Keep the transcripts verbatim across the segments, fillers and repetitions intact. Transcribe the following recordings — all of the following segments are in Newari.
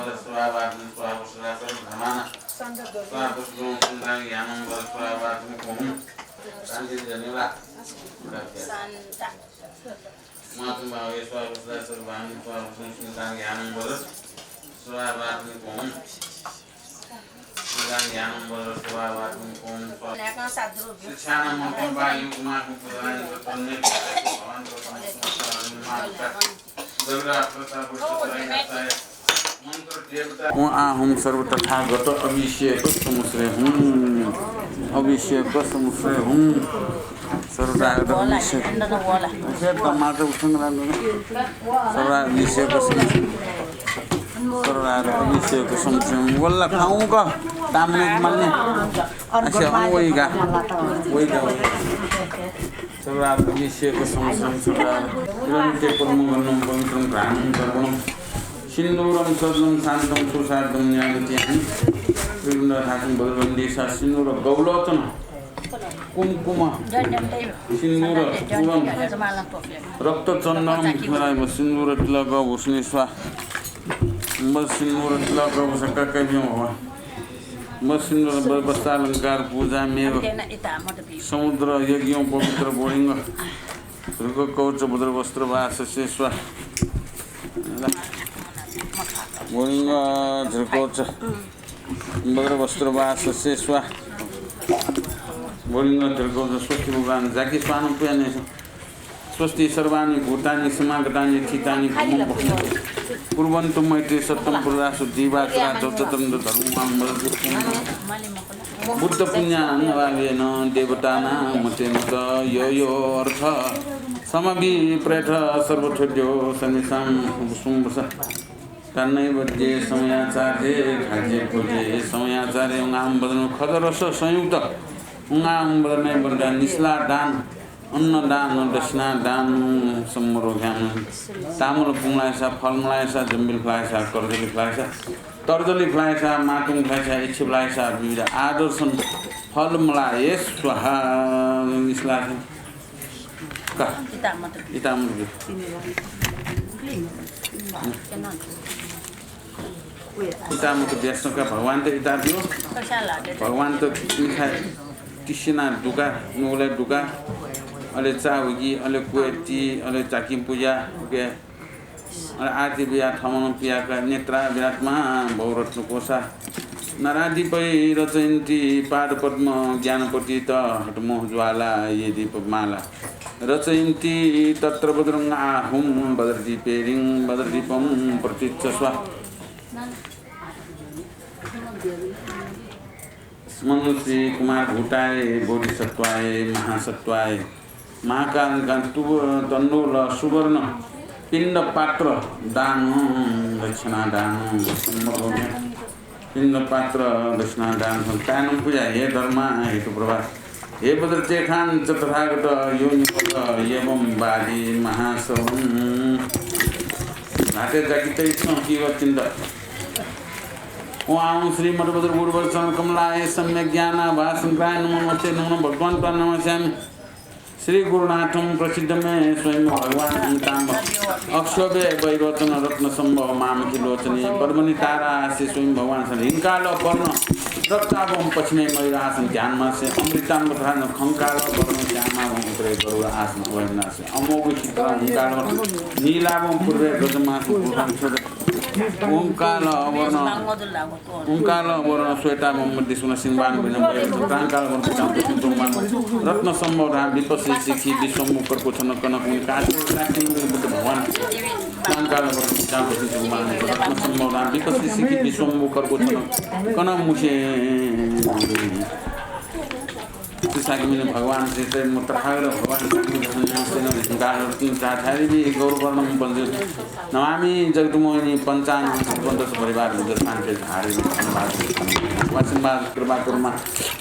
वर स्वाहा वाचन स्वाहा वसुरा सर्वधर्माण स्वाहा पुष्पं सुनितां ज्ञानं वर स्वाहा वाचन कुं। शान्ति जनेवा। शान्ति। मातुं भावे स्वाहा वसुरा सर्वधर्माण स्वाहा पुष्पं सुनितां ज्ञानं वर स्वाहा वाचन कुं। ॐ आ हुं सर्वतथागत अभिषेक समुश्रे हुं। अभिषेक समुश्रे हुं। सर्वतथागत अभिषेक। सर्वतथागत अभिषेक समुश्रे हुं। सर्वतथागत अभिषेक समुश्रे हुं। वल्ला खाऊं का। तामने मान्ने। अच्छा, हम वही का। वही का, वही। सर्वतथागत अभिषेक समुश्रे हुं सर्वतथागत। इदं ते पद्मगन्धं पवित्रं घ्राणं कर्पूरं सिन्दूरं सद्गन्धं शान्तं सुगन्धिं यान्ति। त्रिगन्धं धातुं बदलन्ति सा सिन्दूर गौलोचन कुंकुम सिन्दूर पूरं रक्तचन्दनं सिन्दूर तिलक भूषणे स्वाहा। बस सिन्दूर तिलक भूषण का कहियों हो। बस सिन्दूर ब-, वस्त्रालंकार पूजा मेव समुद्र यज्ञों पवित्र बोलिंग। धृक कवच भद्र वस्त्र वाससे स्वाहा। बोलिंग धृक कवच भद्र वस्त्र वाससे स्वाहा। बोलिंग धृक कवच स्वस्ति भगवान जाकी स्वानं पुयाने। स्वस्ति सर्वाणि भूतानि समागतानि स्थितानि भूमं कुर्वन्तु मैत्री सत्तं पुरुषासु दिवाकरा जगततन्त्र धर्मं मां वदतु। बुद्ध पुण्यानुभावेन देवतानां मते मत यो यो अर्थ समभिप्रेत सर्वथ्यो सर्वेषां सुं वस। तन्नैव जे समयाचार्ये खाद्ये भोज्ये समयाचार्ये उंगां वदन खदरस संयुक्त उंगां वदनय् वदन निस्ला दान अन्न दान दक्षिणा दान सम्मरोघ्याम तामल पुंलायसा फलमलायसा जम्बिल फलायसा कर्जली फलायसा तर्जली फलायसा मातुङ फलायसा इच्छी फलायसा विविध आदर्शन फलमलाये स्वाहा। निस्ला का इतामत इतामत इतामत ब्यासनका भगवान त इता बियो। भगवान त तिखा तिसिना दुका नुगले दुका अले चाउगी अले कुएती अले चाकी पूजा उके अले आरती बिया थमन पियाका नेत्रा विराटमा बहुरत्न कोसा नराधिपै रचयन्ति पाद पद्म ज्ञानपतित हटमोह ज्वाला ये दीपमाला रचयन्ति तत्र वज्रं आहुं वज्रदीपेरिं वज्रदीपं प्रतिच्छ स्वाहा। मनुश्री कुमार भूताय बोधिसत्वाय महासत्वाय महाकालिकां तु तण्डुल सुवर्ण पिण्ड पात्र दान दक्षिणा दान सम्भव पिण्ड पात्र दक्षिणा दान तानं पूजा हे धर्मा हेतु प्रभा हे भद्र चेखान च तथागत योनिपत एवं वादी महासवं। नाते जाकित इच्छं की वचिन्द। ओं आं श्री मठभद्र गुरुवर चरण कमलाय सम्यक ज्ञानाभास संक्राय नमो नमस्ते नमो नमः भगवान त्वां नमस्यामि। श्री गुरुनाथं प्रसिद्ध मे स्वयं भगवान अमिताभ अक्षोभ्य वैरोचन रत्न संभव मामकी लोचने पद्मनि तारा आसे स्वयं भगवान सन हिंकाल वर्ण रक्ताभं पश्चिमे मयूर आसन ध्यान मासे अमृताम्बुधान खंकाल वर्ण श्यामाभं उत्तरे गरुड़ आसन अवयनासे अमोघ चित्र हुंकाल नीलाभं पूर्वे गजमास भूषण छोड़ ओंकार वर्ण, ओंकार वर्ण श्वेताम्बर दिसुन सिंहवान भिन्न भय, क्रांकार वर्ण पिताम्बर सिंह रत्न संभव धाम विपसी सिखी विश्वम्भू कर्कोछन कनक मुनि काशी काशी मुनि बुद्ध भगवान क्रांकार वर्ण पिताम्बर सिंह रत्न संभव धाम विपसी सिखी विश्वम्भू कर्कोछन कनक मुसे श्री शाक्यमुनि भगवान श्री तैम तथागत भगवान श्री गारती चाचारिभि गौरवर्णम पंच नमामि जगतमोहिनी पंचानन पंच परिवार बुद्ध शांति धारिभि धन्यवाद। आशीर्वाद कृपा कर्मा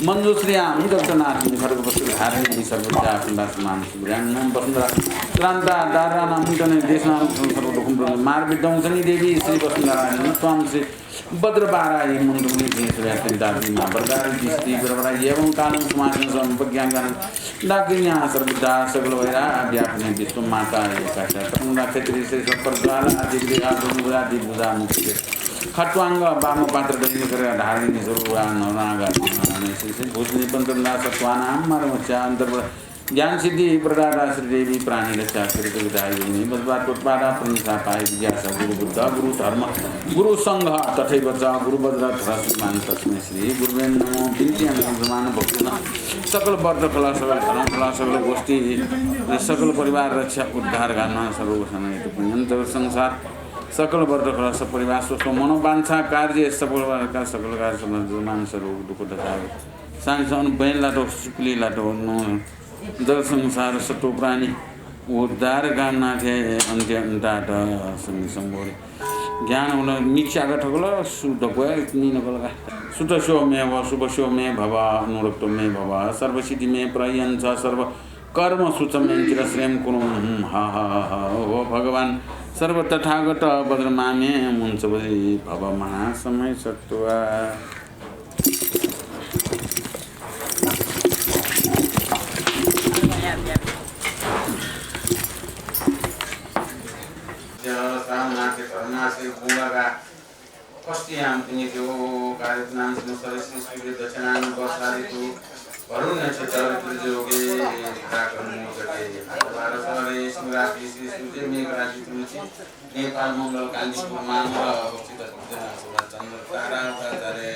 मंजुश्रियां जगन्नाथ खरग वस्त्र धारिभि सर्वदा आशीर्वाद मान सुग्राम वसुंधरा क्रांता दाराना मुंडन देशना सर्व दुखम मार विध्वंसनी देवी श्री वसुंधरा स्वामी श्री वज्रवाराही मन्त्रमुनि भीष्मयास्मिन् दासीमा वरदारी दिष्टि वरवरा एवं कालं समासेन समपज्ञान दाकिन्या सर्वदा सकल वैरा व्यापने विश्वमाता एकाशा तमुना क्षेत्री श्री सत्तर ज्वाला आदि विद्या दुर्गा दिभुजा मुक्ति खट्वांग वाम पात्र दैनिक धारिणी सर्वगा नवनागा श्री श्री भूषणी पंचमदा सत्वानाम मारमच्या अंतर्वरा ज्ञान सिद्धि प्रदाता श्री देवी प्राणी रक्षा श्री दुर्गा योगिनी वज्रपात उत्पादा प्रंसा पाई जिज्ञासा गुरु बुद्ध गुरु धर्म गुरु संघ तथैव च गुरु वज्र धरस्मान तस्मै श्री गुरुवे नमो। बिन्ती अनुसमान भक्तिन सकल व्रत खला सकल धर्म खला सकल गोष्ठी सकल परिवार रक्षा उद्धार गाना सर्व संसार सकल व्रत खला सब परिवार स्वस्थ मनोवांछा कार्य सफल का सकल कार्य समान सर्व दुख दशा सांस अनुभव लातो सुपली लातो जगत संसार सत्व प्राणी उद्धार गानाथे अंत्य अंतात संग संभोरे ज्ञान हुन मिक्षा का ठगल सु दक्व नि नकल का सुत शो मे व शुभ शो मे भव अनुरक्त मे भव सर्व सिद्धि मे प्रयंच सर्व कर्म सुच मे चिर श्रेम कुरुम हा हा हा हो भगवान सर्व तथागत वज्रमा मे मुंच भव महासमय सत्वा सामनाके धर्मासे गुणगा फस्टियाम पुनित्यो कार्यतनाम संसार श्री सूर्य दक्षिणान बसारितु वरुण नक्षत्र ऋतुजोगे कार्यक्रम मोचके आधार सरे सिंहराशि श्री सूर्य मेघराशि तुलसी नेपाल मंगल कान्ति मांगल अवस्थित जना सुधा चंद्र तारा उपाचार्य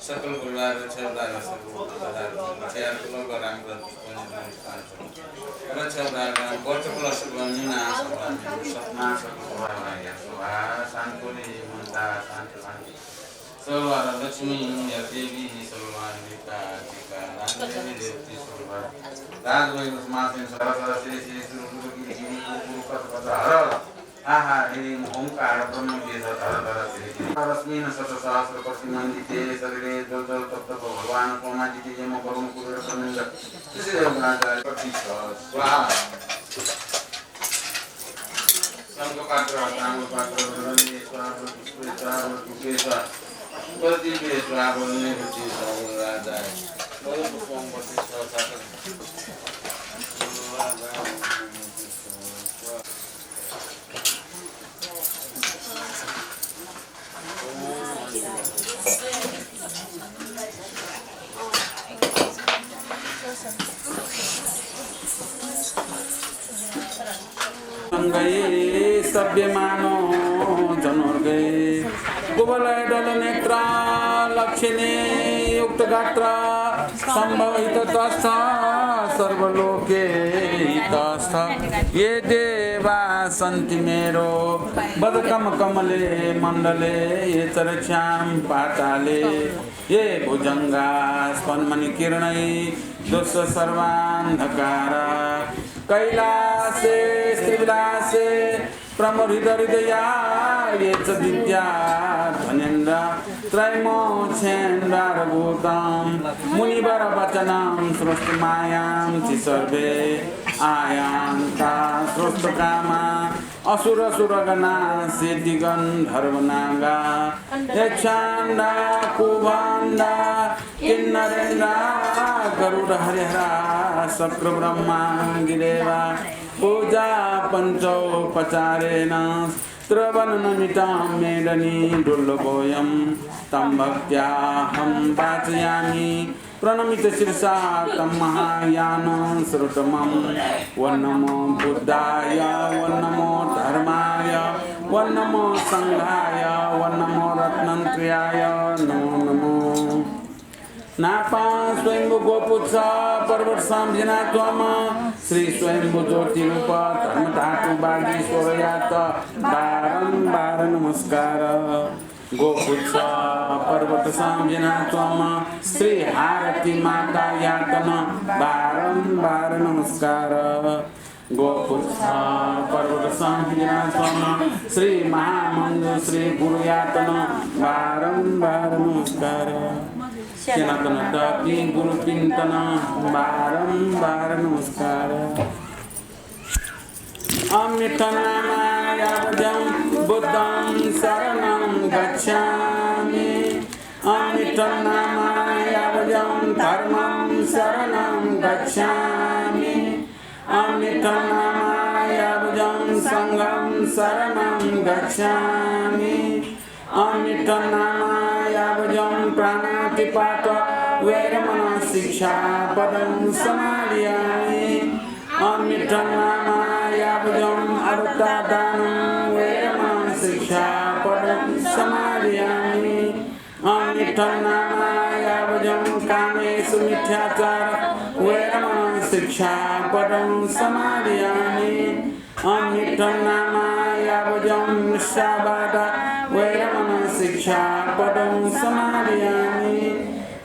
सकल परिवार छेउदार सकल परिवार छेउदार रामग्रन्थ छेउदार वर्चकल सकल निना सकल सपना सकल परिवार या सुभा शांति मंता शांति शांति सलवार लक्ष्मी या देवी सलवार लिपा टिका राम देवी देवती सलवार राजवैभव समासेन सरसर श्री श्री सुरु गुरु गिरी गिरी गुरु गुरु पद पद हर हा हा ह्रीं ओंकार ब्रह्म तेज धर धर श्री श्री रश्मिन शत सहस्र प्रतिमंडिते शरीरे जल जल तप्त भगवान सोमादित्य यम वरुण कुबेर ब्रह्मेन्द्र श्री देवगणाचार्य प्रतिष्ठ स्वाहा। शंखपात्र, ताम्रपात्र, वदने स्वाहा, पुष्पे स्वाहा, धूपे स्वाहा, प्रदीपे स्वाहा, वदने स्वाहा, राजाय। वदपुष्पं प्रतिष्ठ साधन। गई सभ्यमानो जनोर्गई कुवलय दल नेत्र लक्षणे युक्त गात्र संभवित तस्थ सर्वलोके तस्थ ये देवा सन्ति मेरो बदकम कमले मण्डले ये चरक्षां पाताले ये भुजंगा स्फनमणि किरणै दुस्स सर्वान्धकार कैलासे स्त्रिविलासे प्रमुदित हृदया ये च विद्या धनेन्द्र त्रैमोक्षेन्द्रारभूतं मुनिवर वचनं श्रोतुं मायां ति सर्वे आयान्ता श्रोतुकामा असुर सुरगणा सिद्धिगन्धर्व नागा यक्षान्दा कुभान्दा किन्नरेन्द्रा गरुड हरिहरा शक्र ब्रह्मा गिदेवा पूजा पञ्चोपचारेण श्रवणनमितं मेदनी दुर्लभोऽयं तं भक्त्याहं वाचयामि प्रणमित शीर्षा तं महायानं श्रोतमं। ॐ नमो बुद्धाय ॐ नमो धर्माय व नमो संघाय, व नमो रत्नत्रयाय नमो नमो। नापं स्वयम्भू गोपुच्छ पर्वतसं बिज्यानाच्वंम्ह श्री स्वयम्भू ज्योतिरूप धर्मधातु वागीश्वरयात बारम्बार नमस्कार। गोपुच्छ पर्वतसं बिज्यानाच्वंम्ह श्री हारती मातायात नं बारम्बार नमस्कार। गोपुच्छ पर्वतसं बिज्यानाच्वंम्ह श्री महामञ्जुश्री गुरुयात नं बारम्बार नमस्कार। स्यनातनातःपिं गुरुपिन्त नं बारम्बार नमस्कार। अमितं नामा यावजं बुद्धं शरणं गच्छामि। अमितं नामा यावजं धर्मं शरणं गच्छामि। अमितं नामा यावजं संघं शरणं गच्छामि। अमितं नामा यावजं प्राणातिपात वेरमणं शिक्षापदं समादियामि। अमितं नामा यावजं अभत्तादानं वेरमणं शिक्षापदं समादियामि। अमितं नामा यावजं कामेसु मिथ्याचार वेरमणं शिक्षापदं समादियामि। अमितं नामा यावजं मुसावादा वेरमणं शिक्षापदं समादियामि।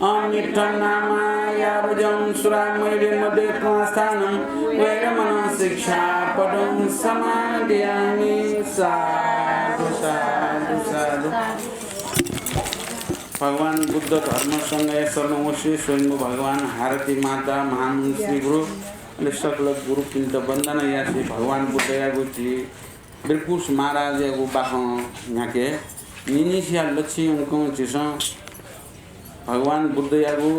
अमितं नामा यावजं सुरामेरय मद्यपानादिस्थानं वेरमणं शिक्षापदं समादियामि। साधु, साधु, साधु। भगवान बुद्ध धर्म संघया शरणं वसे स्वयम्भू भगवान हारती माता महामञ्जुश्री गुरु अले सकल गुरुपिन्त वन्दना यासे भगवान बुद्धयागु झी बिरकुस महाराजयागु बाखं न्ह्याके। निनिसिया लक्ष्य यंकं झीसं भगवान बुद्धयागु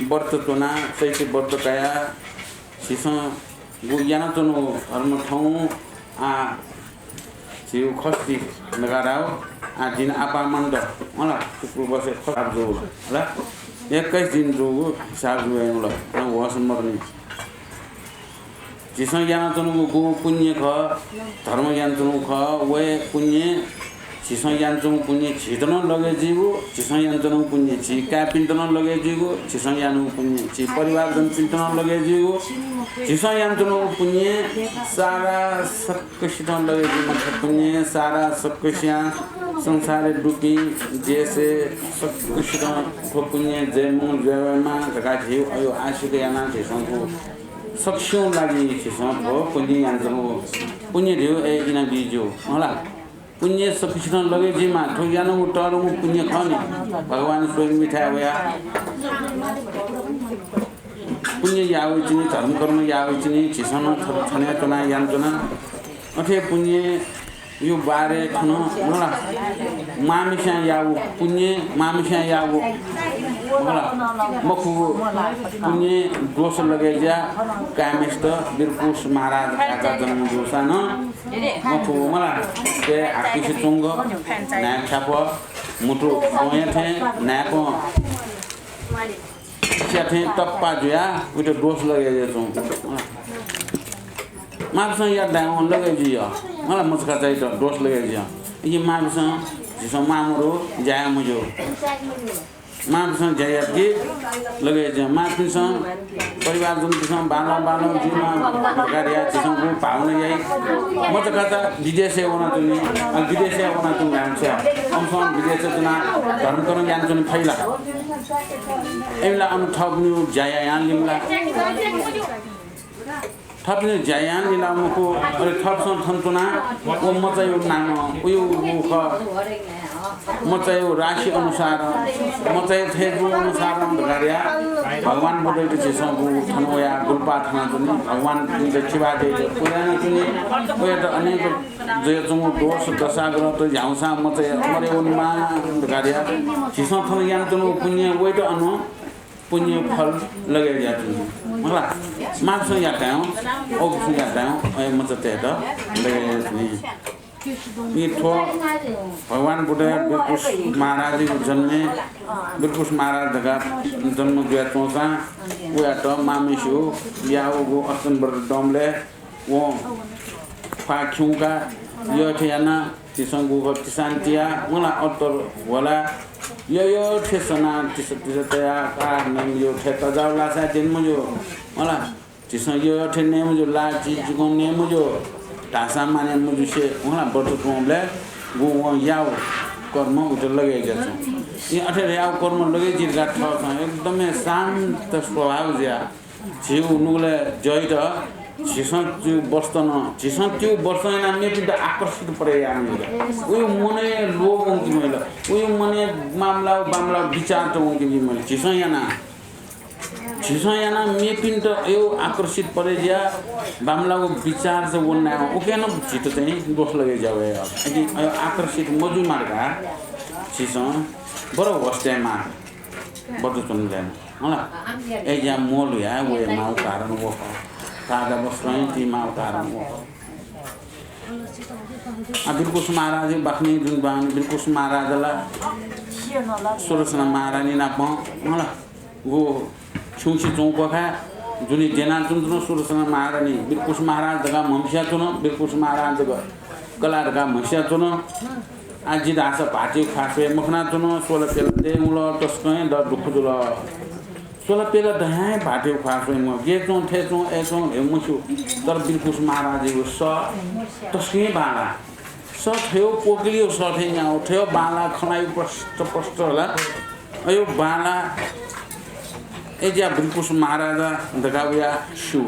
व्रत च्वना, चैत्य व्रत कया, झीसं गु यानाच्वनागु धर्म थौं आ झीगु खस्ती नगाराव आ दिन आपामन्त मला शुक्रबसे खस्ती जूगु ला एक्काइस दिन जूगु हिसाब जुयावल। वस मदुनि। झीसं यानाच्वनागु गु पुण्य खः, धर्म यानाच्वनागु खः, वय् पुण्य झीसं यानाच्वनागु पुण्य झीत नं लगय् जुइगु, झीसं यानाच्वनागु पुण्य झी काय्‌पिन्त नं लगय् जुइगु, झीसं यानागु पुण्य झी परिवारजनपिन्त नं लगय् जुइगु, झीसं यानाच्वनागु पुण्य सारा सकसितं लगय् जुइगु पुण्य, सारा सकसियां संसारय् दुपिं देशय् सकसितं थ्व पुण्य जयेमा जुयावयेमा धकाः झीगु अय् आशिक यानाः झीसं थ्व सकसिया लागि झीसं थ्व पुण्य यानाच्वनागु पुण्य धइगु अय् इनाबी ज्यू मला। पुण्य सकसितं लगय् जुइमा, थ्व यानागु तःधंगु पुण्य खः नि। भगवान स्वयं मिथाय् वयाः पुण्य याः वइतिनि, धर्मकर्म याः वइतिनि, झीसं नं थ-, थन च्वना यानाच्वना। अथे पुण्यया बारे थन मला, मांम्हेस्यां याःगु पुण्य, मांम्हेस्यां याःगु मला, मखुगु पुण्य दोष लगय् जुयाः काय्‌म्हेसित बिरकुस महाराज काय्‌का जन्म जूसां नं मखु मला। ते हाकिसे च्वंगु न्हाय् छाप म्हुतु द्वंया थें न्हाय्‌पं स्या थें तप्पा जुयाः उइत दोष लगय् जुयाच्वं। मांपिसं यात धायेवं लगय् जुइ मला, मचाखाचायात दोष लगय् जुइ। इमि मांपिसं झीसं मांमदु, ज्या याये मज्यू। मांपिसं ज्या यात कि लगय् जुइ। मांपिसं परिवारजनपिसं बांलाः बांलाः जुइमा धकाः धयाः झीसं गु भावना याइ। मचाखाचा विदेशय् वनाच्वनी, अले विदेशय् वनाच्वंगु धाःसा अनसं विदेशय् च्वनाः धर्मकर्म यानाच्वने फइ ला? अय्‌ला अन थःपिनिगु ज्या यानाः लिमला। थःपिनिगु ज्या यानाः लिमला मखु, अले थःपिसं थन च्वनाः व मचाया नामं उयो उ खः। मचाया राशि अनुसार, मचाया थें जू अनुसार धकाः धयाः भगवान बुद्धयात झीसं गु थन वयाः गुलपाः थनाच्वनी। भगवानपिन्त चिबाः जुयाः पूजा यानाच्वनी। वयात अनेक जुयाच्वंगु दोष दशाग्रहत ह्याउँसां मचाया मरे वनेमा धकाः धयाः झीसं थन यानाच्वनागु पुण्य वयात अन पुण्य फल लगय् जुयाच्वनी। मला, मांपिसं यात धायेवं, अःपुसं यात धायेवं, अय् मचातय्‌त लगय् जुयाच्वनी। इमि थ्व भगवान बुद्धया बिरकुस महाराजयागु जन्मय्, बिरकुस महाराज धकाः जन्म जुयाच्वंसां वयात मांम्हेसिगु याःगु अष्टमी व्रत दंबलय् वं ख्वाः खिउँकाः यःथें यानाः तिसं गुगु तिसां तिया मला अत्तर वला। यःयःथें सनाः तिस तिस तयाः का नयेमज्यू, थथे तजाःगु लासाय् द्यनेमज्यू मला। तिसं यःयःथें नयेमज्यू, लाः चिचिकं नयेमज्यू धाःसां माने मजुसे मला। व्रत च्वंबलय् गुगु वं याःगु कर्म उत लगे जुयाच्वं। इं अथे याःगु कर्म लगे जुइ धकाः थःसं एकदमै शान्त स्वभाव जुयाः झीगु नुगलय् ज्ययात झीसं त्यू वस्तु नं, झीसं त्यू वस्तु यानाः मेपिन्त आकर्षित परे यानाः उयो मनय् लोभ वंके मजिल, उयो मनय् मामला बामला विचार त वंके मजिल। झीसं यानाः, झीसं यानाः मेपिन्त अयो आकर्षित परे जुयाः बामलाःगु विचार च वनाः उके नं झीत चाहिँ दोष लगे जुयावये। अकिं अयो आकर्षित मजुइमा धकाः झीसं बरु होश यायेमाः। बदु च्वने दयेमाः। होला। अय्‌जुयाः मोल हुयाः वयेमाःगु कारण व खः। ताजा वस्त्रं ति माःगु कारण व खः। आ, बिरकुस महाराज बाखनय् जुन बां बिरकुस महाराज ला सुदर्शना महारानी नाप, होला, गु छ्युंसे च्वंगु खः। जुनि द्यनाच्वंच्वन सुदर्शना महारानी, बिरकुस महाराज धकाः म्हमस्याच्वन, बिरकुस महाराज धकाः कलाः धकाः म्हमस्याच्वन। आ, जि धाःसा भाःतय् ख्वाः स्वये मखनाच्वन, स्वलाप्यला दयेवल, तसकं हे द दुःख जुल। स्वलाप्यला दयां हे भाःतय् ख्वाः स्वये मखु, गय् च्वं, थथे च्वं, अय् च्वं हे मस्यू। तर बिरकुस महाराजयागु सः तसकं हे बांलाः। सः थयो पोकिलियो सः थें न्याः, थयो बांलाः खनायो प्रष्ट प्रष्ट होला। अयो बांलाः अय्‌जुयाः बिरकुस महाराज धकाः वयाः स्यू।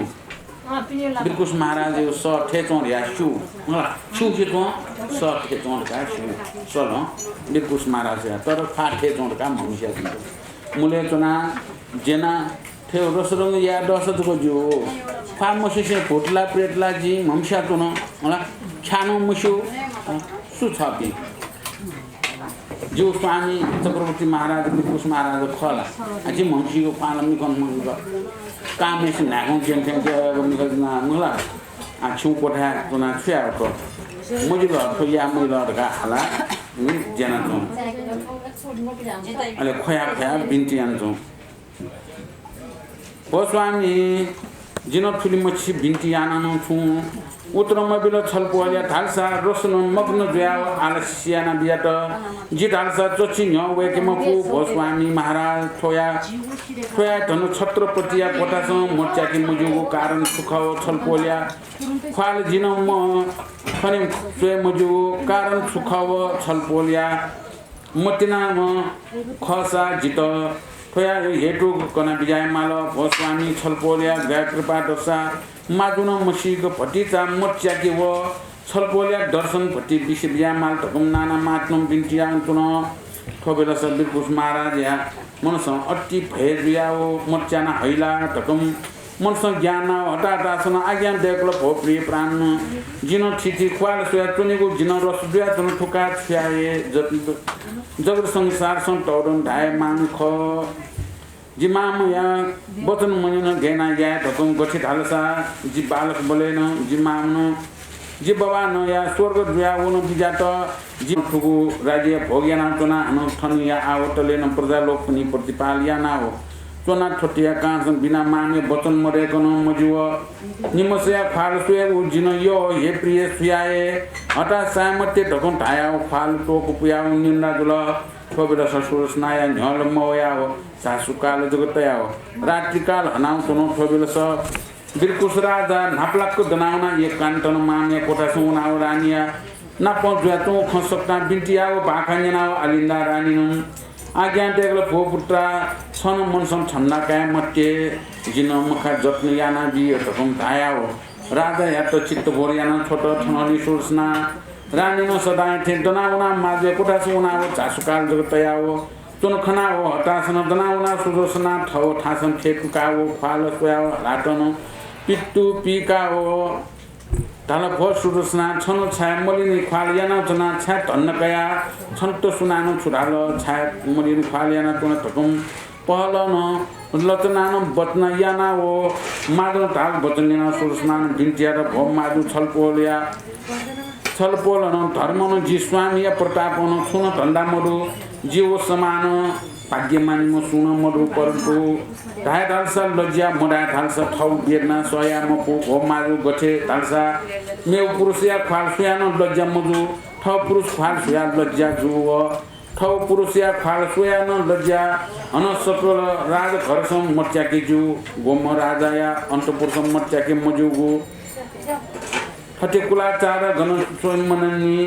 बिरकुस महाराजयागु सः थथे च्वं धकाः स्यू। मला, छ्युंसे च्वं, सः थथे च्वं धकाः स्यू। सलं बिरकुस महाराजया, तर ख्वाः थथे च्वं धकाः म्हमस्याच्वन। मुलय् च्वनाः द्यनाः थथे रसरंग याये दःसा जक ज्यू। ख्वाः मस्यूसें भूत ला प्रेत ला जिं म्हमस्याच्वन। मला, ख्याः नं मस्यू। अँ, सु छ पिं? जिगु स्वामी चक्रवर्ती महाराज, बिरकुस महाराज खः ला? आ, जिं म्हमस्यूगु पालं मिखं मखं कामय्‌सिं न्हाय्‌कं ग्यन थें ग्यःगु मिखं जुनाः मला। आ, छिगु क्वथाय् च्वनाः छु याये वःगु? मजिल, थ्व याये मजिल धकाः हालाः, उम्, द्यनाच्वन। अले ख्वया ख्वया बिन्ति यानाच्वन। भो स्वामी, जिं नं थुलिमछि बिन्ति यानाः नं छुं उत्तर मबिल। छलपोलया धालसा रसनं मग्न जुयाः आलस्य यानाबियात। जि धालसा चच्छि न्ह्यः वय्‌के मफु। भो स्वामी महाराज, थ्वया, थ्वया धन छत्रपतिया क्वथासं मच्याके मज्यूगु कारण छु खः? छलपोलया ख्वाल जिं नं म खने स्वये मज्यूगु कारण छु खः? छलपोलया मतिनाम्ह खःसा जितः थ्वया हेतु कना बिज्याये माल। भो स्वामी, छलपोलया दया कृपा दसा माजुनं मसीक भतिचा मच्याके व छलपोलया दर्शन भति बिसे बिज्याये माल धकं नाना मातनं बिन्ति यानाच्वन। थ्व बेलस बिरकुस महाराजया मनसं अति भय जुयाव मच्याना हैला धकं मनसं ज्ञान नाव हताहतासन आज्ञा दय्‌कल, भो प्रिय प्राण, जिं नं थीथी ख्वाल स्वयाच्वनेगु, जिं नं रस जुयाच्वन, थुका छु याये, जग-, जगत संसारसं तःधं धाये माःम्ह खः। जि मांम्हया वचन मन्यन गय् याये धकं गथे धालसा जि बालकबलय् नं जि मांम्हं जि बबानं या स्वर्ग जुयाव नं बिज्यात। जिं थुगु राज्यया भोग यानाच्वना, हानं थनया आवतलय् नं प्रजालोकपनि प्रतिपाल यानाव च्वना। थ्वतया कारणसं बिना मांम्हया वचन मदय्‌कनं मज्यू। निम्हसया ख्वाल स्वयेगु जिं नं यः, हे प्रिय, छु याये, हताश चाये मते धकं धायाव ख्वाल त्वःक पुयाव निन्द्रा जुल। थ्व बेलस सुदर्शनाया न्ह्यलं मवयाव झासुकाल जक तयाव रात्रिकाल हनाव च्वन। थ्व बेलस बिरकुस राजा न्हापालाक दनावनाः एकान्तन मांम्हया क्वथासं वनाव रानीया नाप जुयाच्वंगु खँ सकतां बिन्ति याव बाखा न्यनाव अलिन्दा रानीनं आज्ञा दय्‌कल, भो पुत्रा, छं मनसं छन्दा काये मते, जिं नं मखा जतन यानाबी धकं धायाव राजायात चित्तभोर यानाच्वंत। थनंलि सुदर्शना रानीनं सदांया थें दनावनाः माजुया क्वथासं वनाव झासुकाल जक तयाव च्वन खनाव हतासन दनावनाः सुदर्शना थव थासं थें तुकाव ख्वाल स्वयाव ल्हातं पित्तु पीकाव धाल, भो सुदर्शना, छं छाय् मलिनि ख्वाल यानाच्वना, छाय् धन्दा कयाः छन्त सुनानं छु धाल, छाय् मलिनि ख्वाल यानाच्वना धकं पहलं लचनानं वचन यानाव माजुनं धाल वचन न्यनाव सुदर्शनानं बिन्ति यात, भो माजु छलपोलया छलपोलं धर्मनं जि स्वामीया प्रतापनं छुं नं धन्दा मदु। जि व समान भाग्य मानिम्ह सुं नं मदु, परन्तु धाये धालसा लज्या, मधाये धालसा थःगु वेदना सह याये मफु। भो माजु, गथे धालसा मेगु पुरुषया ख्वाल स्वयाः नं लज्या मजू, थः पुरुष ख्वाल स्वयाः लज्या जू व थः पुरुषया ख्वाल स्वयाः नं लज्या। हनं सकल राजघरसं मच्याके ज्यू, गुम्ह राजाया अन्तपुरसं मच्याके मज्यूगु। थथे कुलाचार गन स्वयम्भुनि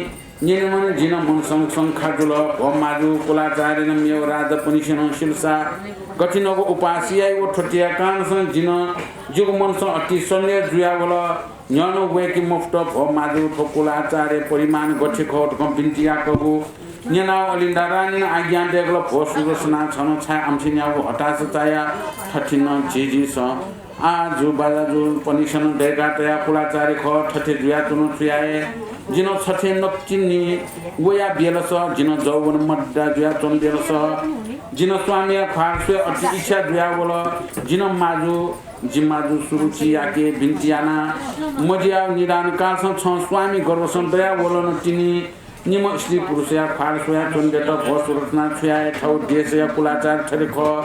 न्यनेमानि जिं मनसं शंका जुल। भो माजु, कुलाचारयात मेगु राजापनिसेनं सिलसा कठिनको उपास याइ व थ्वतेया कारणसं जिं, जिगु मनसं अति सन्देह जुयावल। न्ह्यःनं वय्के मफुत। भो माजु, थ्व कुलाचारया परिमाण गथे खः धकं बिन्ति याकूगु न्यनाव अलिन्दा रानीनं आज्ञा दय्कल, भो सुदर्शना, छं छाय् आमसिन्यागु हताश चायाः थथिन झीझीसं आः जु बाजा जु पनिसन दय्का तया कुलाचारी खः, थथे जुयाच्वनु छु याये? जिं छथें नकतिनि वया बेलस, जिं जौवन मद्दा जुयाच्वन बेलस, जिं स्वामीया ख्वाल स्वये अति इच्छा जुयावल। जिं माजु, जि माजु सुरुचियाके बिन्ति याना मजियाव निदान कालसं छं स्वामी गर्भसं दयावल न तिनि निम्ह स्त्री पुरुषया ख्वाल स्वयाच्वनेत भो सुदर्शना छु याये? थव देशया कुलाचार थथे खः,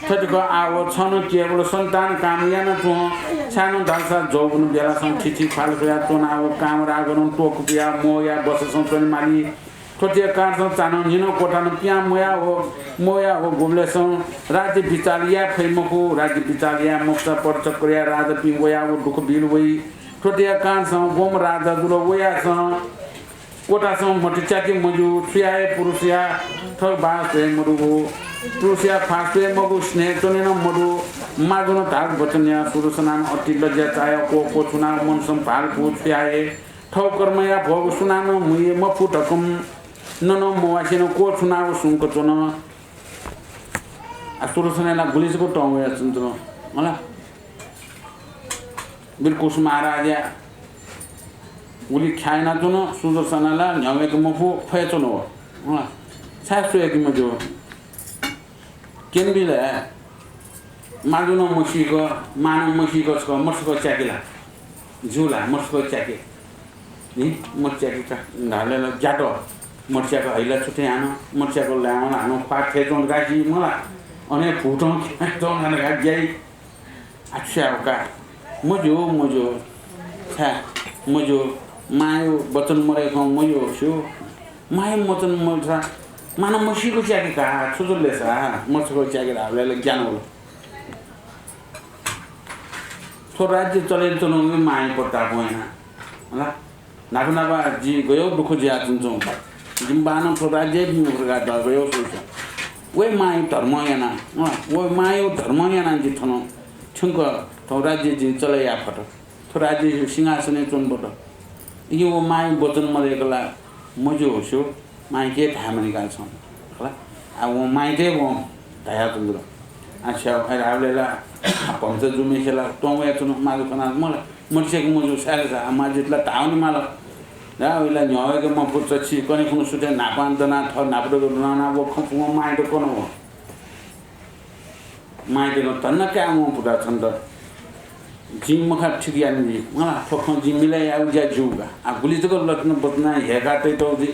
थथे खः। आव छं केवल सन्तान काम यानाच्वँ, छाय्नं धालसा जौवन बेलासं थीथी ख्वाल स्वयाच्वनाव काम रागनं त्वःकुपिया मोहया बससं च्वनेमाली। थ्वतेया कारणसं चानं निनं क्वथानं पिहां मयाव, मयाव गुबलेसं राज्य बिचाल याये फइ मखु। राज्य बिचाल याये मफुसा परचक्रया राजापिं वयाव दुःख बिल वइ। थ्वतेया कारणसं गुम्ह राजा जुल वयासं क्वथासं मतिच्याके मज्यू, छु याये? पुरुषया थःगु बास स्वये मदुगु, पुरुषया ख्वाल स्वये मगु, स्नेह च्वने नं मदु। माजुनं धाःगु वचन न्यनाव सुदर्शनानं अति लज्या चायाव क्वःछुनाव मनसं भालपु छु याये? थव कर्मया भोग सुनानं मुये मफु धकं ननं मवासेनं क्वःछुनाव सुंक च्वन। आ, सुदर्शना ला गुलि जक तं वयाच्वन, मला। वीरकुश महाराजया गुलि ख्याः यानाच्वन, सुदर्शना ला न्ह्यः वय्के मफु, फयाच्वन व। अँ, छाय् स्वयाके मज्यू? क्यनाबिल हे, माजुनं मसीक, मांनं मसीक छकः मत छकः च्याके ला? ज्यू ला, मत छकः च्याके। नि, मत च्याके का, धाःबलय् ला ज्यात। मत च्याक हइला छु थें हानं, मत च्याक लायेवं ला हानं ख्वाः थथे च्वं धकाः सी मला। अन हे भूतं ख्याः च्वं धकाः ग्याइ। अच्छा, का। मज्यू, मज्यू। छाय् मज्यू? मांया वचन मदय्कं मज्यू स्यू। मांया वचन मदय्कं मांनं मसीक च्याके का, छु जुल ले सा? मसीक च्याके धाःबलय् ला ज्ञान वल। थ्व राज्य चले च्वनागु मांया पत्ता ब्वं याना। होला? न्हापा न्हापा जि गय् दुःख जुयाच्वनाच्वं। जिमि बाःनं थ्व राज्य बिमु धकाः गय् स्वइच्वं। वय् मांया धर्म याना, अँ, वय् मांया धर्म याना जि थन थ्यंक थ्व राज्य जिं चले याये फत। थ्व राज्य सिंहासनय् च्वने फत। इं व मांया वचन मदय्क ला मज्यू स्यू। मांयाके धाये मानि का छं। खला? आ, वं मांयाके वं धयाच्वन जुल। आ, छ्या, अय् धाःबलय् ला, आ, भम्चा जूम्हय्सित ला त्वं वयाच्वन, माजु खनाः मला, मत च्याके मज्यू, छाय् धाःसा, आ, माजुयात ला धाःवने माल। ला, वय् ला न्ह्यः वय्के मफु, चच्छि कन्हय् खुन्हु सुथय् न्हापां दनाः थः न्हापां दनाः व खँ पूवं मांयात कन व। मांयात धन्दा काय् वं पुता छन्त। जिं मखा ठीक यानादी। मला, थ्व खँ जिं मिलय् यायेगु ज्या ज्यू का। आ, गुलि जक लचना बचना ह्यय्का तइतःगु जुइ।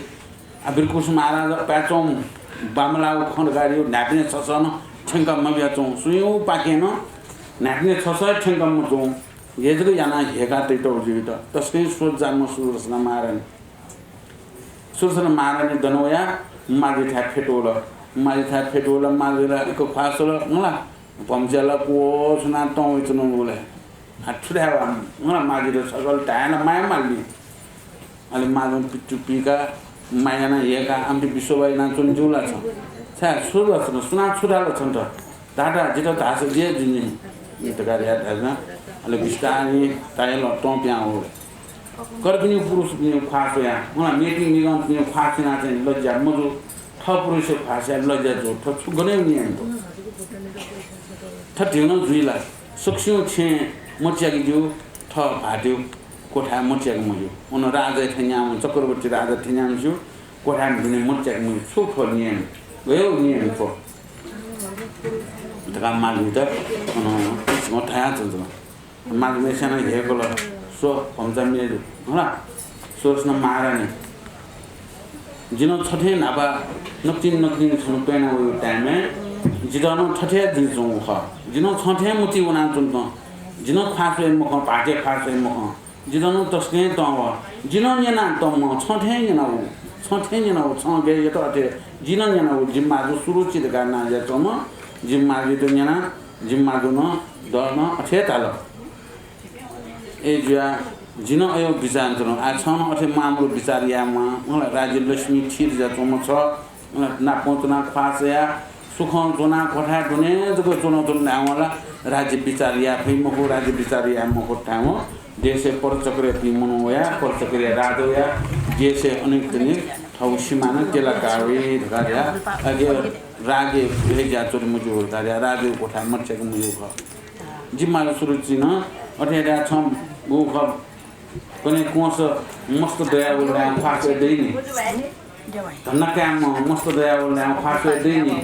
आ, वीरकुश महाराज पाय् च्वं बांमलाःगु खँ धकाः न्हाय्पनय् छसः नं थ्यंका मबियाच्वं। सुयां पाखें नं न्हाय्पनय् छसः थ्यंका मच्वं। हे जक यानाः ह्यय्का तइतःगु जुइत। तसकं सोझ जाःम्ह सुदर्शना महारानी। सुदर्शना महारानी दन वयाः माजुयाथाय् फ्यतुल। माजुयाथाय् फ्यतुल, माजुया ला एक ख्वाः स्वल, मला, भम्चाया ला क्वःछुनाः तं वयाच्वनागु ले। आ, छु धाये वा, मला, माजुयात सकल धाये ला माया मालनि। अले माजुं पितु पीकाः माया यानाः ह्यय्काः आमथे बिस्वास यानाच्वने ज्यू ला छं? छाय्, सुदर्शना, सुनां छु धाल छन्त? धाः धाः, जितः धाःसा जि हे जुइ नि धकाः धयाः धाःसा, अले बिस्तारं तायल तं पिहां वल। कर्पिनिगु पुरुषपिनिगु ख्वाः स्वयाः, मला, मेपिं मिगंपिनिगु ख्वाः स्वयाः चाहिँ लज्या मजू, थः पुरुषया ख्वाः स्वयाः लज्या जू, थ्व छु गनया नियम दु? थथे नं जुइ ला? सकसिगुं छेँय् मत च्याके ज्यू, थः भाःतय् क्वथाय् मत च्याके मज्यू। अन राजाया थें न्याम्ह, चक्रवर्ती राजाया थें न्याम्ह स्यू, क्वथाय् दुने मत च्याके मज्यू। छु थ्व नियम? गय् नियम थ्व? धकाः माजुयात अन धयाच्वन। माजुम्हय्सिनं ह्यय्कल, स्व भम्चा मेजु, होला, सुदर्शना महारानी। जिं छथें न्हापा नकतिनि नकतिनि छन्हु प्यना वइगु time-य् जितः नं थथे हे जुइच्वंगु खः। जि नं छं थें मतिइ वनाच्वंगु। जि नं ख्वाः स्वये मखं, भाःतय् ख्वाः स्वये मखं। जितः नं तसकं हे तं वः। जि नं न्यना तंम्ह, छं थें न्यनागु, छं थें न्यनागु, छं गय् यात अथे जि नं न्यनागु। जि माजु सुरुचि धकाः नां जुयाच्वंम्ह, जि माजुयात न्यना, जि माजुं नं, दँ नं अथे हे धाल। अय् जुयाः जिं नं अय् बिचाः यानाच्वना। आः छं नं अथे मामूल बिचाः यायेमाः। अन राज्य लक्ष्मी थिर जुयाच्वंम्ह छ। अन नापं च्वनाः ख्वाः स्वयाः सुखं च्वनाः क्वथाय् दुने जक च्वनाच्वन धायेवं ला राज्य बिचाः याये फइ मखु, राज्य बिचाः याये मखु धायेवं देशय् परचक्रयापिं मनू वयाः, परचक्रया राजा वयाः देशय् अनेक तनिक थःगु सिमा नं क्यला काः वइ धकाः धयाः, अले राज्य हे जुयाच्वने मज्यू धकाः धयाः राज्य क्वथाय् मछ्याके मज्यू खः। जि माजु सुरुचिं नं अथे हे धाः, छं गुगु खः कन्हय् क्वंस मस्त दयावल धायेवं ख्वाः स्वये दइ नि। धन्दा कायेम्ह मस्त दयावल धायेवं ख्वाः स्वये दइ नि।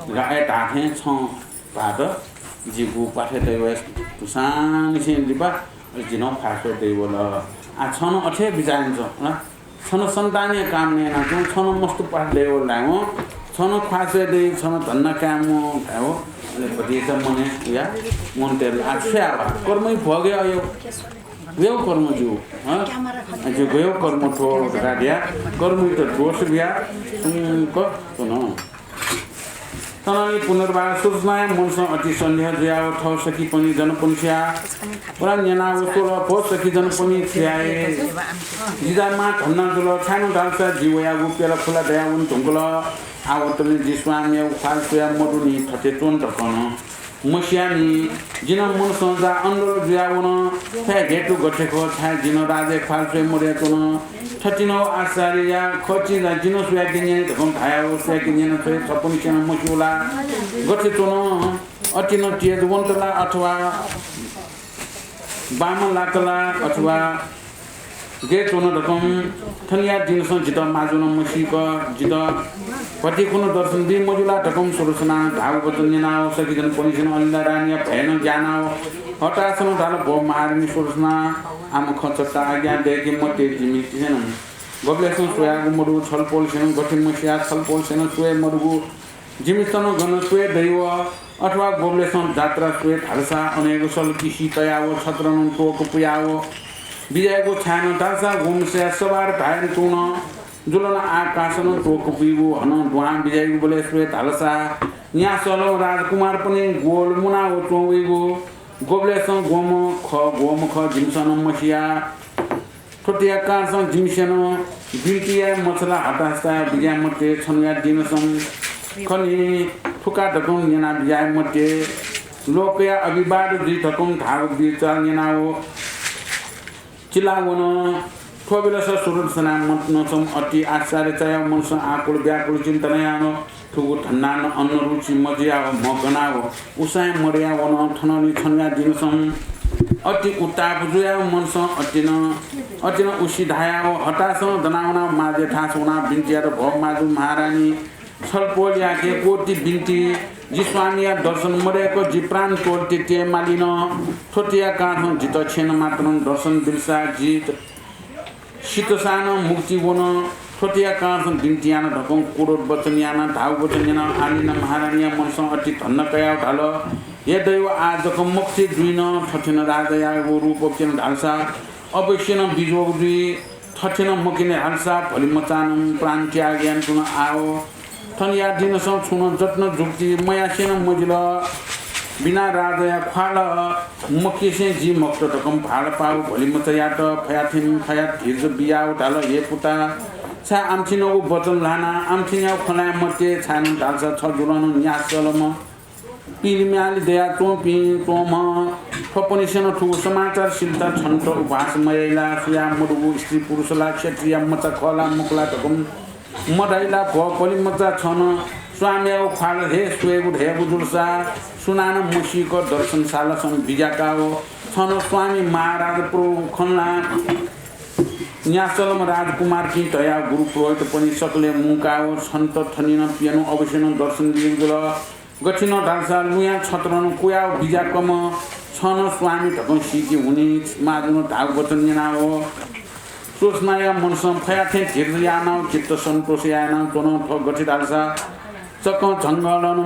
गाय् धाःथें छं भाःत जि गुगु प्वाथय् दयावये धुसांनिसें लिपा जि नं ख्वाः स्वये दयावल। आः छं नं अथे हे बिचाः यानाच्वँ। छं सन्तानया कामना यानाच्वँ, छं मस्त प्वाथय् दयावल धायेवं, छं ख्वाः स्वये दइ, छं धन्दा कायेम्ह धायेवं, अले भतिचा मनय् या, मन तय् ला। आः छु याये वा? कर्मया भोग हे अय्, गय् कर्म ज्यू, हँ? अझ गय् कर्म थ्व धकाः धयाः, कर्मयात दोष बियाः सुंक च्वन। थनंलि पुनर्वार सुलोचनाया मनसं अति सन्देह जुयाव थः सखीपनि जनपनिया पुरा न्यनाव स्वल, भो सखी जनपनि, छु याये? जिं ला मां धन्दा जुल, छाय् नं धालसा जि वयागु प्यला खुला दयावने धुंकल। आव तले जि स्वामीयागु ख्वाः स्वया मदुनि, थथे च्वन धकं नं मसियानि। जिं नं मनसं जा अन्धल जुयावन। थ्व हेतु गथे खः, छाय् जिं नं राजाया ख्वाः स्वये मदयाच्वन। थथिंगु आश्चर्यया खँ चिं ला जिं नं सुयाके न्यने धकं धायाव सुयाके न्यना छ्वये, छपनिसें नं मस्यू ला? गथे च्वन? अति नं तेजवन्त ला अथवा बांमलाक ला अथवा गय् च्वन धकं थनिया दिनसं जितः माजुं नं मसीक, जितः भतिखुन्हु दर्शन बी मज्यू ला धकं सुलोचनां धाःगु वचन न्यनाव सखी जनपनिसें नं अनिला रानीया भय नं ग्यानाव हताशं धाल, भो महारानी सुलोचना, आम खँ छता आज्ञा दय्के मते। जिमिसं नं गबलेसं स्वयागु मदु, छलपोलसें नं गथे मसिया, छलपोलसें नं स्वये मदुगु जिमिसं नं गन स्वये दइ व, अथवा गबलेसं जात्रा स्वये धालसा अनयागु सल किसि तयाव छत्र नं त्वःक पुयाव बिज्यायेगु, छाय् नं धालसा गुम्हस्या सवार धाये तुं नं जुल नं आकाशं नं त्वःक पुइगु, हनं दुहां बिज्यायेगु बलय् स्वये धालसा न्यासलं राजकुमारपनि ग्वल मुनाव च्वं वइगु। गबलेसं ग्वम्ह खः, ग्वम्ह खः, जिमिसं नं मसिया। थ्वतिया कारणसं जिमिसं नं बिन्ति याये मछाला, हताशताया बिज्याये मते। छन्हुया दिनसं खनि थुका धकं न्यना बिज्याये मते। लोकया अभिवाद जुइ धकं धाःगु बिचाः न्यनाव चिलावन। थ्व बेलस सुलोचनाया मनसं अति आश्चर्य चायाव मनसं आकुल व्याकुल चिन्ता यान। थुगु धन्दां नं अन्न रुचि मजुयाव म्ह गनाव उसाँय् मदयावन। थनंलि छन्हुया दिनसं अति उत्ताप जुयाव मनसं अति नं, अति नं उसि धायाव हताशं दनावनाव माजुया थास वनाव बिन्ति यात, भो माजु महारानी, छलपोलयाके कोटि बिन्ति, जि स्वामीया दर्शन मदय्क जि प्राण त्वःते त्वःते मालिन। थ्वतिया कारणसं जितः छेँनं मात्रं दर्शन बिलसा जि सितसां नं मुक्ति वन। थ्वतिया कारणसं बिन्ति याना धकं क्रोध वचन याना धाःगु वचन न्यनाव आनिना महारानीया मनसं अति धन्दा कयाव धाल, हे दैव, आः जक मखुति जुइन। थथिंगु राजायागु रूप क्यन धालसा अवश्य नं बिज्वःगु जुइ। थथिंगु मक्यने धालसा भलिमचां नं प्राण त्याग यानाच्वन। आव थनया दिनसं छुं नं जतन जुक्ति मयासें नं मजिल। बिना राजाया ख्वाल मक्यसें जि मखुत धकं भालपाव भलिमचायात फयाथें फयात धीरज बियाव धाल, हे पुता, छाय् आमथिंगु वचन ल्हाना आमथिंगु खँ ल्हाये मते, छाय् नं धालसा छ जुलं नं न्यासलम्ह पिलिम्यालि दयाच्वंपिं च्वंम्ह थ्वपनिसें नं थुगु समाचार सिलता छन्त उपहास मयाइ ला, सुया मदुगु स्त्री पुरुष ला, क्षत्रिय मचा खः ला मखु ला धकं मधाइ ला, भो भलिमचा, छं स्वामीयागु ख्वाल हे स्वयेगु धयागु जुलसा सुनानं मसीक दर्शन सालसं बिज्याकाव छं स्वामी महाराज प्रभु खन ला? न्यासलम्ह राजकुमारपिं तयाव गुरु पुरोहितपनि सकलें मुंकाव छन्त थनिनं प्यन्हु अवश्यनं दर्शन बियेगु जुल। गथिनं धालसा लुँया छत्रनं कुयाव बिज्याकम्ह छं स्वामी धकं सीके हुनि। माजुनं धाःगु वचन न्यनाव सुलोचनाया मनसं फयाथें धीरज यानाव चित्त सन्तोष यानाव च्वन। थ्व गथे धालसा सकं झंगलं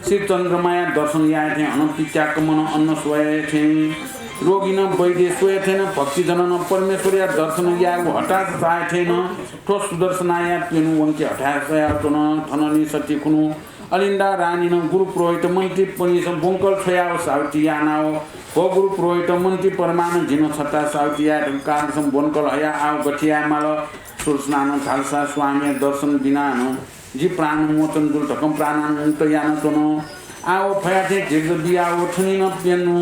श्री चन्द्रमाया दर्शन याये थें हनं पित्याक मनं अन्न स्वये थें रोगीनं वैद्य स्वये थें भक्तिजननं परमेश्वरया दर्शन यायेगु हतास चाये थें थ्व सुदर्शनाया प्यन्हु वंके हतास चायाव च्वन। थनंलि सति खुन्हु अलिन्दा रानीनं गुरु पुरोहित मन्त्रीपनिसं ब्वंकल छ्वयाव साहुति यानाव, भो गुरु पुरोहित मन्त्री परमानं जिनं छता साहुति याये धकाः कारणसं ब्वंकल हया आव गथे याये माल? सुदर्शनानं धालसा स्वामीया दर्शन बिनानं जि प्राण मोचन जुल धकं प्राणान्त यानाच्वन। आव फया थें धीरज बियाव थनिनं प्यन्हु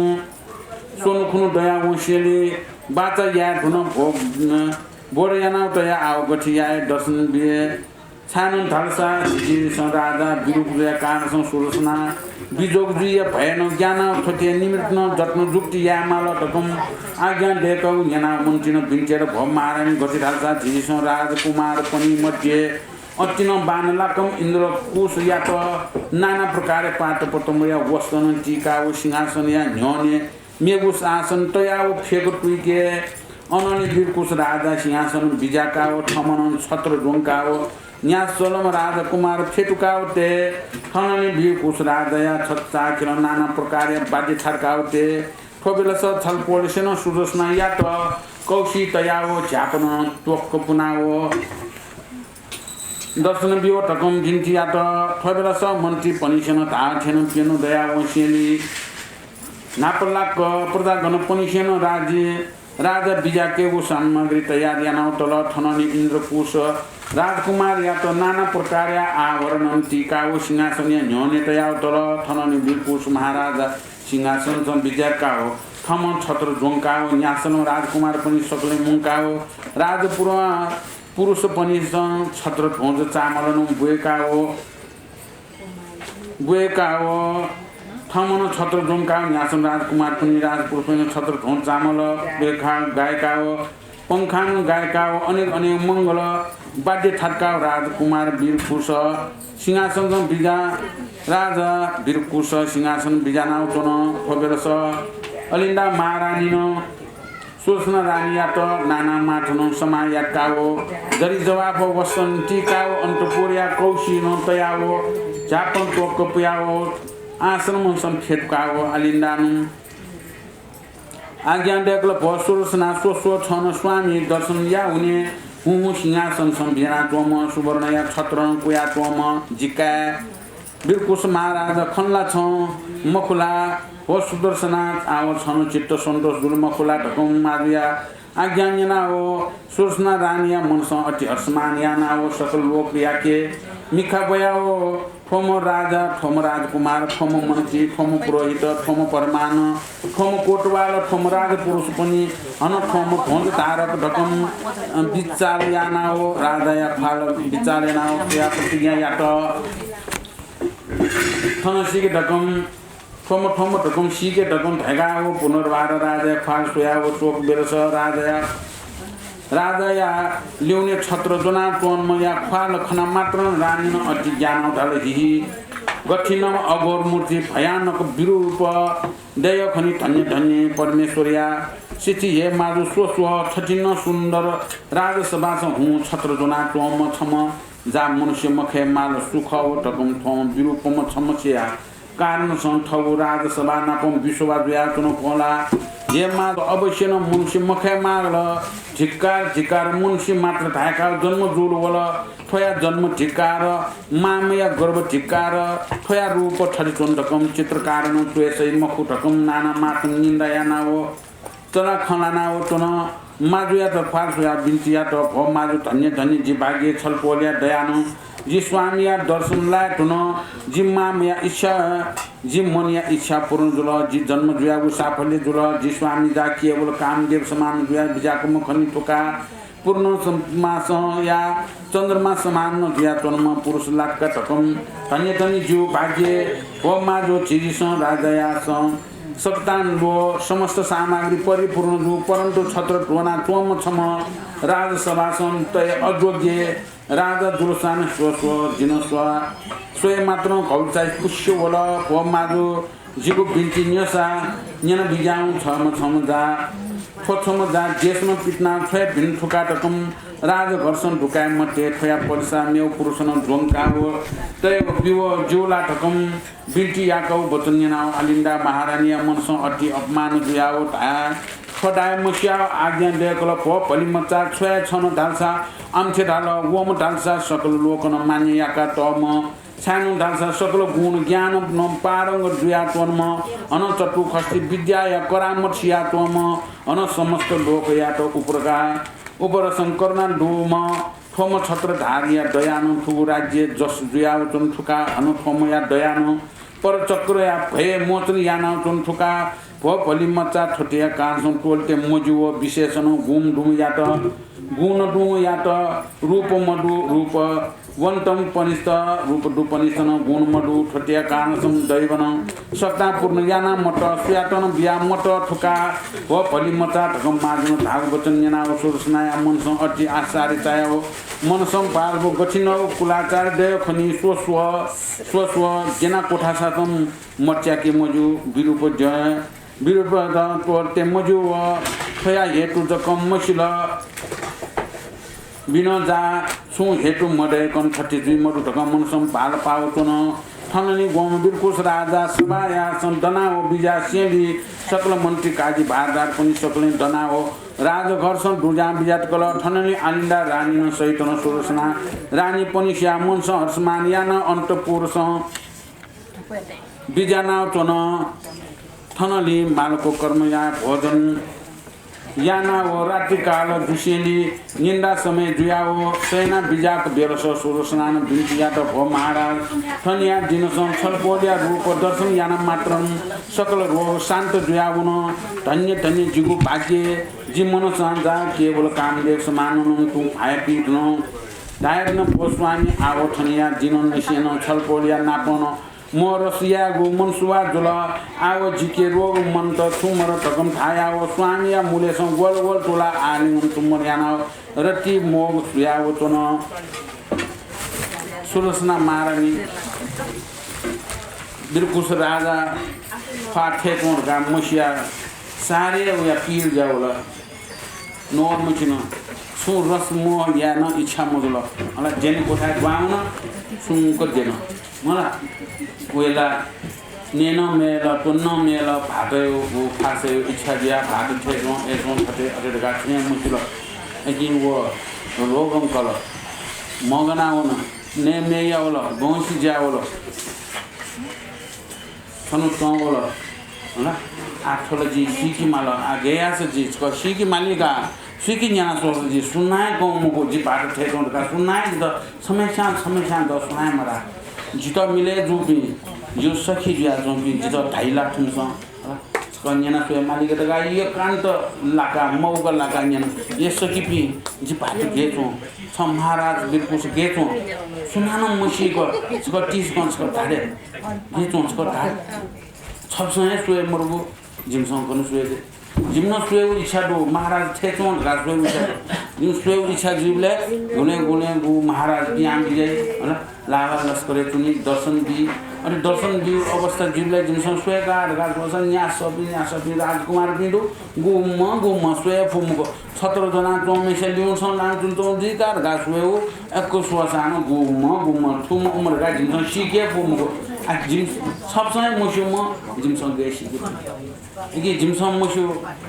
स्वन्हु खुन्हु दया वंसेंलि बाचा याये धुन भो, बोध यानाव तया आव गथे याये दर्शन बिये छाय्‌नं धालसा झिझीसं राजा बिरुकुसया कारणसं सुदर्शना बिजोग जुइया भयनं ज्ञानाव थथे निमित्तनं जत्न जुक्ति याये माल धकं आज्ञा दय्‌काव न्यनाव मन्त्रीनं बिन्ति यात। भो महारानी, गथे धालसा झिझीसं राजकुमारपनि मध्ये अतिनं बानलाकं इन्द्रकुसयात नाना प्रकारया पाटपतंगया वस्त्रनं तिकाव सिंहासनया न्ह्यःने मेगु आसन तयाव फेक तुइके अनंलि बिरुकुस राजा सिंहासन बिज्याकाव थमनं छत्र ज्वंकाव न्यासलम राजकुमार फ्यतुकाव तये। थनंलि बिरुकुस राजाया छचाःखेलं नाना प्रकारया वाद्य थातकाव तये। थ्व बेलस छलपोलसेनं सुदर्शनायात कौसि तयाव झ्यापनं त्वक्क पुनाव दर्शन बियो धकं बिन्ति यात। थ्व बेलस मन्त्रीपनिसेनं धाःथें प्यन्हु दया वंसेंलि न्हापालाक प्रजागणपनिसेनं राज्य राजा बिज्याकेगु सामग्री तयार यानाव तल। थनंलि इन्द्रकुस राजकुमारयात नाना प्रकारया आभरणं तिकाव सिंहासनया न्ह्यःने तयाव तल। थनंलि बिरुकुस महाराजा सिंहासनसं बिज्याकाव थमं छत्र ज्वंकाव न्यासलं राजकुमारपनि सकलें मुंकाव राजपुर पुरुषपनिसं छत्र ध्वज चामलं ब्वय्‌काव, ब्वय्‌काव, थमनं छत्र ज्वंकाव न्यासं राजकुमारपनि राजपुरुषपनिसं छत्र ध्वज चामल ब्वय्‌काव गाय्‌काव, पंखानं गाय्‌काव, अनेक अनेक मंगल वाद्य थातकाव राजकुमार बिरुकुस सिंहासनं बिजा, राजा बिरुकुस सिंहासन बिज्यानाव च्वन। थ्व बेलस अलिन्दा महारानीनं सुदर्शना रानीयात नाना माथनं समाः याकाव, जरि जवाफ वस्त्रं तिकाव, अन्तपुरया कौसिनं तयाव, झ्यापं त्वक्क पुयाव, आश्रमसं फ्यतुकाव, अलिन्दानं आज्ञा दय्‌कल, भो सुदर्शना, स्व स्व, छं स्वामी दर्शन याः हुने हुँ हुँ सिंहासनसं बिज्यानाच्वंम्ह सुवर्णया छत्रं कुयाच्वंम्ह जि काय् बिरुकुस महाराज खन ला छं मखु ला? भो सुदर्शना, आव छं चित्त सन्तोष जुल मखु ला धकं माजुया आज्ञा न्यनाव सुदर्शना रानीया मनसं अति हर्षमान यानाव सकल लोकयाके मिखा ब्वयाव थ्वम्ह राजा, थ्वम्ह राजकुमार, थ्वम्ह मन्त्री, थ्वम्ह पुरोहित, थ्वम्ह परमाण, थ्वम्ह कोतवाल, थ्वम्ह राजपुरुषपनि, हनं थ्वम्ह ध्वजधारक धकं, अ, बिचाल यानाव राजाया ख्वाल बिचाल यानाव स्वयाः प्रतिज्ञा यात। थन सीके धकं, थ्वम्ह थ्वम्ह धकं सीके धकं धयाव पुनर्वार राजाया ख्वाल स्वयाव च्वक बेलस राजाया राजाया ल्यूने छत्र ज्वनाच्वंम्हया ख्वाल खना मात्रं रानीनं अति ज्ञानाव धाल, हि हि, गथिनं अघोर मूर्ति भयानक विरूप दय् खनी, धन्य धन्य परमेश्वरया सिद्धि हे माजु, स्व स्व, थथिनं सुन्दर राजसभासं हुँ छत्र ज्वनाच्वंम्ह छम्ह जा मनुष्य मखय् माल, सु खः व धकं थ्वं विरूपम्ह छम्हस्या कारणसं थःगु राजसभा नापं विसोभा जुयाच्वनागु खः ला? हे माजु, अवश्य नं मनुष्य मखय् माल। धिक्कार, धिक्कार, मनुष्य मात्र धाय्‌काव जन्म जुल वल। थ्वया जन्म धिक्कार, मामया गर्भ धिक्कार, थ्वया रूप थथे च्वन धकं चित्रकारनं च्वय् सइ मखु धकं नाना माथं निन्दा यानाव चला खँ ल्हानाव च्वन। माजुयात ख्वाल स्वयाव बिन्ति यात, भो माजु, धन्य धन्य, जि भाग्य छलपोलया दयानं जि स्वामीया दर्शन लाये धुन। जि मामया इच्छा, जि मनया इच्छा पूर्ण जुल। जि जन्म जुयागु साफल्य जुल। जि स्वामी जा केवल कामदेव समान जुया बिज्याकम्ह खनी, थुका पूर्ण समासया चन्द्रमा समान जुयाच्वंम्ह पुरुष लात का धकं। धन्य धन्य ज्यू भाग्य। भो माजु, झिझीसं राजायासं सकतान व समस्त सामग्री परिपूर्ण जू, परन्तु छत्र ज्वनाच्वंम्ह छम्ह राजसभासं तये अयोग्य राजा जुलसां स्व स्व, जिं स्व, स्वये मात्रं घौचाइ पुष्य वल। भो माजु, जिगु बिन्ति न्यंसा न्यना बिज्याहुँ, छम्ह छम्ह जा, थ्व छम्ह जा देशनं पितिना छ्वये भिन थुका धकं राजघरसं दुकाये मते, थ्वया पलिसा मेव पुरुषनं ज्वंकाव तयेव बिव ज्यू ला धकं बिन्ति याकाव वचन न्यनाव अलिन्दा महारानीया मनसं अति अपमान जुयाव धाये, थ्व धाये मसियाव आज्ञा दय्कल, भो भलिमचा, छु हे छन धालसा, आमथे धाल, वम धालसा सकल लोकनं मान्य याका तःम्ह, छाय्नं धालसा सकल गुण ज्ञानं पारंगत जुयाच्वंम्ह, अन चतुःखष्टि विद्याया करामत सियाच्वंम्ह, अन समस्त लोकयात उपरका उपरसं करुणा दुम्ह, थ्वम्ह छत्रधारीया दयानं थुगु राज्य जस जुयाव च्वन थुका, अन थ्वम्हया दयानं परचक्रया भय मोचन यानाव च्वन थुका। भो भलिमचा, थ्वतेया कारणसं त्वःते मज्यू व विशेषनं गुम दुम्हयात, गुण दुम्हयात रूप मदु, रूप वन्तं पनिस्त, रूप दुपनिस्तनं गुण मदु, थ्वतेया कारणसं दैवनं सत्तापूर्ण याना मत, सुयातं बिया मत थुका। भो भलिमचा धकं महाजनं धाःगु वचन न्यनाव सुरसनाया मनसं अति आश्चर्य चायाव मनसं भालगु गथिनव कुलाचार दय् खनी, स्वस्व, स्वस्व, ज्यना कोठासातं मच्याके मज्यू, विरूप ज्य विरूपतं त्वःते मज्यू व थ्वया हेतु जक मसिल। बिनं जा छुं हेतु मदय्कं थथे जुइ मदु धकं मनसं भाल पाव च्वन। थनंलि ग्वम्ह बिरकुस राजा सभायासं दनाव बिज्यासेंलि सकल मन्त्री काजी भारदारपनि सकलें दनाव राजघरसं दुज्यां बिज्यात कल। थनंलि अलिन्दा रानीनं सहितं सुरसना रानीपनिसिया मनसं हर्षमान यानाव अन्तःपुरसं बिज्यानाव च्वन। थनंलि मालको कर्मया भोजन यानाव रात्रिकाल जुसेंलि निन्दा समय जुयाव सयना बिज्याक बेलस सुरसनानं बिन्ति यात, भो महाराज, थनया दिनसं छलपोलया रूप दर्शन याना मात्रं सकल रोग शान्त जुयावन। धन्य धन्य जिगु भाग्य, जि मनसं जा केवल कामदेव समाननं तुं भाय्पिं धुन। धायेधुन, भो स्वामी, आव थनया दिनं निसेनं छलपोलया नापं मरस यायेगु मनसुवा जुल। आव जिके रोग मन्त, छुं मरु धकं धायाव स्वामीया मुलय्सं ग्वल ग्वल तुला आलिंगन चुम्बन यानाव रति मोग सुयाव च्वन। सुरसना महारानी बिरकुस राजा ख्वाः थय् च्वं धकाः मसिया सारे वया पीर ज्यावल। नवल मचिन, छुं रस मोह याये नं इच्छा मजुल। अला ज्यने कोठाय् ग्वाहां वन, सुंक द्यन। मला, वय्ला नये नं मयल, त्वने नं मयल, भाःतय् व फासय् इच्छा जुयाः भाःत थय् च्वं, अय् च्वं थथे अथे धकाः छुं हे मसिल। अकिं व रोगं कल। मगना वन, नये मय्यावल, गंसि ज्यावल। छन्हु तं वल, हला? आः थ्व ला जिं सीके माल, आः गय् याःसा जि छकः सीके माली का, सुइके न्यना स्वःसा जि सुनां हे कं मखु, जि भाःत थय् च्वं धकाः सुनां हे जितः छम्हेस्यां छम्हेस्यां द सुनां हे मधाः। जितः मिले जूपिं, जिगु सखी जुयाच्वंपिं जितः धाइ ला थुमिसं, हला? छकः न्यना स्वये माली का धकाः एकान्त लाकाः, मौका लाकाः न्यन। ए सखीपिं, जि भाःत गय् च्वं, छ महाराज बिरकुस गय् च्वं, सुनानं मसीक, छकः तिसकं छकः धारे। गय् च्वं छकः धाः। छपिसं हे स्वये मरुगु, जिमिसं गन स्वये दे? जिमिसं स्वयेगु इच्छा दु, महाराज थय् च्वं धकाः स्वयेगु इच्छा दु। जिमिसं स्वयेगु इच्छा जुइबलय् गुलें गुलें गु महाराज पिहां बिज्याइ, हला, लाभा लस्करय् च्वनी, दर्शन बी। अले दर्शन बी अवस्था जुइबलय् जिमिसं स्वये का धकाः स्वःसा न्यासःपिं न्यासःपिं राजकुमारपिं दु, गुम्हं गुम्हं स्वये फु मखु। छत्र ज्वनाच्वंम्हस्या ल्यूंसं लानाच्वनाच्वंगु जुइ का धकाः स्वयेगु, अय्क स्वःसां नं गुम्हं गुम्हं थुम्हं उम्हं धकाः जिमिसं सीके फु मखु। आ, जिमि-, छपिसं हे मस्यूम्ह जिमिसं गय् सीके फु? अकिं जिमिसं मस्यू।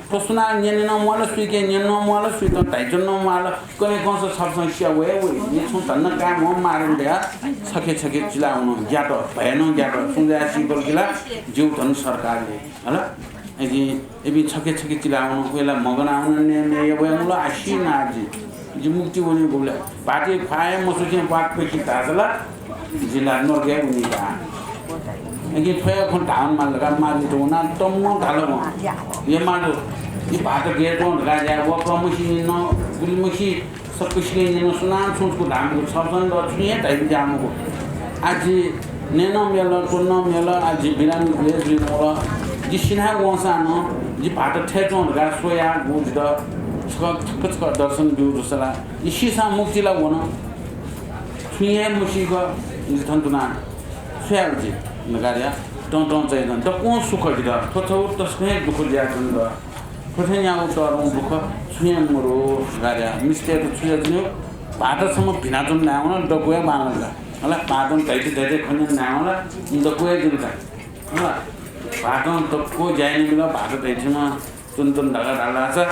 थ्व सुनां न्यने नं म्वाल, सुइके न्यने नं म्वाल, सुइतं धाइच्वने नं म्वाल। कन्हय् कंसा छपिसं स्या वये वइ। जिं छुं धन्दा काये म्वाःम्ह महाराज धयाः छखे छखे चिलावन, ग्यात, भय नं ग्यात। सुं जायाः सीकल कि ला, ज्यू धन्दा सरकारले। हला? अकिं इपिं छखे छखे चिलावन, वय्ला मगना वन, नये मय् वये मुल, आः सी ना जि। जि मुक्ति वने गुबलय् भाःतय् ख्वाः हे मस्वसें वात पखी धाःसा ला, जि ला नरकय् वनी का। अकिं थ्वया खँ धाःगु माल धकाः माजुयात वनाः तम्मं धाल वं, हे माजु, जि भाःत गय् च्वं धकाः ज्या वःकं मसी नं, गुलि मसी, सकसिके न्यन, सुनानं छुं छकू धाःगु मखु, छपिसं नं छुं हे धाइबी ज्या मखु। आः जि नये नं मयल, त्वने नं मयल, आः जि बिरामी गुलय् जुइ मवल। जि सिनाः वंसां नं जि भाःत थय् च्वं धकाः स्वयागु जितः छकः छकः छकः दर्शन ब्यू जूसा ला, जि सीसां मुक्ति ला वन। छुं हे मसीक जि थन तुनाः छु याये जि धकाः धयाः तं तं चायाच्वन। दक्वं सुख जितः, थ्व छगू तसकं हे दुःख जुयाच्वन। थ्व थें याःगु तःधंगु दुःख छुं हे मरु धकाः धयाः मिस्तय्त छु जुयाच्वनी? भाःत छम्ह भिनाच्वन धायेवं ला दक्वया बांलाक का। हला, भाःतं धैथि धैथि खँ न्यन धायेवं ला दक्वया जुल का। हला, भाःतं दक्व ज्या यानाबिल, भाःत धैथिमा च्वन च्वन धकाः धाल धाःसा,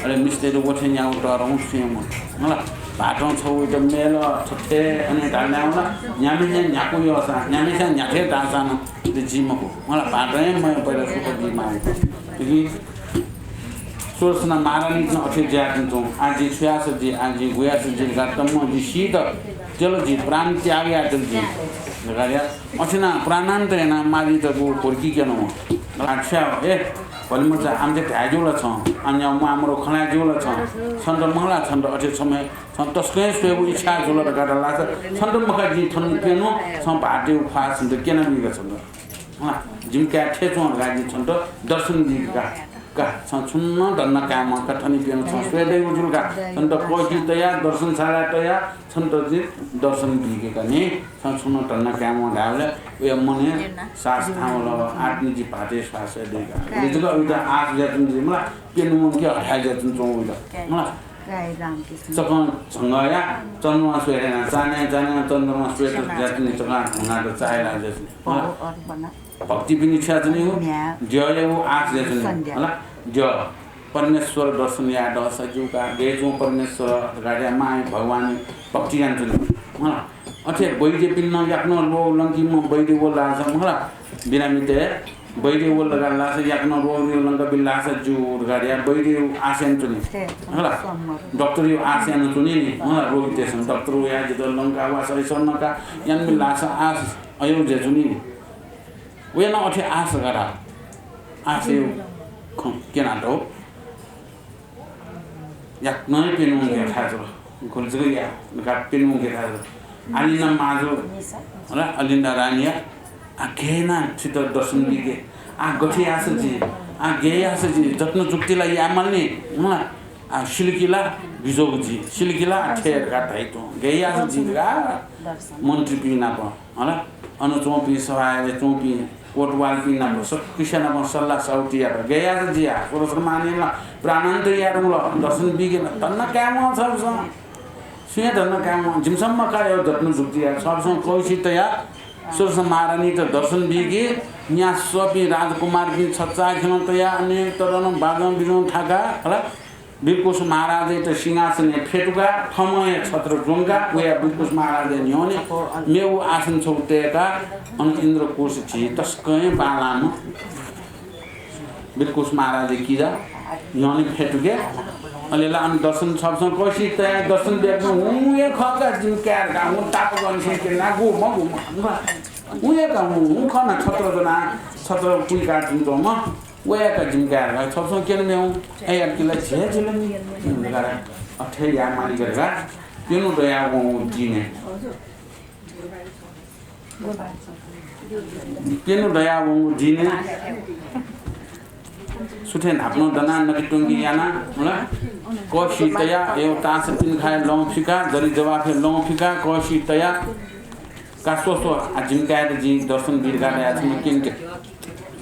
अले मिस्तय्त व थें याःगु तःधंगु छुं हे मरु। हला, भाःतं छगू वइत मेल थथे अन धाल धायेवं ला न्ह्याम्हेस्यां न्ह्याकू यःसां, न्ह्याम्हेस्यां न्ह्याथे धाःसां नं जि मखु। हला, भाःतं हे मयः पैला सुख बीमाःगु। सुदर्शना महारानीं नं अथे जुयाच्वंगु। आः जिं छु याःसा जुइ, आः जिं गु याःसा जुइ धकाः तमं जि सीत, तेल जि, प्राण त्याग यायेत जुइ धकाः धयाः अथे यानाः प्राणान्त यानाः मारीतय्गु भुर्की क्यन वं। आः छु याये, ए भलिमचा, आमथे धाये ज्यू ला छं? आमया म्वाःमरु खँ ल्हाये ज्यू ला छं? छन्त मखु ला, छन्त अथे छम्ह छं तसकं स्वयेगु इच्छा जुल धकाः धाल धाःसा छन्त मखु, जिं थन प्यन्हु, छं भाःतयागु ख्वाः छन्त क्यनाबीगु छन्त। हँ, जिमि काय् थथे च्वं धकाः जिं छन्त दर्शन बीगु का। का, छं छुं नं धन्दा कायेमाः का, थन प्यन्हु, छं स्वये दइगु जुल का। छन्त कःसि तयाः, दर्शनशालाय् तयाः छन्त जिं दर्शन बीगु का नि। छं छुं नं धन्दा कायेमाः धायेबलय् वया मनय् साहस थाहां वल, आः तिनि जि भाःतया ख्वाः स्वये दइ का। उलि जक उइत आश जुयाच्वंगु जुइ मला, प्यन्हु वंके हथाय् जुयाच्वंगु उइत। मला। सकं झंगःया चन्द्रमा स्वये धयाः, चान्हय् चान्हय् चन्द्रमा स्वये जुयाच्वनी, सकं झंगःयात चाःहिला जुयाच्वनी। भक्तिपिनि छु याच्वनी हो? द्यःयागु आश जुयाच्वनी। हला, द्यः परमेश्वर दर्शन यायेत सज्यू का, गय् च्वं परमेश्वर धकाः धयाः मां भगवानया भक्ति यानाच्वनी। हला, अथे वैद्यपिं नं याकनं रोग लंकीम्ह वैद्य वल धाःसा, हला, बिरामीतय् वैद्य वल धकाः धाःसा, याकनं रोग लंकाबिल धाःसा ज्यू धकाः धयाः वैद्ययागु आश यानाच्वनी। हला, डाक्टरयागु आश यानाच्वनी नि। हला, रोगीतय्सं डाक्टर वयाः जितः लंका वा सही सर नका यानाबिल धाःसा आश अय् जुयाच्वनी नि। वया नं अथे आश धकाः धाः। आशयागु खँ क्यनातः। याकनं प्यन्हु वंके थाय् जुल। गुलि जक या, धकाः प्यन्हु वंके थाय् जुल। अलिन्दा माजु, हला, अलिन्दा रानीया, आः गय् यानाः छितः दर्शन बीके? आः गथे याःसा जुइ? आः गय् याःसा जुइ? जत्न जुक्ति ला यायेमाल नि, हला। आः सिल कि ला बिज्यागु जुइ, सिल कि ला आः थथे धकाः धाइ तुं। गय् याःसा जुइ धकाः मन्त्रीपिं नाप, हला, अन च्वंपिं, सभाय् च्वंपिं कोटवालपिं नाप, सकसिया नाप सल्लाह साहुति यात। गय् याःसा जुइ आः? सुदर्शन महारानीं ला प्राणान्त यायेधुंकल, दर्शन बीके ला धन्दा कायेमाः छपिसं। सुयां धन्दा कायेमाः, जिमिसं मखु का, अय् जत्न जुक्ति याः। छपिसं कःसि तयाः सुदर्शन महारानीत दर्शन बीके, न्यासःपिं राजकुमारपिं छचाःखेलं तयाः अनेक तःधंगु बाजं बिजं थाकाः, हला, बिरकुस महाराजयात सिंहासनय् फ्यतुकाः थःम्हं हे छत्र ज्वंकाः वयाः बिरकुस महाराजया न्ह्यःने मेगु आसन छगू तय्काः अन इन्द्रकुस झी तसकं हे बांलाःम्ह बिरकुस महाराजया किजा न्ह्यःने फ्यतुके। अले ला अन दर्शन छपिसं कःसि तयाः दर्शन बियाच्वंगु हुँ हे खः का, जिमि काय् धकाः हुँ तापाक अन स्वंके ना, गु मखु, हुँ हे का, हुँ, हुँ खः ना, छत्र ज्वनाः छत्र पुइकाः च्वंच्वंम्ह। वया का जिमि काय् धकाः छपिसं क्यने मेगु, अय् यात कि ला झ्याः जुल नि धकाः, अथे यायेमाली का धकाः प्यन्हु दयावंगु दिनय्, प्यन्हु दयावंगु दिनय् सुथय् न्हापां दनाः नकित्वंकि यानाः, हला, कःसि तयाः, अय् तासपिं खाय् लं फिकाः, जरि जवाफय् लं फिकाः, कःसि तयाः, का स्व स्व, आः जिमि काय्‌यात जिं दर्शन बी धकाः धयाः छम्ह क्यंके।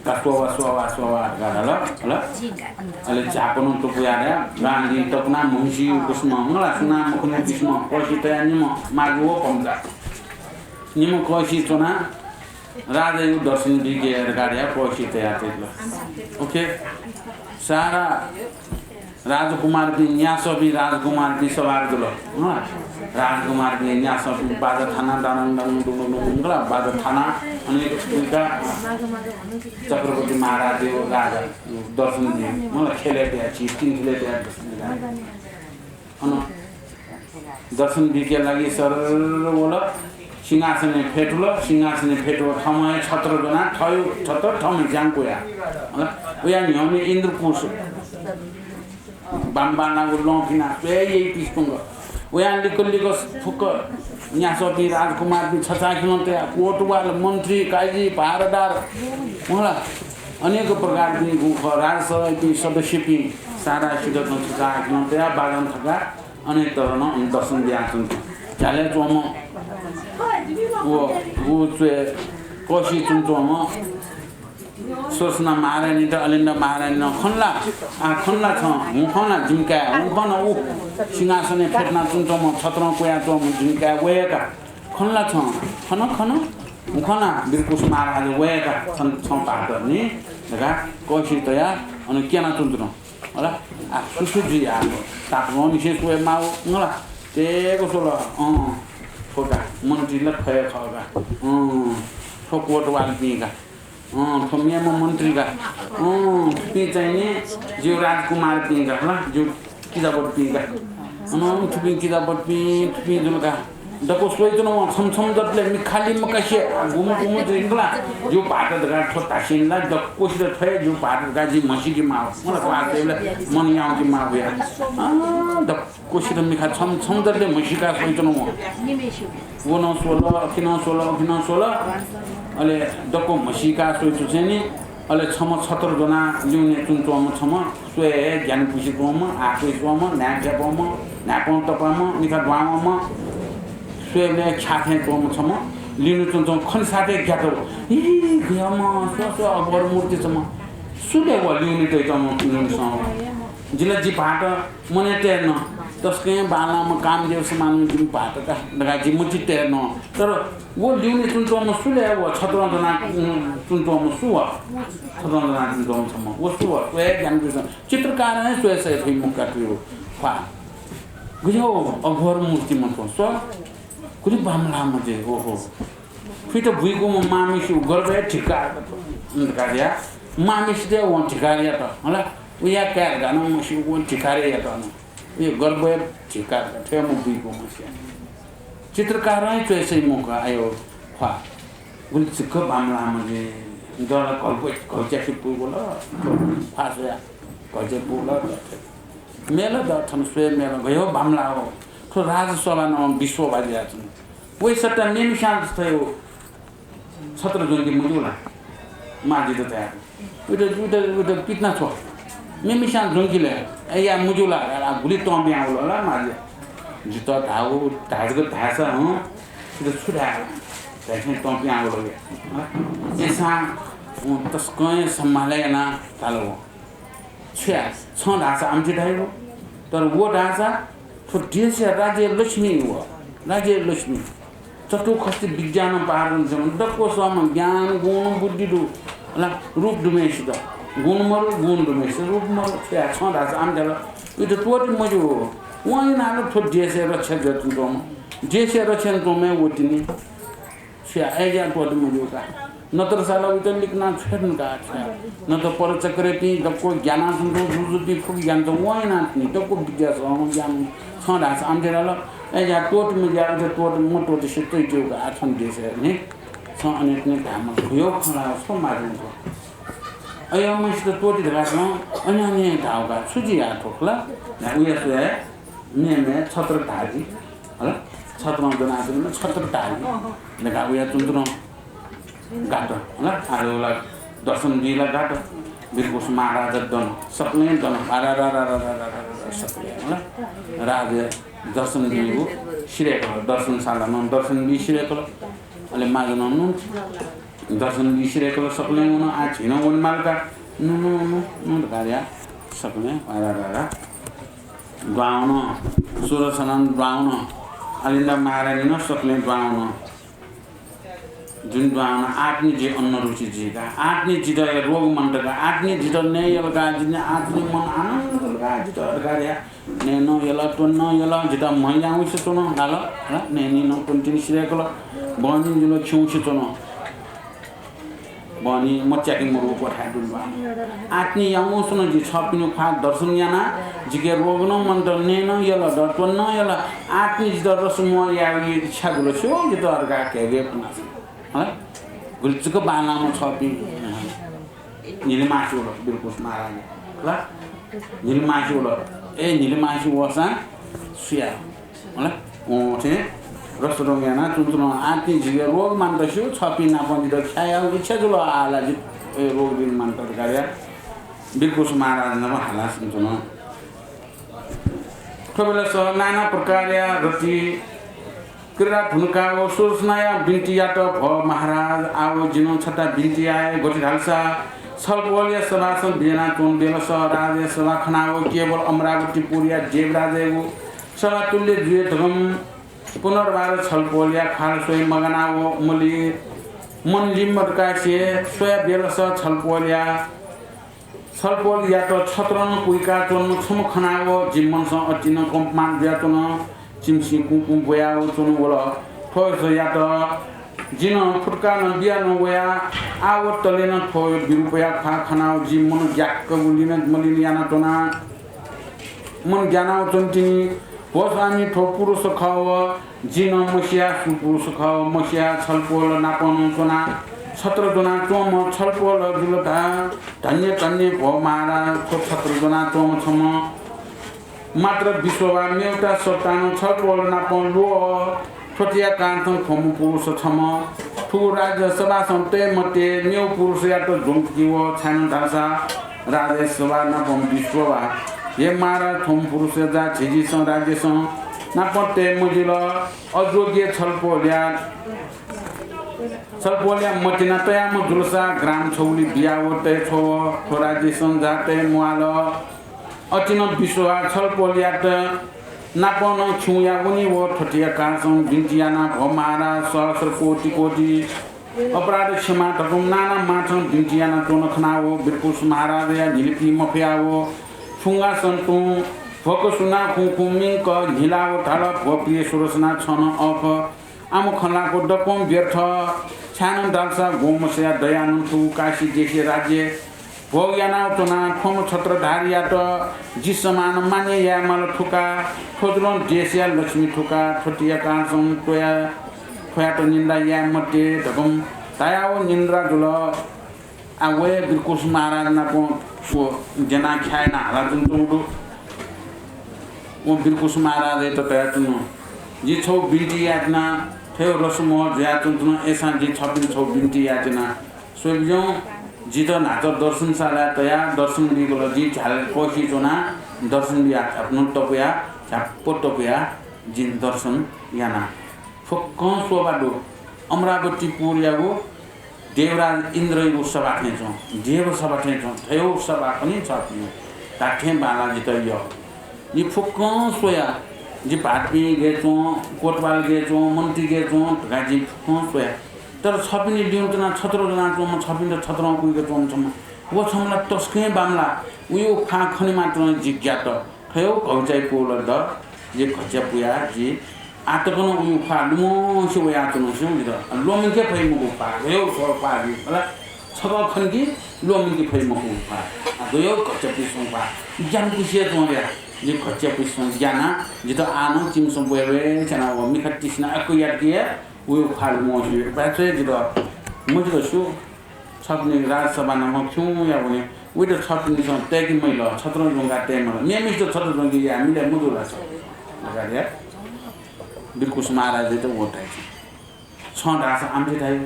का स्व वा, स्व वा, स्व वा धकाः धाल, हला। अले झ्यापनं तपुयाः धाः, गांधी तपुनाः म्हसिया कुसुमं, मला सुनां मखुनि कुसुमं, कःसि तयाः निम्ह माजु व पम्चा। निम्ह कःसि च्वनाः राजायागु दर्शन बीके धकाः धयाः कःसि तयाः तइल। OK। सारा राजकुमारपिं, न्यासःपिं राजकुमारपिं सवार जुल। हँ, राजकुमारपिं, न्यासःपिं बाजा थानाः डाडङ डाडङ डुङ डुङ डुङ डुङ बाजा थानाः अन उइका चक्रवर्ती महाराजयागु राजा दर्शन बी, मला खेले तयाः, झी तिनि खेले तयाः दर्शन बी। अन दर्शन बीके लागि सरर वल, सिंहासनय् फ्यतुल, सिंहासनय् फ्यतुल, थःम्हं हे छत्र ज्वनाः थःगु छत्र थःम्हं ज्यां क्वया। हला, वया न्ह्यःने इन्द्रकुस बांबांलाःगु लं फिनाः स्वये याइपिं च्वंक। वयां लिक्क लिक्क फुक्क न्यासःपिं राजकुमारपिं छचाःखेलं तयाः कोतवाल, मन्त्री, काजी, पहरादार, मला अनेक प्रकारपिं गुखः राजसभापिं सदस्यपिं सारा सिधतं छचाःखेलं तयाः बाजं थकाः अनेक तःधंगु दर्शन बियाच्वंपिं। झ्यालय् च्वंम्ह व, व च्वय् कःसि च्वनाच्वंम्ह सुदर्शना महारानीत अलिन्दा महारानीं खन ला, आ, खन ला छं, हुँ खन ला जिमि काय्, हुँ खन उ सिंहासनय् फ्यतुना च्वंच्वंम्ह छत्रं क्वयाच्वंम्ह जिमि काय् वय्‌का। खन ला छं, खन, खन, हुँ खन ला वीरकुश महाराज वय्‌का, छं, छं भाःत नि धकाः कःछि तयाः अन क्यना च्वंच्वन। होला, आ, सु सु जुइ आ, तापाकंनिसें स्वये माःगु, होला, तय्‌क स्वल, अँ, थ्व का, मन्त्री ला थ्व हे खः का, अँ, थ्व कोटवालपिं का। अँ, थ्व मेम्ह मन्त्री का। अँ, थुपिं चाहिँ नि जिगु राजकुमारपिं का, हला, जिगु किजाबटपिं का। अँ, थुपिं किजाबटपिं, थुपिं जुल का। दक्व स्वइच्वन वं, छम्ह छम्ह जतले मिखालिम्ह कसे, गुम्ह गुम्ह जुइगु ला। जिगु भाःत धकाः थ्व धासेंलि ला, दक्वसित थ्व हे जिगु भाःत धकाः जिं म्हसीके माःगु। मला क्वाः तयेबलय् मन याउँके माःगु या। अँ, दक्व कोसित मिखा छम्ह छम्ह जतले म्हसीका स्वइच्वन वं। व नं स्वल, अखि नं स्वल, अखि नं स्वल। अले दक्व म्हसीका स्वइच्वंसेंलि, अले छम्ह छत्र ज्वनाः लिउने च्वंच्वंम्ह छम्ह स्वये हे ज्ञान पुसे च्वंम्ह, आः पुसे च्वंम्ह, न्हाय् फ्याप्वंम्ह, न्हाय्पं तप्वंम्ह, मिखा दुहां वंम्ह, स्वयेबलय् ख्याः थें च्वंम्ह छम्ह लिउने च्वंच्वं खन साथै ग्यात व। हि, गय् म्ह, स्व, स्व, अघोर मूर्ति छम्ह। सु ले व लिउने तइच्वंम्ह लिउने च्वंम्ह। जि ला जि भाःत मनय् तये नं, तसकं बांलाःम्ह कामदेव समान जिमि भाःत का धकाः जिं मतिइ तये नं। तर व लिउने च्वंच्वंम्ह सु ले, व छत्रं ज्वनाः, उम्, च्वंच्वंम्ह सु व? छत्रं ज्वनाः च्वंच्वंम्ह छम्ह। व सु व? व हे ज्ञान पुसे च्वं। चित्रकारं हे स्वये सये फइ मखु का थ्व ख्वाः। गय् अघोर मूर्तिमंत स्व। गुलि बांमलाःम्ह जुइ, ओहो। फुइत बुइकूम्ह मांम्हेसिगु गर्भय् धिक्कार धकाः या। मांम्हेसित वं धिक्कार यात, हला। उया काय् धकाः नं म्हस्यूगु वं धिक्कार यात नं। उया गर्भय् धिक्कार धकाः थ्वयाम्ह बुइकूम्ह स्या। चित्रकारं हे च्वये सइ मखु का, आयो ख्वाः। गुलि जक बांमलाःम्ह जुइ, दला घल्पु-, घल्च्यासे पुगु ल, ख्वाः स्वया, घल्च्या पुगु ल, मेल द थन स्वये मेल, गय् बांमलाः हो। थ्व राजसभा नं विश्व बाजी याच्वन। वय् सट्टा मेम्हेस्यां थथे छत्र ज्वंके मज्यू ला? मांजित धया। उइत, उइत, उइत पितिना छ्व। मेम्हेस्यां ज्वंके ले, अय् या मज्यू ला? आ, गुलि तं पिहां वल ला मांजि। जितः धाःगु, धाःगु जक धाःसा, हँ, जितः छु धाये? धाइथें तं पिहां वल गे। हँ? अय्‌सां, हँ, तसकं हे सम्हालय् यानाः धाल व। छु याये? छं धाःसा आमथे धाइ व। तर व धाःसा थ्व देशया राज्य लक्ष्मी व। राज्य लक्ष्मी। चतुःषष्टि विज्ञानं पारंगत जुइम्ह, दक्व सःम्ह, ज्ञान, गुण, बुद्धि दु। अले रूप दुम्हेसित। गुण मरु, गुण दुम्हेसित रूप मरु। छु याये? छं धाःसा आमथे धाल। उइत त्वःते मज्यू। वं यानाः ला थ्व देशया रक्षा जुयाच्वंम्ह। देशया रक्षा यानाच्वंम्ह व तिनि। छु याये, अय्‌जुयाः त्वःते मज्यू का। नतरसा ला उइत लिकनाः छ्वये धुन का, छु याये। नत परचक्रय्‌पिं दक्व ज्ञानां च्वंच्वं जुजुपिं फुक्क ज्ञान च्वं वं यानाः तिनि, दक्व विद्या सःम्ह ज्ञान। छं धाःसा आमथे धाल, अय्‌जुयाः त्वःते मज्यू, उइत त्वःते, मत्वःते सित तइज्यू का, आः छं देशय् नि। छं अनेत नि धाःम्ह गय् खँ ला, छ्व माजं थ्व। अय्‌म्हेसित त्वःते धकाः छं अन्यान्य धाःगु का, छु जुइ आः थ्व खला? उया स्वयाः मेम्ह छत्र धाःगु, हला? छत्रं ज्वनाच्वंम्ह छत्र धाःगु। धकाः उया च्वंच्वं गात, हला? आः ला दर्शन बी ला गात। वीरकुश महाराज दन, सकलें दन, आ रा रा, सकलें, हला? राजां दर्शन बीगु सिधय्‌कल, दर्शनशालां नं दर्शन बी सिधय्‌कल। अले माजं नं नु दर्शन बी सिधय्‌कल, सकलें वन, आः झी नं वनेमाल का। नु, नु, नु, नु धकाः या, सकलें, आ रा रा रा। दुहां वन, सुदर्शनं दुहां वन, अलिन्दा महारानीं नं सकलें दुहां वन। जुन दुहां वन, आः तिनि जि अन्न रुचि जुइ का। आः तिनि जितः हे रोग मन्त का। आः तिनि जितः नये यल का। जितः आः तिनि मन आनन्द जुल का। जितः अधिकार या। नये नं यल, त्वने नं यल। जितः म्हं यां वइसे च्वन। धाल, हला, नयेनी नं त्वने तिनि सिधय्‌कल। बहनी जुल, खिउँसे च्वन। बहनी मच्याके मरु क्वथाय् दुने बाः। आः तिनि यां वइसे च्वन, जि छपिनि ख्वाः दर्शन यानाः जिके रोग नं मन्त, नये नं यल, त्वने नं यल। आः तिनि जितः रसमोह यायेगु इच्छा जुल, छु जितः अर्का केगे पनास। हला? गुलि जक बांलाःम्ह छपिं। न्हिलिमासि वल, वीरकुश महाराज। हला? न्हिलिमासि वल। ए, न्हिलिमासि वःसां छु याये? हला? अँ, थें रसरोग यानाः च्वंच्वन। आः तिनि जिके रोग मन्त स्यू, छपिं नाप जितः ख्यायेगु इच्छा जुल, आः ला जि, ए, रोग जुइ मन्त धकाः या। वीरकुश महाराज नाप हालाः च्वंच्वन। थ्व बेलस नाना प्रकारया रति क्रीडा धुंकाः व सुदर्शनाया बिन्ति यात, भो महाराज, आः व जिं नं छता बिन्ति याये, गथे धालसा छलपोलया सभासं बिज्यानाच्वंगु बेलस राजाया सभा खनाव केवल अमरावतीपुरया देवराजयागु सभा तुल्य जुइ धकं पुनर्वार छलपोलया ख्वाल स्वये मगानाव मलि मन लिमकासे स्वया बेलस छलपोलया छलपोलयात छत्रं कुइकाच्वंम्ह छम्ह खनाव जिमि मनसं अतिनं कम्पमान जुयाच्वन। चिमसिं कुं कुं ब्वयाव च्वनु वल। थ्वयात जिं फुत्काः नं बिया नं वया। आव तले नं थ्व विरूपया ख्वाः खनाव जिमि मन ग्याक्क गुलिन मलिन यानाच्वना। मन ग्यानाव च्वंतिनि। भो स्वामी, थ्व पुरुष खः व जिं नं मसिया सु पुरुष खः व मसिया छलपोल नापं नं च्वना छत्र ज्वनाच्वंम्ह छलपोल जुल धा। धन्य धन्य भो महाराज, थ्व छत्र ज्वनाच्वंम्ह छम्ह मात्र विश्ववा मेवता सत्तानं छलपोल नापं ल्वः। थ्वतिया कारणं थ्वम्ह पुरुष छम्ह थुगु राज्य सभासं तये मते। मेव पुरुषयात ज्वंकी व छाय्नं धालसा राजया सभा नापं विश्ववा। हे महाराज, थ्वम्ह पुरुषया जा झिझिसं राज्यसं नापं तये मजिल। अजोग्य छलपोलया छलपोलया मतिना तयाम्ह जुलसा ग्राम छगुली बियाव तये छ्वव। थ्व राज्यसं जा तये म्वाल। अतिनं विश्ववा छलपोलयात नापं नं खिउँया वनी व थ्वतिया कारणं बिन्ति याना, भो महाराज, सहस्र कोटि कोटि अपराध क्षमा धकं नाना माछं बिन्ति यानाच्वन खनाव बिरकुस महाराजया न्हिलिपि मफयाव सुंगासं तुं भ्वक सुना खुं खुं मिंक न्हिलाव धाल, भो प्रिय सुरसना, छन अख आम खँ ल्हाःगु दक्वं व्यर्थ। छाय्नं धालसा ग्वम्हस्या दयानं थुगु काशी देशय् राज्य भोग यानाव च्वना थ्वम्ह छत्रधारीयात जि समान मान्य यायेमाल थुका। थ्व जुलं देशया लक्ष्मी थुका। थ्वतिया कारणं त्वया थ्वयात निन्दा याये मते धकं धयाव निन्द्रा जुल। आ, वया बिरकुस महाराज नाप व ज्याना ख्यायेना हालाच्वंगु दु। व बिरकुस महाराजयात धयाच्वन, जिं छगू बिन्ति यायेत्यना, थ्व रसमोह जुयाच्वंच्वन, अय्सां जिं छपिन्त छगू बिन्ति यायेत्यना। स्वयेबज्याहुँ जितः न्हाचः दर्शनशालाय् तयाः दर्शन बीकल। जिं झ्याल कःसिइ च्वनाः दर्शन बिया झ्याप्पु तपुया, झ्याप्पु तपुया जिं दर्शन याना। फुक्कं शोभा दु। अमरावतीपुरयागु देवराज इन्द्रयागु सभा थें च्वं, देव सभा थें च्वं, थ्वयागु सभा खनी छपिं। धात्थें बांलाः जितः यः। जि फुक्कं स्वया, जि भाःतपिं गय् च्वं, कोतवाल गय् च्वं, मन्त्री गय् च्वं धकाः जि फुक्कं स्वया। तर छपिनि ल्यून्तना छत्र ज्वनाच्वंम्ह, छपिन्त छत्रं कुइकाच्वंम्ह छम्ह, व छम्ह ला तसकं बांमलाः। वयागु ख्वाः खने मात्रं जि ग्यात। थ्वयागु घौचाइ पूवल द, जि घच्चा पुया, जि आः तक नं वयागु ख्वाः लुमंसे वयाच्वनागु जितः। ल्वःमंके फइ मखु ख्वाः, गय् ख्वाः जि, मला छकः खनकि ल्वःमंके फइ मखु ख्वाः। आ, गय् घच्चा पुइसं ख्वाः। ग्यानापुसे च्वं या, जि घच्चा पुइसं ग्याना, जितः आः नं चिमिसं ब्वय् ब्वय् स्याना व मिखा तिसिना अक्क यात कि वयागु ख्वाः लुमंसे वया। बाय् च्वया जितः, मजिल सु। छपिनि राजसभा नाप खिउँया वने, वइत छपिनिसं तय्के मजिल, छत्रं ज्वंका तये माल। मेम्हय्सित छत्रं ज्वंके याये मिले मजू ला छ? धकाः धया। बिरकुस महाराजयात व धाइ। छं धाःसा आमथे धाइ।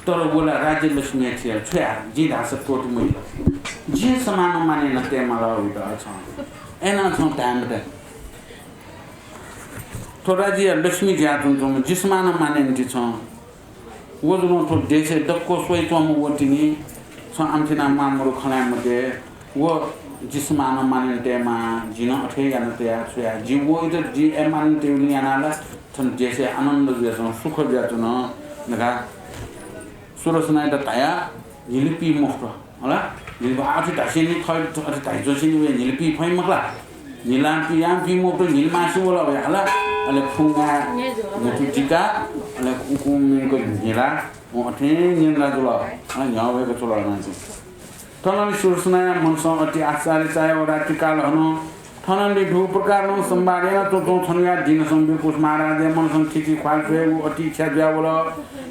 तर व ला राज्य लक्ष्मीया थें छु याः, जिं धाःसा त्वःते मजिल। जिं समान माने याना तये माल वइत छं। अय्नं छं धाये मते। थ्व राज्यया लक्ष्मी जुयाच्वंच्वंम्ह जि समान माने याना ति छं। व जुलं थ्व देशय् दक्व स्वयाच्वंम्ह व तिनि। छं आमथे यानाः मांमदु खँ ल्हाये मते। व जि समान माने याना तयेमाः, जिं नं अथे याना तया छु याये। जि वइत जि अय् माने याना तयेगुलिं यानाः ला थन देशय् आनन्द जुयाच्वन, सुख जुयाच्वन धकाः सुरसनायात धयाः न्हिलि पी मफुत। हला, न्हिलि पी, अथे धासेंलि थः, अथे धाइच्वंसेंलि वया न्हिलि पी फइ मखु ला। न्हिलां पी, यां पी मफुत, न्हिलि मासे वल वया हला। अले फुंगा म्हुतु दिका, अले उकुं मिंक न्हिला, व अथें निन्द्रा जुल। अले न्ह्यः वय्क च्वल मान्छे। थनंलि सुरसनाया मनसं अति आश्चर्य चायाव रात्रिकाल हनं थनंलि धू प्रकारं संवाद यानाच्वंच्वं छन्हुया दिनसं बिरकुस महाराजया मनसं थीथी ख्वाल स्वयेगु अति इच्छा जुयावल।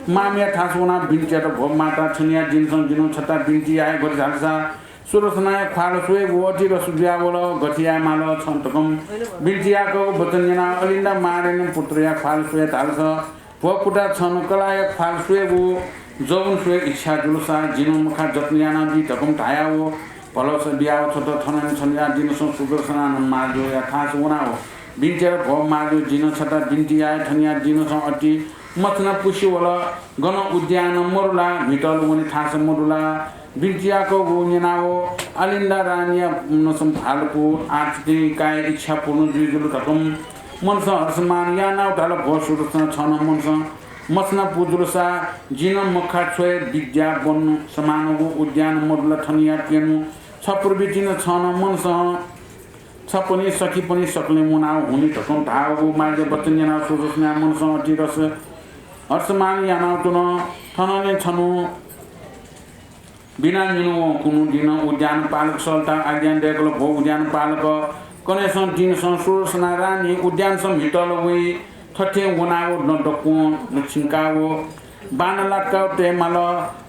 मामया थासं वनाः बिन्ति यात, भो माता, छन्हुया दिनसं जिं नं छता बिन्ति याये, गथे धालसा सुरसनाया ख्वाल स्वयेगु अति रस जुयावल, गथे याये माल छं धकं बिन्ति याकःगु वचन न्यनाः अलिन्दा महारानीं पुत्रया ख्वाल स्वये धालसा भो पुता, छं कलाःया ख्वाल स्वयेगु जवं स्वये इच्छा जुलसा जिं नं मखा जतन यानाबी धकं धयाव भलसा बियाव छत। थनंलि छन्हुया दिनसं सुदर्शनानं माजोया थासं वनाव बिन्ति यात, भो माजो, जिं नं छता बिन्ति याये, थनया दिनसं अति मथना पुसे वल, गन उद्यानं मदु ला, म्हितल वने थासं मदु ला, बिन्ति याकःगु न्यनाव अलिन्दा रानीया मनसं भालपु आर्थिक काय इच्छा पूर्ण जुइ जुल धकं मनसं हर्षमान यानाव धाल, भो सुदर्शना, छं नं मनसं मसना पुजुलसा जिं नं मखा छ्वये विद्या वन समानगु उद्यान मदुला थनिया प्यनु छ प्रवृत्तिं छं नं मनसं छपनि सखीपनि सकलें वनाव हुनि धकं धाःगु मार्गया वचन न्यनाव सुदर्शना मनसं अति रस हर्षमान यानाव तुन थनले छनु बिना मिनु वंकुनु दिनं उद्यान पालक सलता आज्ञा दयकल, भो उद्यान पालक, कन्हय्‌सं दिनसं सुदर्शना रानी उद्यानसं म्हितल वइ। थथे वनाव न दक्वं न छिंकाव बाण लातकाव तये माल।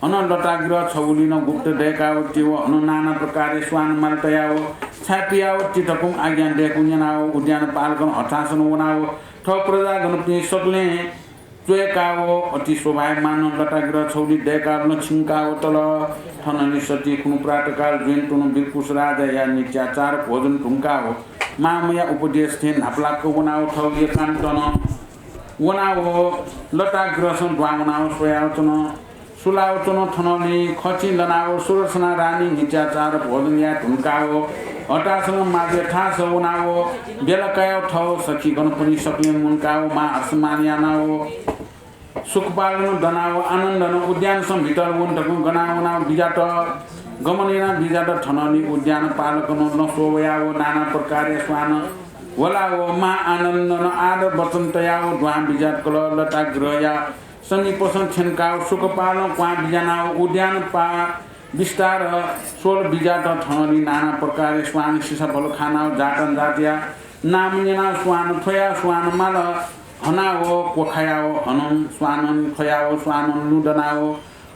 हनं लतागृह छगुलिं गुप्त दयकाव तिव हनं नाना प्रकारया स्वान माल तयाव छाय्‌पियाव ति धकं आज्ञा दयकु न्यनाव उद्यान पालकं हथासनं वनाव थः प्रजागणपिं सकलें च्वय्‌काव अति शोभायमान लतागृह छगुलि दयकाव न छिंकाव तल। थननि सति खुनु प्रातःकाल जुइन तुन बिरकुश राजाया नित्याचार भोजन धुंकाव मामया उपदेश थें न्हापालाक वनाव थव एकान्तनं वनाव लतागृहसं द्वां वनाव स्वयाव च्वन। सुलाव च्वन थनंलि खचिं लनाव सुदर्शना रानी नित्याचार भोजन याये धुंकाव हतासनं मार्गया थासं वनाव बेला कायाव थव सखीगणपनि सकलें मुंकाव महाहर्षमान यानाव सुखपालं दनाव आनन्दनं उद्यानसं म्हितल वन धकं गनाव वनाव बिजात। गमन यानाव बिजात थनंलि उद्यान पालकनं लँ स्ववयाव नाना प्रकारया स्वान वलाव महाआनन्दनं आदर वचन तयाव द्वां बिजात कल। लतागृहया समीपसं थ्यंकाव सुखपालं क्वां बिजानाव उद्यान पा विस्तार स्वल बिजात थनंलि नाना प्रकारया स्वान सिसाफल खानाव जातन जातया नाम न्यनाव स्वान थ्वयाव स्वान माल हनाव क्वखायाव हनं स्वानं थ्वयाव स्वानं लुँ दनाव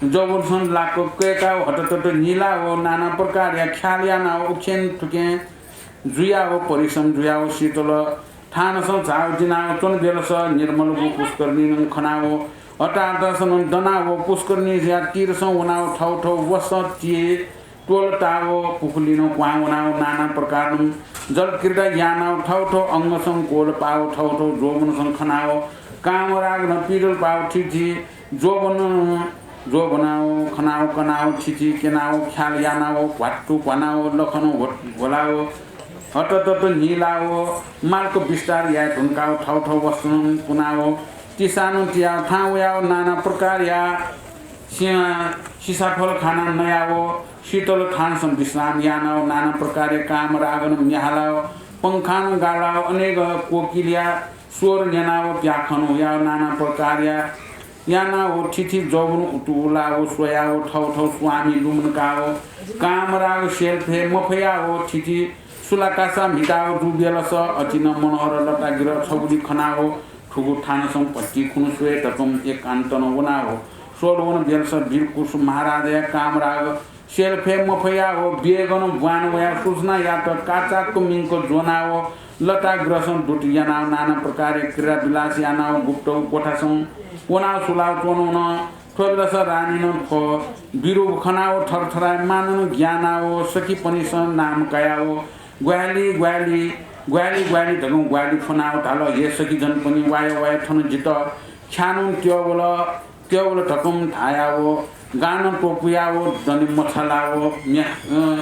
जवनसं लाक्क कय्‌काव हततत न्हिलाव नाना प्रकारया ख्याल यानाव उखें थुखें जुयाव परिश्रम जुयाव शीतल थानसं झाव जिनाव च्वन बेलस निर्मलगु पुष्करिणीनं खनाव हताहतासनं दनाव पुष्करिणीया तीरसं वनाव थव थव वसं तिये त्वलताव पुखुलिनं क्वां वनाव नाना प्रकारनं जलक्रीडा यानाव थव थव अंगसं कोलपाव थव थव जोबनसं खनाव कामरागनं पिदलपाव थिथि जोबन जोबनाव खनाव कनाव थिथि क्यनाव ख्याल यानाव घ्वात्तु घ्वानाव लखन घ्व-, घ्वलाव हततत न्हिलाव माल्क विस्तार याये धुंकाव थव थव वसनं पुनाव तिसानं तियाव थां वयाव नाना प्रकारया सिंहा सिसाफल खाना नयाव शीतल थानसं विश्राम यानाव नाना प्रकारया कामरागनं म्ये हालाव पंखानं गालाव अनेक कोकिलया स्वर न्यनाव प्याखन हुयाव नाना प्रकारया यानाव थिथि जवनु उतु उलाव स्वयाव थव थव स्वामी लुमनकाव कामराग सेल्फे मफयाव थिथि सुलाकासा म्हिताव जु बेलस अति नं मनोहर लतागृह छगुलि खनाव थुगु थानसं पट्टि खुनु स्वये धकं एकान्तनं वनाव स्वल वन बेलस बिरकुश महाराजया कामराग सेल्फे मफयाव बेगनं ब्वान वयाव सुदर्शनायात काचाक्क मिंक ज्वनाव लतागृहसं दूत यानाव नाना प्रकारया क्रीडा विलास यानाव गुप्त कोठासं वनाव सुलाव च्वन वन। थ्व बेलस रानीनं थ्व बिरुव खनाव थरथरायमानं ग्यानाव सखीपनिसं नाम कायाव ग्वाहालि ग्वाहालि ग्वाहालि ग्वाहालि धकं ग्वाहालि फ्वनाव धाल, हे सखीजनपनि, वाये वाये थन जितः ख्यानं त्यःवल त्यःवल धकं धायाव गानं त्वपुयाव दने मछालाव म्या-, अ,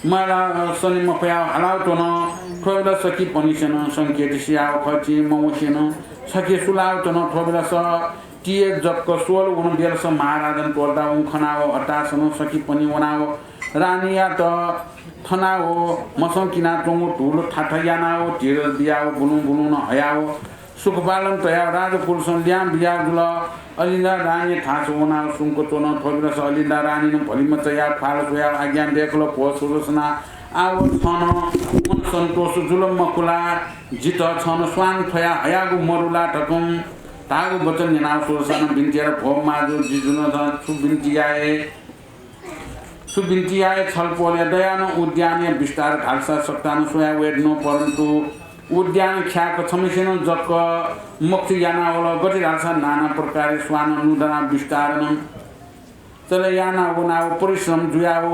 मला सने मफयाव हालाव च्वन। थ्व बेलस सखीपनिसेनं संकेत सियाव खचिं मवसेनं सखी सुलाव च्वन। थ्व बेलस तिये जक्क स्वल वन बेलस महाराजनं त्वलतावं खनाव हतासनं सखीपनि वनाव रानीयात थनाव मसं किनाच्वंगु धूल थाथा यानाव धीरज बियाव बुलुं बुलुं नं हयाव सुखपालं तयाव राजकुलसं ल्यां बियाव जुल। अलिन्दा रानीया थासं वनाव सुंक च्वन। थ्व बेलस अलिन्दा रानीनं भलिमचायाव ख्वाल स्वयाव आज्ञा दयकल, भो सुदर्शना, आव छं नं मन सन्तोष जुल मखुला, जितः छं नं स्वान थ्वया हयागु मरुला धकं धाःगु वचन न्यनाव सुदर्शनां बिन्ति यात, भो माजु, जि जुनं छु बिन्ति याये? छु बिन्ति याये? छलपोलया दयानं उद्यानया विस्तार धालसा सकतानं स्वया वये धुन, परन्तु उद्यान ख्याक छम्हसिनं जक मखुत यानावल। गथे धालसा नाना प्रकारया स्वानं नुदना विस्तारनं चले याना वनाव परिश्रम जुयाव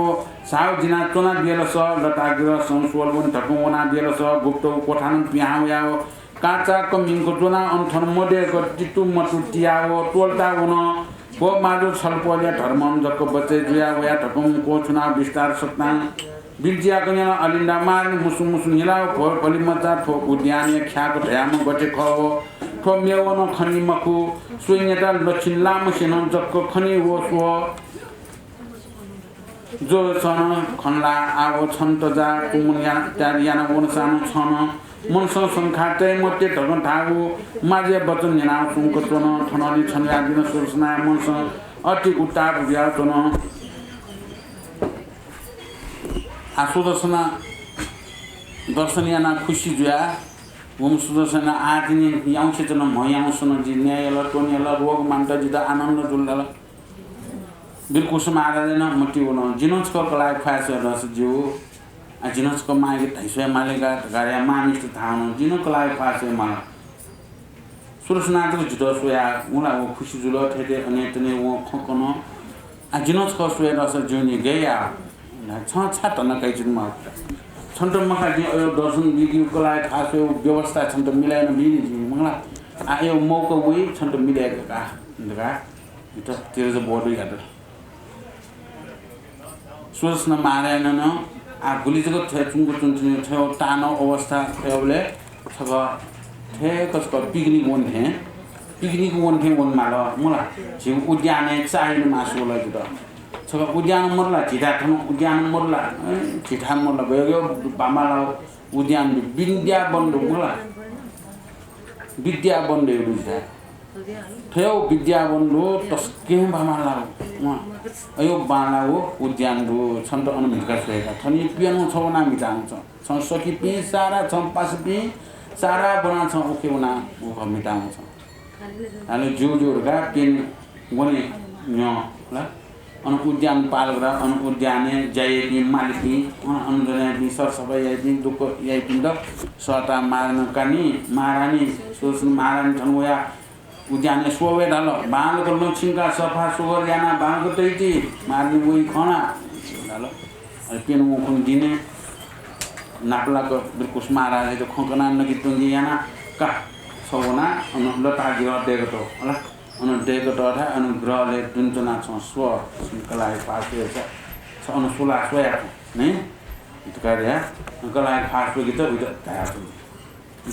झाव जिना च्वना बेलस लतागृहसं स्वल वन धकं वना बेलस गुप्त कोठानं पिहां वयाव काचाक्क मिंक ज्वनाव अन थन मदय्क तितु मतु तियाव त्वलता वन। व माजु छलपोलया धर्मं जक बचय् जुयाः वया धकं क्वछुनाः बिस्तार सकतां बिज्याकन्यां अलिन्दा मार मुसु मुसु निलाव भोर भलिमचा थ्व उद्यानया ख्याक धयाम्ह गथे खः व थ्व मेवं खनी मखु। स्वइन्यात लछिन लामसेनं जक खनी व स्व। जो सन खनला आव छन्त जा कुमुन या-, त्याग याना वनसान छन मनसं शंखा तये मते धकं धाःगु माजया वचन न्यनाव सुंक च्वन। थनलि छन्वया दिन सुदर्शनाया मनसं अति उत्ताप जुया च्वन। आ सुदर्शना दर्शन याना खुसी जुया वम सुदर्शना आ तिनि याउँसे च्वन म्ह याउँसन जि न्याय यल त्वन यल रोग मान्त जित आनन्द जुल धाल। बिरकुस महाराजं मति वन, जिनं छकः कलाः ख्वाः स्वये दस ज्यू। आ, जिनं छकः माःयाके धाइ स्वये माले का धकाः या मामिष्ट धावन, जिनं कलाः ख्वाः स्वये माल। सुरसनातक जितः स्वया उला व खुसी जुल, थेते अने तने व खँ कन। आ, जिनं छकः स्वये दस ज्यू नि गय् या। छं छा धन काइ जुन माल। छन्त मखा जिं अयो दर्शन बिगियो कलाः ख्वाः स्वये व्यवस्था छन्त मिलायन बिनि जिं मंगला। आ, अयो मौका वइ छन्त मिलाय् का धकाः। इमित तिरज बोधु यात। सुदर्शन महाराजं नं आ गुलि जक थ्वय् चुंगु चुन थ्वय् तानं अवस्था थ्वय्‌बलय् छकः थ्वय्‌क छकः पिकनिक वन थें, पिकनिक वन थें वन माल मला। झीगु उद्यानय् चाहिने मासु वल जितः। छकः उद्यान मरला, झिथा थन उद्यान मरला, ए, झिथा मरला, गयो गयो बामाला उद्यान दु, विद्यावन दु मला। विद्यावन दु झिथा। थ्वय् विद्यावन दु तसकं बांलाःगु। अँ, अयो बांलाःगु उद्यान दु, छन्त अन म्हितका स्वयेका। थनि प्यन्हु छं वना म्हिताहुँ छं। छं सखीपिं सारा, छं पासापिं सारा ब्वना छं उखे वना उखे म्हिताहुँ छं। अले ज्यू ज्यू धकाः प्यन्हु वने न्ह्यः ला। अन उद्यान पालक ला, अन उद्यानय् ज्या याइपिं मालिपिं, अन, अन ज्या याइपिं, सरसफाइ याइपिं, दुःख याइपिन्त सःताः महारानीं कानी, महारानी, सुदर्शन महारानी थन वया उद्यानय् स्वः वये धाल। बांलाक लँ छिंकाः सफा सुग्घर यानाः बांलाक तइति, महारानी वइ खना धाल। अले प्यन्हु वंखुन्हु दिने न्हापालाक बिरकुस महाराजयात खँ कनाः नकित्वंगि यानाः का, छ वनाः अन लता गिरः दय्‌कत हला। अन दय्‌कत धाः, अन ग्रहलय् दुने च्वनाः छं स्व, कलाः ख्वाः स्वये छ, छ अन सुलाः स्वया थौं नि धकाः धयाः कलाः ख्वाः स्वयेत वइत धयाच्वन।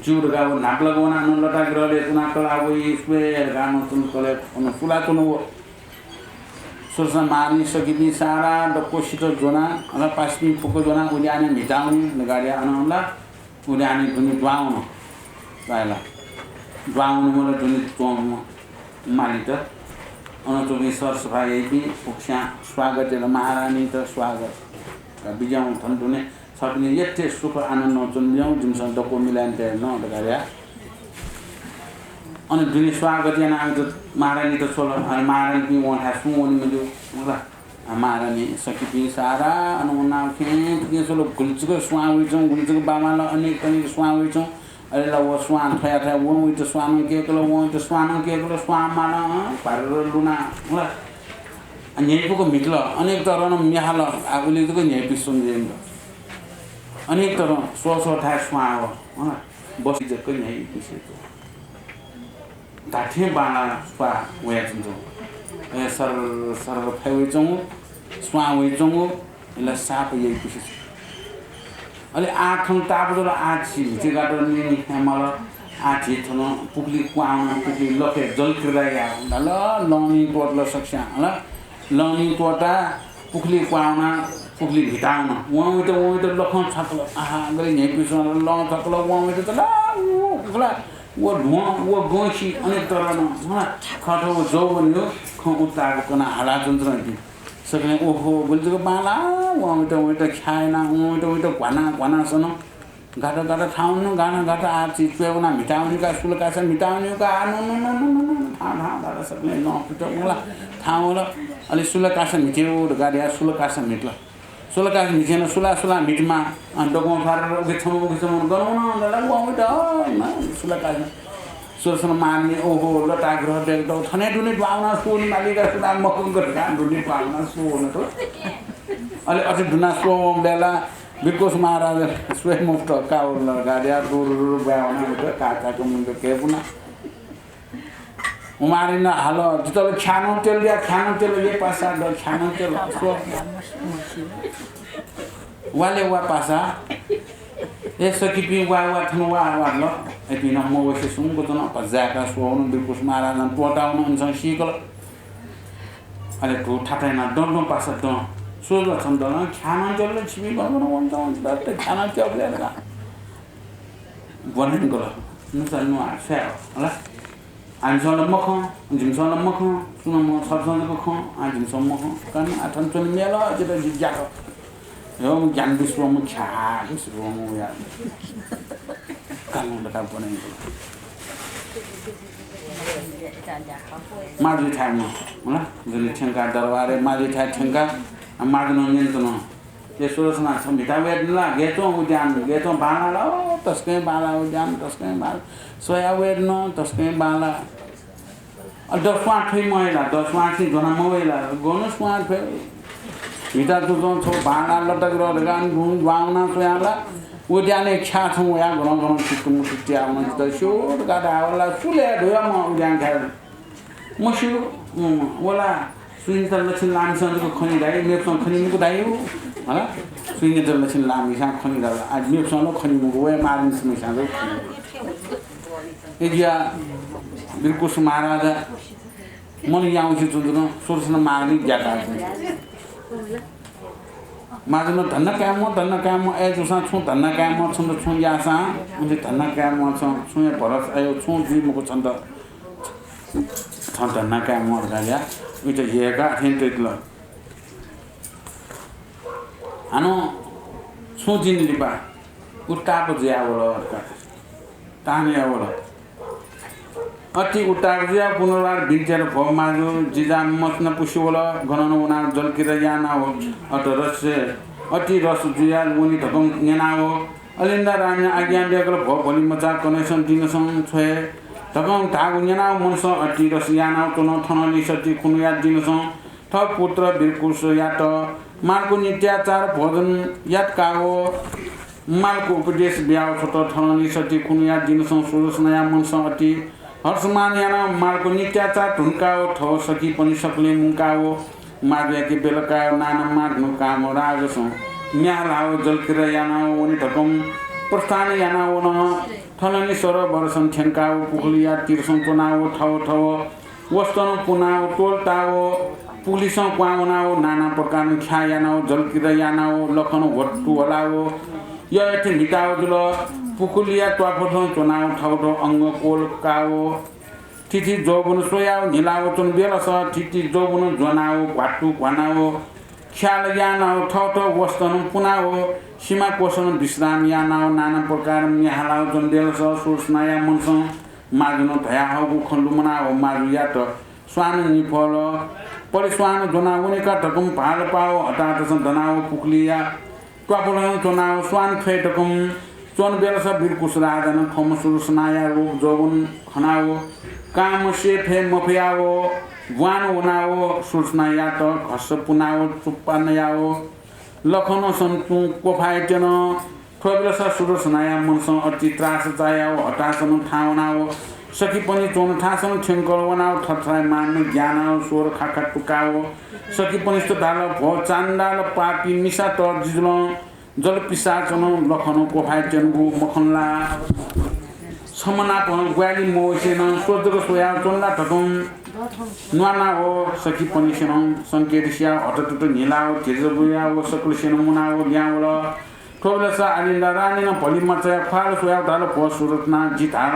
ज्यू धकाः व न्हापालाक वनाः अन लता ग्रहलय् च्वनाः कलाः वइ स्वये धकाः अन च्वन, कलाः अन सुलाच्वन व। सुदर्शन महारानी सखीपिं सारा दक्व सित ज्वनाः, अन पासापिं फुक्क ज्वनाः उद्यानय् म्हितावनी धकाः धयाः अन अन ला उद्यानय् दुने दुहां वन। बाय्‌ला दुहां वनेबलय् दुने च्वंम्ह मालित अन च्वंपिं सरसफा याइपिं फुक्कस्यां स्वागत यात। महारानीत स्वागत। बिज्याहुँ थन दुने छपिनि यथे सुख आनन्दं च्वने बिज्याहुँ, जिमिसं दक्व मिलाय् तये नं धकाः धयाः अन दुने स्वागत यानाः महारानीत स्वल। अले महारानीपिं वंथाय् सुं वने मज्यू। आ, महारानी सखीपिं सारा अन वनाः खें थुखें स्वल, गुलि जक स्वां वइच्वं, गुलि जक बांमाल, अनेक तनेक स्वां वइच्वं। अले ला व स्वां थ्वयाथाय् वं वइत स्वां नं केकल, वं वइत स्वां नं केकल, स्वां माल, अँ, भार्र लुना, हला। आ, न्ह्याइपुक म्हितल, अनेक तरं म्ये हाल, आ, उलि जक न्ह्याइपुसे स्वंगु याइ मखु। अनेक तरं स्वः स्वः थाय् स्वां वः, हला। बसि जक न्ह्याइपुसे च्वं। धात्थें बांलाः स्वाः वयाच्वंच्वं। अले सरर सरर फय् वइच्वंगु, स्वां वइच्वंगु, इला साप याइपुसे च्वं। अले आः थन ताःपु जुल, आः झी म्हिते गात निनि हे माल, आः झी थन पुखुली क्वहां वनाः पुखुली लखय् जलक्रीडा याये धाल, लँ निं त्वःतल सकस्यां, हला। लँ निं त्वःताः पुखुली क्वहां वनाः पुखुली म्हितावन। वं वइत, वं वइत लखं छ्वाकल। आहा, गले न्ह्याइपुसे च्वनाः लँ छ्वाकल, वं वइत त ला, उ, खला, व ध्वं, व गंसि अनेक तरं, हला, थःथःगु जौवनया खँ उत्ताप कनाः हालाच्वंच्वन इपिं। सकलें ओहो, गुलि जक बांलाः, वं वइत, वं वइत ख्याः यानाः, वं वइत, वं वइत घ्वानाः, घ्वानाः सन। गात, गात, थाहां वने, गाना गात, आः छि च्वय् वनाः म्हितावनी का, सुल कासा म्हितावनी का, आ, नु, नु, थाहां, थाहां, गात, सकलें नं पित उला, थाहां वल। अले सुल कासा म्हिते व धकाः धयाः सुल कासा म्हितल। सुल कासा म्हितेन सुला, सुला म्हितमा, अन दक्वं फारर उखे छम्ह, उखे छम्ह, gun one, gun one, gun one, न, सुल कासा। सुदर्शन महारानी, ओहो, लता ग्रह देख दौ, थने दुने दुहां वनाः स्वःवने माली का, सुला मखंक धकाः दुने दुहां वनाः स्वःवन त। अले अथे दुना स्वःवंबलय् ला बिरकुस महाराज स्वये मफुत, कावल गाड्या रुरु रुरु ब्वाँय् वनाः वइत, काकाक मुंक कय्‌पुना। उमारिन हाल, जितः ख्यानं तेल या, ख्यानं तेल, ए पासा द, ख्यानं तेल। स्व। वाले वा पासा। ए सखीपिं वा, वा, थन वा, वा ल। अय्‌पिं नं मवसे सुंक च्वन, भजाय्‌काः स्वः वन, बिरकुस महाराजं त्वःता वन, उनसं सीकल। अले धू थातय् यानाः दँ, दँ पासा दँ। स्व ल छन दँ, ख्यानं तेल ल, छिपिं गन गन वंत, वंत, ख्यानं तेल या धकाः। ब्वनेगल। नुसा नुहार स्वया हला। आनिसं ला मखं, जिमिसं ला मखं, सुनां मखं, छपिसं जक खं, आः जिमिसं मखं। कानु आः थन च्वने म्ये ल, जितः जि ज्यात। यो ज्ञान विश्वम्ह ख्या, विश्वम्ह या। कानु धकाः ब्वनेगल। माजुइ थाय् वन, हला, जुनि थ्यंका दरबारय् माजुइ थाय् थ्यंका, आः माजुनं न्यन च्वन। ए सुरसना, छ म्हिता वये धुन ला? गय् च्वं उद्यान, गय् च्वं बांला ला? ओ, तसकं बांला उद्यान, तसकं बांला। स्वया वये धुन, तसकं बांला। अ, द स्वां थ्वइ मवइ ला? द स्वां सिं ज्वना मवइ ला? गन स्वां थ्वइ? म्हिता तुं च्वं छगू बांला लतक र धकाः गुं द्वाउना स्वया ला? उद्यानय् ख्या छुं वया गनं गनं चित्तुमुत्तु त्याः वन। जितः स्यू धकाः धाये वल ला? सुले धुयाम्ह उद्यान ख्या। मस्यू, उम्, वला, सुइनित लछिन लामिसं जक खनी धाइ, मेपिसं खनी मखु धाइ हला। सुइनित लछिन लामिसं खनी धाल, आः मेपिसं ला खनी मखु, वया मारिन सुमिसं जक खनी। ए जिया बिरकुस महाराज मन याउँसे जुजुन सुरसना मारिन ज्याका। माजुन धन्दा काय्‌म्ह, धन्दा काय्‌म्ह, अय्‌जूसां छुं धन्दा काय्‌म्ह, छन्त छुं याःसां उलि धन्दा काय्‌म्ह छं, छुं हे भरोसा अयो, छुं जुइ मखु छन्त। छं धन्दा काय्‌म्ह धकाः या, उइत यय्‌काः थें तइतल। हानं छुं दिं लिपा उत्ताप जुयावल धकाः तान यावल। अति उत्ताप जुयाः पुनर्वार बिन्ति यात, भो माजु, जि जा मसना पुसे वल, गनं वनाः जलकिरा यानाव अति रस, अति रस जुयाः वनी धकं न्यनाव अलिन्दा रानीं आज्ञा बियाकल, भो भलिमचा, कन्हय्‌सं दिनसं छ्वये धकं धाःगु न्यनाव मनसं अति रस यानाव च्वन। थनंलि सति खुनुया दिनसं थः पुत्र बिरकुसयात मालको नित्याचार भोजन यातकाव मालको उपदेश बियाव छ्वत। थनंलि सति खुनुया दिनसं सुरसनाया मनसं अति हर्षमान यानाव मालको नित्याचार धुनकाव थव सखीपनि सकलें मुंकाव माजुयाके बेलकाव नाना मां धुनकाव राजसं म्ये हालाव जलकिरा यानाव वने धकं प्रस्थान यानाव वन। थनंलि सरोवरसं थ्यंकाव पुखुलिया तीरसं च्वनाव थव थव वस्तनं पुनाव तोलताव पुखुलिसं क्वहां वनाव नाना प्रकारं ख्या यानाव जलकिरा यानाव लखन ह्वत्तु ह्वलाव यःथें म्हिताव जुल। पुखुलिया त्वाफसं च्वनाव थव थव अंग कोलकाव थिथि जौवन स्वयाव न्हिलाव च्वन बेलस थिथि जौवन ज्वनाव घ्वात्तु घ्वानाव ख्याल यानाव थव थव वस्तनं पुनाव सिमा कोसनं विश्राम यानाव नाना प्रकारं म्ये हालाव च्वन बेलस सुरसनाया मनसं माजुनं धयाहःगु खँ लुमनाव माजुयात स्वान निफल पलिस्वान ज्वनाव वनेका धकं भालपाव हताहतसं दनाव पुखुलिया त्वाफसं च्वनाव स्वान थ्वये धकं च्वन बेलस बिरकुस राजानं थ्वम्ह सुरसनाया रूप जौवन खनाव कामं से फये मफयाव ब्वान वनाव सुरसनायात घस्स पुनाव चुप्पा नयाव लखनसं तुं क्वफाय् त्यन। थ्व बेलस सुरसनाया मनसं अति त्रास चायाव हतासनं थाहां वनाव सखीपनि च्वन थासनं थ्यंकल वनाव थथाय् मानं ग्यानाव स्वर खाखा तुकाव सखीपनिस्त धाल, भो चाण्डाल पापी मिसात जिजुलं जलपिसाचं लखनं क्वफाय् त्यंगु मखन ला? छम्ह नाप ग्वाहालि मवसेनं स्व जक स्वयाव च्वन ला धकं न्वानाव सखीपनिसेनं संकेत सियाव हततुत न्हिलाव धिरजबुयाव सकलसेनं मुनाव लिहां वल। थ्व बेलस आलिन्दा रानीनं भलिमचाया ख्वाल स्वयाव धाल, भो सुरसना, जिं धाल,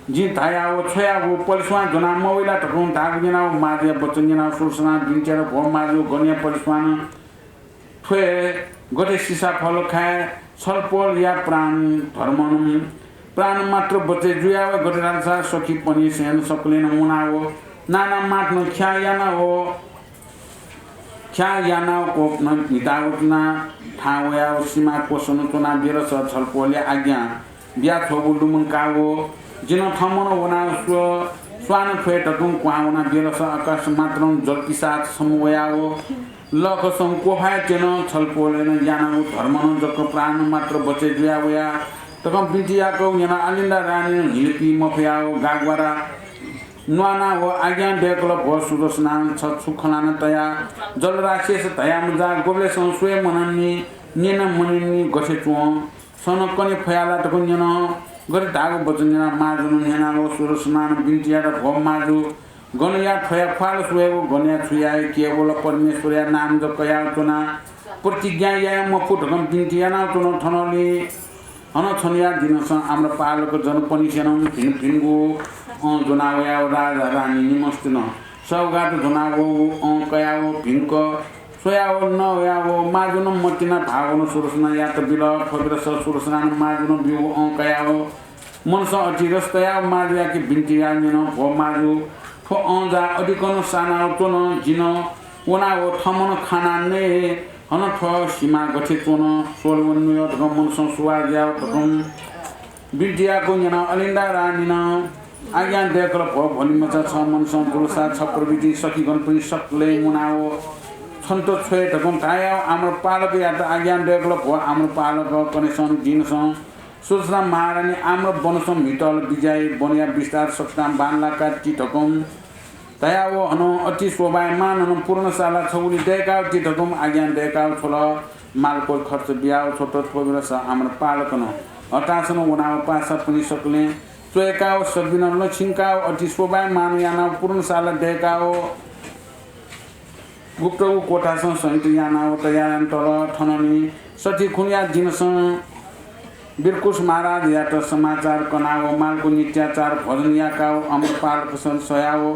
जिं धायाव छ्वयागु पलिस्वां ज्वना मवइ ला धकं धाःगु न्यनाव माजुया वचन न्यनाव सुरसनां बिन्ति यात, भो माजु, गनया पलिस्वां थ्वये गथे सिसा फल खाये? छलपोलया प्राण धर्मनं प्राण मात्र बचय् जुयाव गथे धालसा सखीपनिसेनं सकलेनं मुनाव नाना मां धुनं ख्याः यानाव ख्याः यानाव कोपनं म्हिताव च्वना थाहां वयाव सिमा कोसनं च्वना बेलस छलपोलया आज्ञा बियाछ्वःगु लुमंकाव जिं थम्हं वनाव स्व स्वान थ्वये धकं क्वहां वना बेलस अकस्मातं जलपिसाच छम्ह वयाव लखसं क्वफाय् त्यन। छलपोलनं यानागु धर्मनं जक प्राण मात्र बचय् जुया वया धकं बिन्ति याकव न्यनाव आलिन्दा रानीनं न्हिलापी मफयाव गाग्वारा न्वाना व आज्ञा दय्कल भो सुदर्शनां छ छु खनान तया जलराक्षस धयामजा गोबलेसं स्वये मननि न्यना मननि गथे च्वं। सन कने फयाला धकं न्यन। गथे धाःगु वचन न्यना माजुन न्यना व सुदर्शनां बिन्ति यात भो माजु गनया थ्वया ख्वाल स्वये व गनया छु याये केवल परमेश्वरया नाम जप कयाव च्वना प्रतिज्ञा याये मफु धकं बिन्ति यानाव च्वन थनले। हन छन्हुया दिनसं आम्रपालक जनपनिसेनं भिन भिनगु अँ ज्वना वयाव राजा रानी निमस्तिन सौगात ज्वना वःगु अँ कयाव भिंक स्वयाव न वयाव माजुन मतिना भावन सुदर्शनायात बिल। थ्व बेलस सुदर्शनां माजुन ब्यूगु अँ कयाव मनसं अति रस तयाव माजुयाके बिन्ति याः न्यन भो माजु थ्व अँ जा अधिकन सानाव च्वन जिन वनाव थमन खाना नये हन थ्व सिमा गथे च्वन, स्वल व नुयः धकं मनसं सुवाः जुयाव धकं बिन्ति याःगु न्यनाव अलिन्दा रानीनं आज्ञा दय्कल भो भोलिमचा छ मनसं जुलसा छ प्रभृति सखीगणपनि सकलें मुनाव छन्त छ्वये धकं धायाव आम्रपालकयात आज्ञा दय्कल भो आम्रपालक कनेसं दिनसं सुदर्शना महारानी आम्र वनसं म्हितल बिज्याइ वनया विस्तार सकतां बांलाका ति धकं धयाव हनं अति शोभायमान हनं पूर्णशाला छगुलि दय्काव ति धकं आज्ञा दय्काव छ्वल। मालको खर्च बियाव छ्वत। थ्व बेलस आम्रपालकनं हतासन वनाव पासापनि सकलें च्वय्काव सबिनं लछिंकाव अति शोभायमान यानाव पूर्णशाला दय्काव गुप्तगु कोठासं सहित यानाव तयार यानातल। थननि सखी खुन्हुया दिनसं बिरकुस महाराजयात समाचार कनाव मालको नित्याचार भोजन याकाव आम्रपालकसं स्वयाव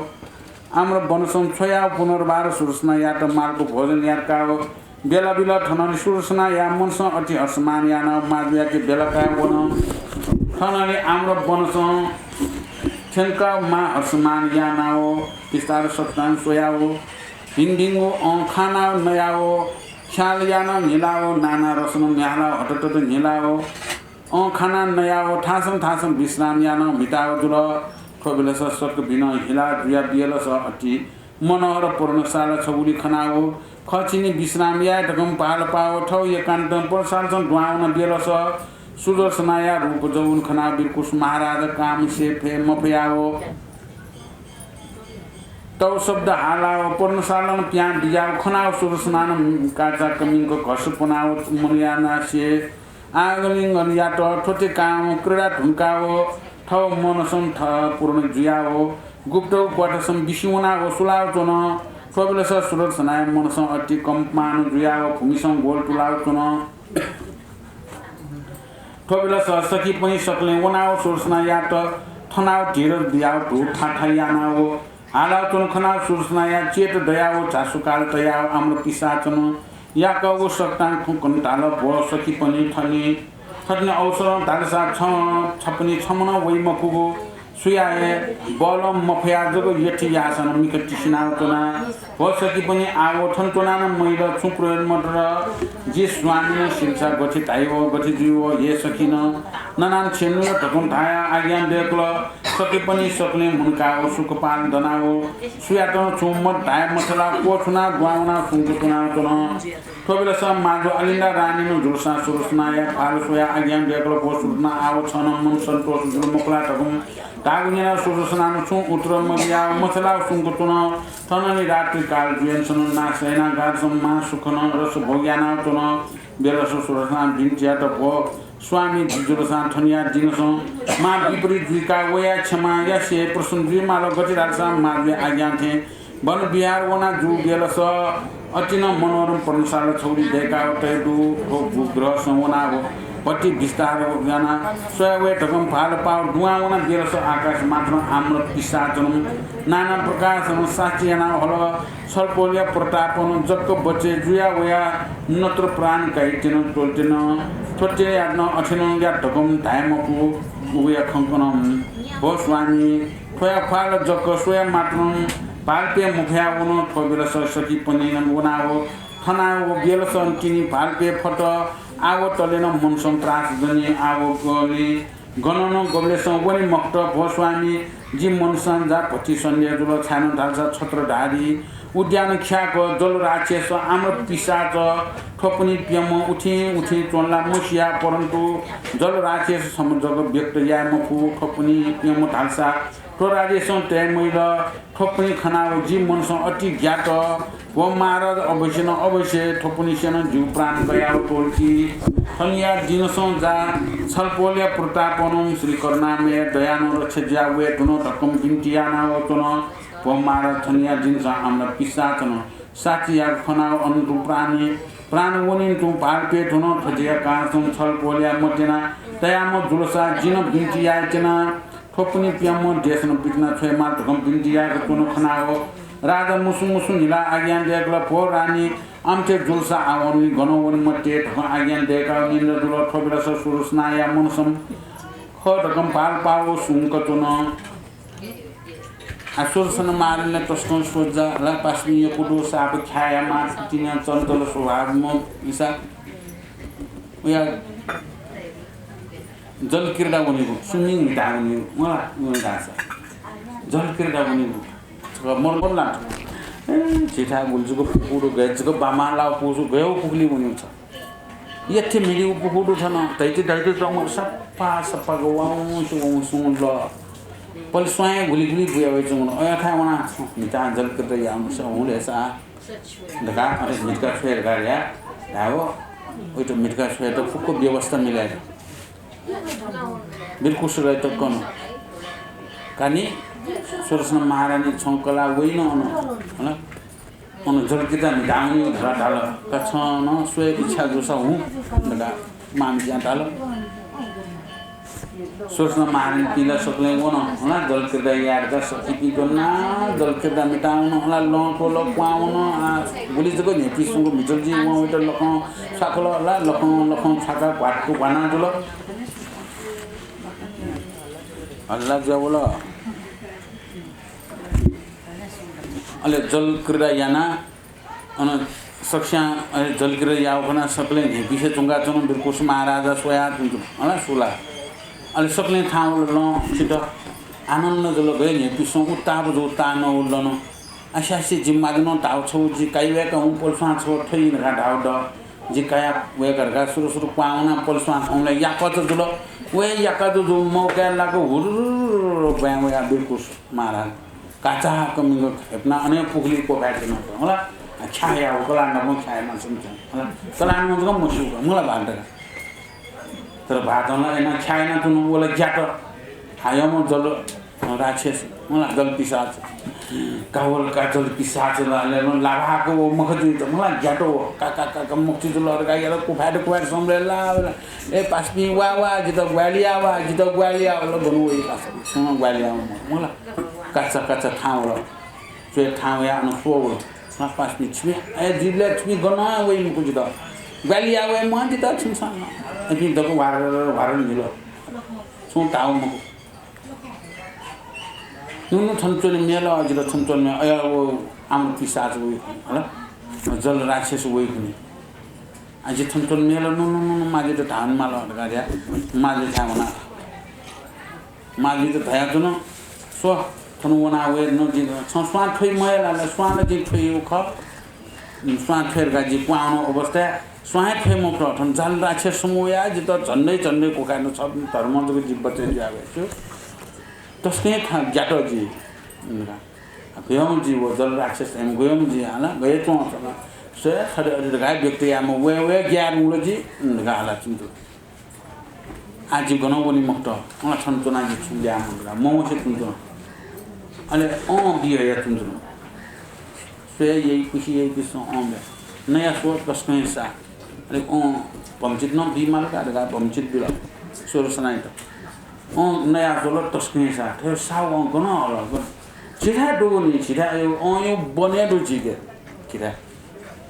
आम्र वनसं छ्वयाव पुनर्वार सुदर्शनायात मालको भोजन याकाव बेला बिल। थननि सुदर्शनाया मनसं अति हर्षमान यानाव माजुयाके बेला काये वन। थननि आम्र वनसं थ्यंकाव मां हर्षमान यानाव विस्तार सकतां स्वयाव भिंभिंगु अँ खानाव नयाव ख्याल यानाव न्हिलाव नाना रसनं म्याहालाव हततत न्हिलाव अँ खाना नयाव थासं थासं विश्राम यानाव म्हिताव जुल। थ्व बेलस सकभिनं हिला जुया बियलस अति मनोहर पर्णशाला छगुलि खनाव खः छिनि विश्राम याये धकं भालपाव थव एकान्तं पर्णशालासं दुहां वना बियलस सुदर्शनाया रूप जवुन खनाव बिरकुस महाराज काम से फे मफयाव तव शब्द हालाव पर्णशालां पिहां बिज्याव खनाव सुदर्शनां काचा कमिंक घस पुनाव मनया नासे आगलिंगन यात। थ्वते काम क्रीडा धुंकाव थव मनसं थ पूर्ण जुयाव गुप्त क्वाथसं बिसिं वनाव सुलाव च्वन। थ्व बेलस सुदर्शनाया मनसं अति कम्पमान जुयाव भूमिसं गोल तुलाव च्वन। थ्व बेलस सखीपनि सकलें वनाव सुदर्शनायात थनाव धीरज बियाव धू थाथा यानाव हालाव च्वन खनाव सुदर्शनाया चेत दयाव झासुकाल तयाव आम्र पिसाचन याकव सकतां खुंकन धाल भो सखीपनि थनि थथिनि अवसरं धालसा छ छपनि छमनं वइ मखुगु सुया हे बलं मफया जक यथि याःसां मिख तिसिनाव च्वना। भो सखीपनि आव थन च्वनानं मइल छुं प्रयोजन मदत। जि स्वामिनं सिलसा गथे धाइव गथे जुइव हे सखीनं ननान छेनुय धकं धाया आज्ञा दय्कल। सखीपनि सकलें मुनकाव सुखपाल दनाव सुयातं छुं मत धाये मछलाव क्वछुनाव दुहां वनाव सुंक च्वनाव च्वन। थ्व बेलस माजु अलिन्दा रानीनं जुलसां सुदर्शनाया ख्वाल स्वयाव आज्ञा दय्कल भो सुदर्शना आव छनं मन सन्तोष जुल मखुला धकं धाःगु न्यनाव सुदर्शनानं छुं उत्तर मबियाव मछलाव सुंक च्वन। थननि रात्रिकाल जुयेनसं नासयना गारसं मां सुखनं रस भोग यानाव च्वन। बेलस सुदर्शनां बिन्ति यात भो स्वामी जि जुलसां थनिया दिनसं मां विपरीत जुइका वया क्षमा यासे प्रसन्न जुइमाल गथे धालसा माजुया आज्ञा थें वन विहार वना जू बेलस अतिनं मनोरम पर्णशाला छगुलि दय्काव तये दु। थ्व भूग्रहसं वनाव भति विस्तार याना स्वया वये धकं भालपाव दुहां वना बेलस आकाश मात्रं आम्र पिसाचनं नाना प्रकारसनं साक्षी यानाव हल। छलपोलया प्रतापनं जक्क बचे जुया वया नत्र प्राण काइत्यन त्वल्त्यन। थ्वत्य यातनं अथेनं या धकं धाये मफु। उया खंकनं भो स्वामी थ्वया ख्वाल जक्क स्वया मात्रं भालपे मफया वन। थ्व बेलस सखीपनिनं वनाव थनाव बेलसं तिनि भालपे फत। आव तलेनं मनसं त्रास जनि आव गने गननं गबलेसं वने मखुत भो स्वामी। जि मनसं जा भति सन्देह जुल छायनं धालसा छत्रधारी उद्यान ख्याक जलराक्षस आम्र पिसाच थ्वपनि प्यम्ह उथें उथें च्वंला मसिया परन्तु जलराक्षस छम्ह जक व्यक्त याये मफु। थ्वपनि प्यम्ह धालसा स्वराज्यसं तये मजिल। थ्वपनि खनाव जि मनसं अति ग्यात। व महाराज अवश्य न अवश्य थ्वपनिसेनं जिगु प्राण कयाव त्वःति। थनिया दिनसं जा छलपोलया प्रतापनं श्री करुणामय दयानं रक्षा जुया वये धुन धकं बिन्ति यानाव च्वन। व महाराज थनिया दिनसं आम्र पिसाचन। साक्षी याक खनाव अनंतु प्राणी प्राण वनिंतु भालपे धुन। थज्या कारणसं छलपोलया मत्यना तयाम्ह जुलसा जिन बिन्ति यायेत्यना। थ्वपनि प्यम्ह देशनं बितना छ्वयेमाल धकं बिन्ति याक च्वन खनाव राजा मुसु मुसु न्हिला आज्ञा दयकल। भो रानी, आमथे जुलसा आवनी गन वने मते धकं आज्ञा दयकाव निन्द्र जुल। थ्वबेलस सुरसनाया मनसं खः धकं भालपाव सुंक च्वन। आ सुरसन महारानीले तसकं सोझा ला पासमि यकुदु साप ख्याया मास तिन्या चंचल स्वभाव म इसा उया जलक्रीडा वनेगु, swimming दा वनेगु, मला, उया दासा। जलक्रीडा वनेगु। छकः मर मर लांत। ए, झिथा गुलजुक पुकुदु गयजुक बामा लाव पुसु गयो पुगली वनेगु छ। यथे मिडिउ पुकुदु थन, धैति धैति चंगु सप्पा सप्पा गवाउं सुगुं सुगुं ल। पलि स्वांय् गुलि गुलि बुया वइ चंगु, अया थाय् वना मिता जलक्रीडा याउनु स हुलेसा। धका, अथे मिटका छ्वये धका या, धायो, उइत मिटका छ्वये त फुक्क व्यवस्था मिलाये। बिरकुसुरय् त कन। कानि सुरसन महारानी छं कला वइन अन, हला? अन जलक्रीडा म्हितावनी धकाः धाल। का छं नं स्वये इच्छा जूसा हुँ धकाः मांम्हेस्यां धाल। सुरसन महारानी पिला सकलें वन, हला? जलक्रीडा याये धकाः सखीपिं ज्वना, जलक्रीडा म्हितावन, हला? लं त्वल, क्वां वन, आ, गुलि जक न्ह्यइपुसे च्वंगु म्हितल जि वं वइत लखं छ्वाकल, हला? लखं लखं छ्वाकाः घ्वात्तु घ्वाना जुल। हल्ला जुयावल। अले जलक्रीडा याना अन सकस्यां अले जलक्रीडा याव खना सकलें न्ह्यइपुसे च्वंका च्वन। बिरकुस महाराजा स्वया च्वन च्वन, हला? सुला। अले सकलें थाहां वल लं छित आनन्द जुल। गय् न्ह्यइपुसे उत्ताप जू तान उल्लन। आस्यासे जिम्मा जुन धाव छौ जि काइ वय्का हुँ पलस्वां छौ थ्वइ धकाः धाव द। जि काया वय्का धकाः सुरु सुरु क्वां वना पलस्वां थौंला याकत जुल। वय् याकत जू मौकाय् लाक हुर्र ब्वाँय् वया बिरकुस महाराज। काचाक्क मिंग हेपना अने पुखुली क्वखाय् च्वन, हला? ख्याया व कलाः नाप ख्याया मासं च्वन, हला? कलाः नाप जक मस्यूक, मला भाल धकाः। तर भातं ला एना ख्यायना च्वन, वला ग्यात। हायम जल राक्षस, मला जल पिशाच। कावल का जल पिशाच ला, ले ला लाभाक व मख जुइत, मला ग्यात व। का, का, का, का, मख जुइत लर का, याला कुफाय्, कुफाय् सम्बले ला, ला। ए पासपिं वा, वा, जित ग्वालिया वा, जित ग्वालिया वा, ल गनु वइ पासपिं। सुन ग्वालिया वा, मला। काचा, काचा थां वल। च्वय् थां वया अन स्वः वल। पासपिं छिमि, ए जिबले छिमि गन वइ मखु जित। ग्वालिया वये म्वाः जित छिमिसं। इपिं दक्व ह्वार, ह्वार निल। छुं धाव मखु। नु, नु, थन च्वने म्ये ल, जितः थन च्वने म्ये, अया, व आम्र पिशाच वइ, हला? जल राक्षस वइ खुनि। आ, जि थन च्वने म्ये ल, नु, नु, नु, नु, मां जितः धावन माल, धकाः धया, मां जि थाय् वना। मां जितः धया च्वन, स्व, थन वना वये, न, जि, छं स्वां थ्वइ मयला, ल, स्वां न जि थ्वइ उ ख। स्वां थ्वये धकाः जि क्वां वन अवस्थाय् स्वां हे थ्वये मफुत। थन जल राक्षस समूह वया जितः झन्डै झन्डै कोकाय् न छ धर्म जक जि बचय् जुया वया छु। तसकं हे थां ग्यात जि। गयम जि व जल राक्षस एम गयम जि आला गये च्वं च्वं। स्वये थरे अरे धकाः व्यक्त यायेम्ह वये वये ग्याये धुंकल जि। धकाः हाला चिन्तु। आः जि गनं वने मखुत, अन थन च्वनाः जि छु याये मखुत, मवंसे तुं च्वना। अले अँ बी हया तुं च्वना। स्वये यइकुसि यइकुसं अँ बी। नया स्व तसकं हे सा। अले अँ भम्चित नं बी माल का धकाः भम्चित बिल। स्वरसनाइत। अँ नया स्व तसकं हे सा। थ्व सा अँ गनं हल, गन। झिथाय् दु नि, झिथाय् अँ यो बने दु झिके। झिथाय्।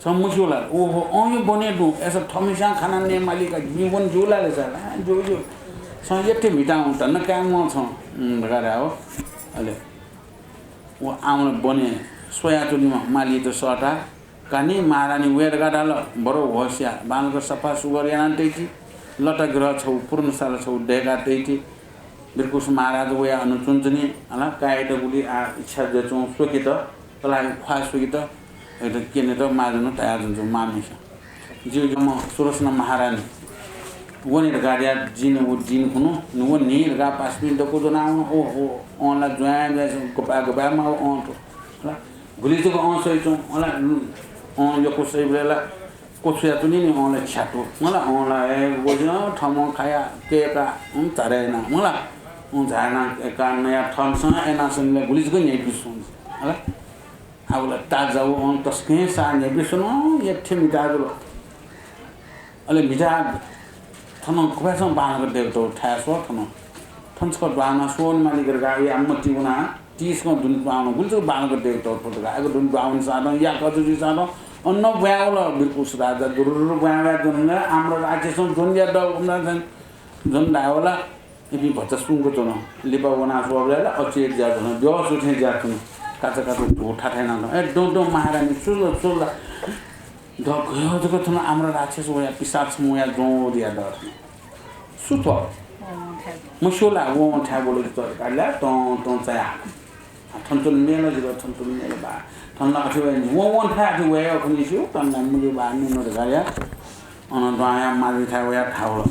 छं मस्यू ला? ओहो, अँ यो बने दु। अय्सा थःम्हेस्यां खाना नये माली का, जिं वन ज्यू ला ले सा? हाँ, ज्यू, ज्यू। छं यथे म्हितां धन्दा कायेम्ह छं, उम्, धकाः धाये हो। अले व आमला बने स्वयाच्वनीम्ह मालीत सःता, कानि महारानी वये धकाः धाल, बरु होश या, बांलाक सफा सुग्घर याना तइति, लता गृह छगू, पूर्णशाला छगू दय्का तइति। बिरकुस महाराज वया अन च्वंच्वनी, अन कायेत गुलि आः इच्छा जुयाच्वं स्वकेत, कलाःगु ख्वाः स्वकेत, अले क्यनेत माजं धयाच्वंच्वं मांम्हेस्यां। ज्यू, ज्यू, म सुरसना महारानी। वने धकाः धया, जिं व दिं खुन्हु, व न्हि धकाः पासापिं दक्व ज्वनाः वन। ओहो, अँ ला ज्वाँय् ज्वाँय् गपाः गपाः माः अँ थ्व। हला, गुलि जक अँ सइच्वं, हला, अँ यक्व सइबलय् ला क्वछुया च्वनी नि, अँ ला छ्यातु। मला, अँ ला हे वजिं थःम्हं खाया कय्का, अँ झारे याना। मला, अँ झारे याना का नया थःम्हं याना सनिले गुलि जक न्ह्याइपिं स्वं। हला, आः व ला ताजा व, अँ तसकं साः न्ह्याइपिं स्वं, अँ यथे मिता जुल। अले म्हिता थन गुबाय्सं बांलाक दयेक तःगु थाय् स्व थन। थन छकः दुहां वनाः स्वने मालीक धकाः या मतिइ वनाः तीसकं दुने दुहां वन, गुलि जक बांलाक दयेक तःगु थ्व धकाः। अय्‌क दुने दुहां वने साथं, या कजु जुइ साथं, अन ब्वाँय् वल बिरकुस राजा दुरुरुरु ब्वाँय् वया ज्वन। आम्र राक्षसं ज्वनया दः उम्रा ज्वन धाये वल। इपिं भचा सुंक च्वन। लिपा वनाः स्वःबलय् ला अचेत ज्या च्वन, बेहोस थें ज्या च्वन। काचा काचा धू थाथाय् याना च्वन। ए दँ दँ महारानी, छु जुल, छु जुल? द गय् जक थन आम्र राक्षस वया पिशाच छम्ह वया ज्वं वःगु धया द थन। सु थ्व? वं थाय्। मस्यू ला, वं थाय् ब्वल कि तर काल्या तं तं चाया। आ, थन तुं मेल जिल, थन तुं मेल बा। थन ला अथे वये नि। वं वं थाय् अथे वये अखुनि स्यू, तन ला मुलि बा, नु नु धकाः या। अन द्वाया माजि थाय् वया थावल।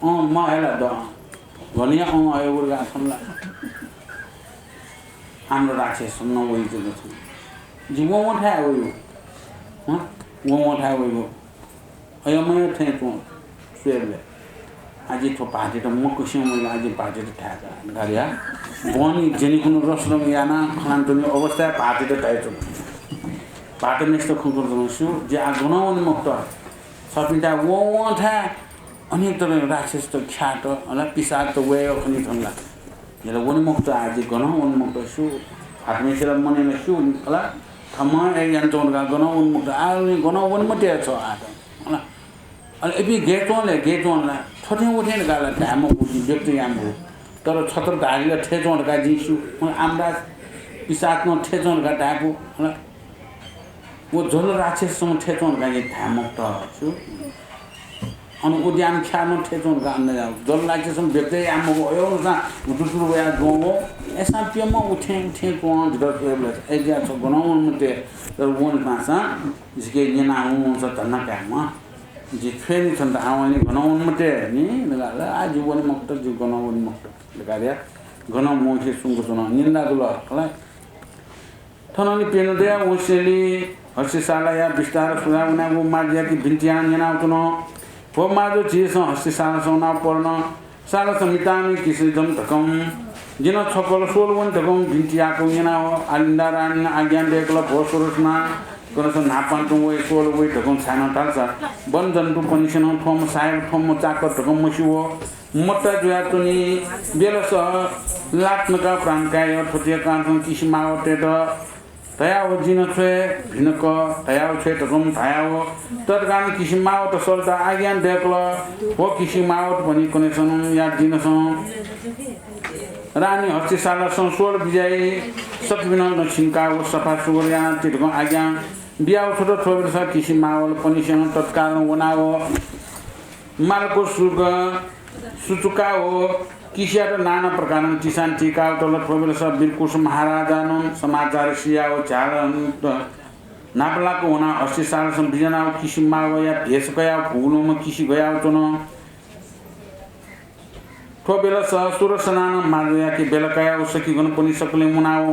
अँ, म हे ला द। घनिया अँ हे उर्गा थन ला। आम्र राक्षस न वइ जुल थन। जि वं वं थाय् वइ। हँ? वं वं थाय् वइ। अय् मय् थें तुं स्वयेबलय्। आजि थ्व भाःतित मकुसिं वइल, आजि भाःतित थाय् का। गाडिया। बहनी जेनिकुनु रसरङ याना खनान्तुनि अवस्थाय् भाःतित थाय् च्वन। भाःतम्हेसित खंकर जन स्यू, जि आः गनं वने मखुत। छपिन्ता वं वं थाय् अनेक तरह राक्षसत ख्यात, अला पिशाचत वये अखुनि थन ला। जिल वने मखुत आः, जि गनं वने मखुत स्यू। भाःतम्हेसित मनय् ला स्यू, अला थम्हं ए यानाच्वं धकाः गनं वने मखुत, आः गनं वने मते छ आः त। अला, अले इपिं गय् च्वंले, गय् च्वं ला, थथे वथे धकाः ला धाये मखु, जिं व्यक्त याये मखु। तर छत्र धाःगु ला थथे च्वं धकाः जिं स्यू। अन आम्र पिशाच नं थथे च्वं धकाः धायेफु। अला, व जल राक्षससं थथे च्वं धकाः जिं धाये मखुत स्यू। अन उद्यान ख्यालं थथे च्वं धकाः अन्दाज याः। जल राक्षससं व्यक्त याये मखु, अय् अनुसार हुतुतुरु वया ज्वं व। अय्‌सां प्यम्ह उथें उथें च्वं जितः स्वयेबलय्। अय्‌जुया छ गनं वने मते, तर वने पासां जिके न्यना हुँ, वंसा धन्दा कायेमा। जि छ्वये नि छन्त, आः वने गनं वने मते नि धकाः ला, आः जि वने मखुत, जि गनं वने मखुत धकाः धया। गनं मवंसे सुंक च्वन, निन्दा जुल। हला। थनंलि प्यन्हु दया वंसेंलि हस्तिशालाया बिस्तार स्वया वनागु माजुयाके बिन्ति यानाः न्यनाव च्वन। भो माजु, झीसं हस्तिशालासं वनाव परन। सालासं मितानि किसिजम धकं। जिं छकल स्वल वने धकं बिन्ति याकव न्यनाव आलिन्दा रानीं आज्ञा दयकल, भो सुरसना, कनस न्हापां तुं वये स्वल वइ धकं छाय्‌नं धालसा वनजन्तुपनिसेनं थ्वम्ह साहेब, थ्वम्ह चाकर धकं मस्यू। मत्ता जुयाच्वनी। बेलस लात नकाः प्राण काये, थ्वतिया कारणसं किसि मावतय्‌त धयाव जिं छ्वये भिनक धयाव छ्वये धकं धायाव तत्कालं किसि मावत सलता आज्ञा दयकल। व किसि मावतपनि कनेसनं या दिनसं रानी हस्तिशालासं स्वल बिज्याइ सकबिनं नं छिंकाव सफा सुग्घर यानाति धकं आज्ञा बियाव छ्वत। थ्वबेलस किसि मावलपनिसेनं तत्कालं वनाव मालको सुक सुचुकाव किसियात नाना प्रकारं तिसां तिकाव तल। थ्वबेलस बिरकुस महाराजानं समाचार सियाव झ्यालं न्हापालाक वनाव हस्तिशालासं बिज्यानाव किसि मावया भेष कयाव भुगुलुम्ह किसि गयाव च्वन। थ्वबेलस सुरसनानं माजुयाके बेला कयाव सखीगणपनि सकलें मुनाव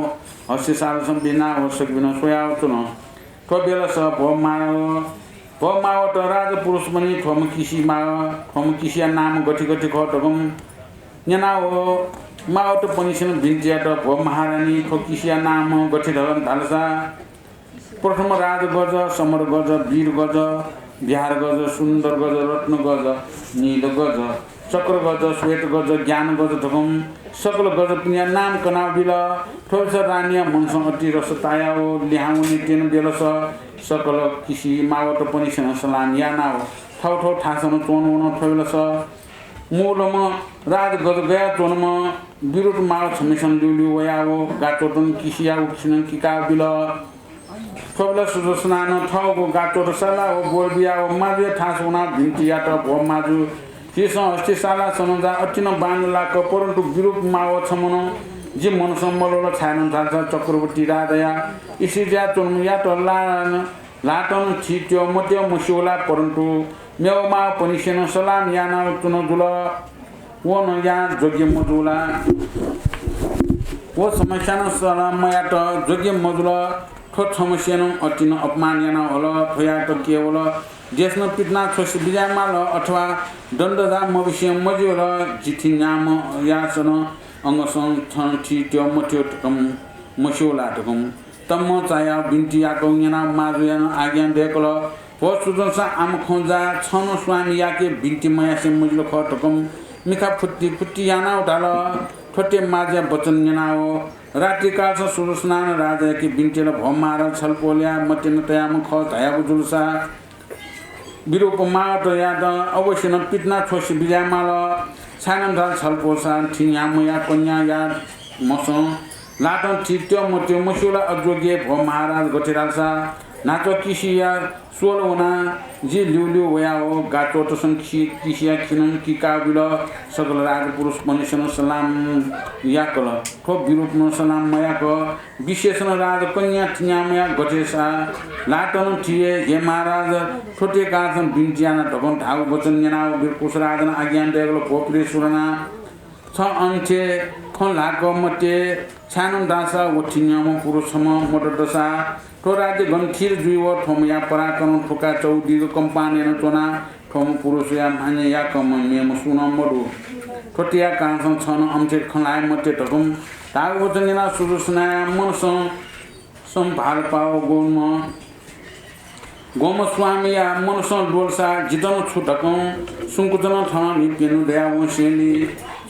हस्तिशालासं बिज्यानाव सखीबिनं स्वयाव च्वन। थ्वबेलस भो माव, भो मावत राजपुरुषपनि थ्वम्ह किसि माव, थ्वम्ह किसिया नाम गथे गथे खः धकं न्यनाव मावतपनिसेनं बिन्ति यात, भो महारानी, थ्व किसिया नाम गथे धकं धालसा प्रथम राजगज, समरगज, वीरगज, बिहारगज, सुन्दरगज, रत्नगज, नीलगज, चक्रगज, श्वेतगज, ज्ञानगज धकं सकल गजपिनिया नाम कनाव बिल। थ्वबेलस रानीया मनसं अति रस तायाव लिहां वनेत्यन। बेलस सकल किसि मावतपनिसेनं सलाम यानाव थव थव थासनं च्वंवन। थ्वबेलस मूलम्ह राजगज गयाच्वंम्ह विरुट माव छम्हेसिनं ल्यूल्यू वयाव गाच्वतं किसियाव किसिनं किकाव बिल। थ्वबेलस सुरसनानं थःगु गाच्वत सलाव ब्वल बियाव माजुया थास वनाव बिन्ति यात, भो माजु, झीसं हस्तिशालासनं जा अतिनं बांलाक, परन्तु विरुट माव छम्हनं जि मनसं मल्वल, छाय्‌नं धालसा चक्रवर्ती राजाया इसिज्या च्वंम्हयात ला ल्हातं नं थीत्यः मत्यः मस्यू ला, परन्तु मेव मावपनिसेनं सलाम यानाव च्वन जुल। व नं या जोग्य मजुला। व छम्हस्यानं सलाम मयात जोग्य मजुल। थ्व छम्हस्यानं अतिनं अपमान यानाव हल। थ्वयात केवल देशनं पितिना छ्वसे बिज्यायेमाल अथवा दण्ड जा मबिसें मज्यू हल। जि थि न्याम्हयासनं अंगसं छं थि त्यो मथ्यो धकं मस्यू ला धकं तम्म चायाव बिन्ति याकव न्यनाव माजुयानं आज्ञा दय्कल। भो सुजनसा, आम खँ जा, छं नं स्वामी याके बिन्ति मयासें मजिल खः धकं मिखा फुत्ति फुत्ति यानाव धाल। थ्वते माजुया वचन न्यनाव रात्रिकालसं सुदर्शनानं राजायाके बिन्ति याल, भो महाराज, छलपोलया मतिना तयाम्ह खः धयागु जुलसा विरूप मावतयात अवश्यनं पितिना छ्वसे बिज्यायेमाल। छाय्‌नं धाल छलपोलसा थि न्याम्हया कन्याया म्हसं ल्हातं थि त्यो मत्यो मस्यू ला अजोग्य भो महाराज, गथे धालसा न्हाचः किसिया स्वल वना जि ल्यूल्यू वयाव गाच्वतसं किसि-, किसिया खिनं किकाबिल। सकल राजपुरुषपनिसेनं सलाम याकल। थ्व विरूपनं सलाम मयाक विशेषनं राजकन्या थि न्याम्हया गथेसा ल्हातं थि हे, हे महाराज, थ्वते कालसं बिन्ति याना धकं धाःगु वचन न्यनाव वीर कुशराजनं आज्ञा दय्कल, भो प्रिय सुरना, छ अन थथे खँ ल्हाक मते, छाय्‌नं धाःसा व थि न्याम्ह पुरुष छम्ह मदतसा थ्व राज्य गन थिर जुइव थ्वम्हया पराक्रम थुका चौदिग कम्पान याना च्वना। थ्वम्ह पुरुषया मान्य याकम्ह मेम्ह सुं नं मदु। थ्वतेया कालसं छं नं अम्थे खँ ल्हाये मते धकं धाःगु वचन न्यनाव सुदर्शनाया मनसं सम्भार पाव गोम, गोम स्वामीया मनसं ल्वलसा जितः नं छु धकं सुंकुचनं थन नि प्यन्हु दया वंसेंलि।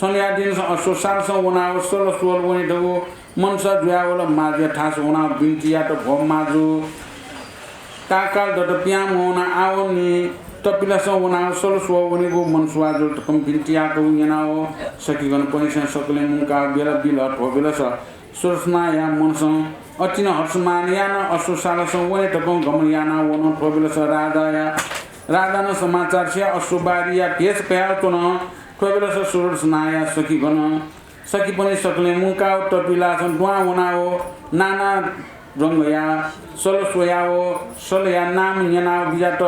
छन्हुया दिनसं अश्वसालसं वनाव सल स्वल वने धगु मनसा जुयावल। माजुया थास वनाव बिन्ति यात, भो माजु, ताकाल दत पिहां मवना आवंनि तपिलासं वनाव सल स्वः वनेगु मनसुवा जुल धकं बिन्ति याकव न्यनाव सखीगणपनिसेनं सकलें मुंकाव ब्यला बिल। थ्व बेलस सुदर्शनाया मनसं अतिनं हर्षमान यानाव अश्वसालसं वने धकं गमन यानाव वन। थ्व बेलस राजाया, राजानं समाचार स्वयाव अश्वबारीया भेष कयाव च्वन। थ्व बेलस सुदर्शनाया सखीगण सखीपनि सकलें मुंकाव तपिलासं दुहां वनाव नाना रंगया सल स्वयाव सलया नाम न्यनाव बिज्यात।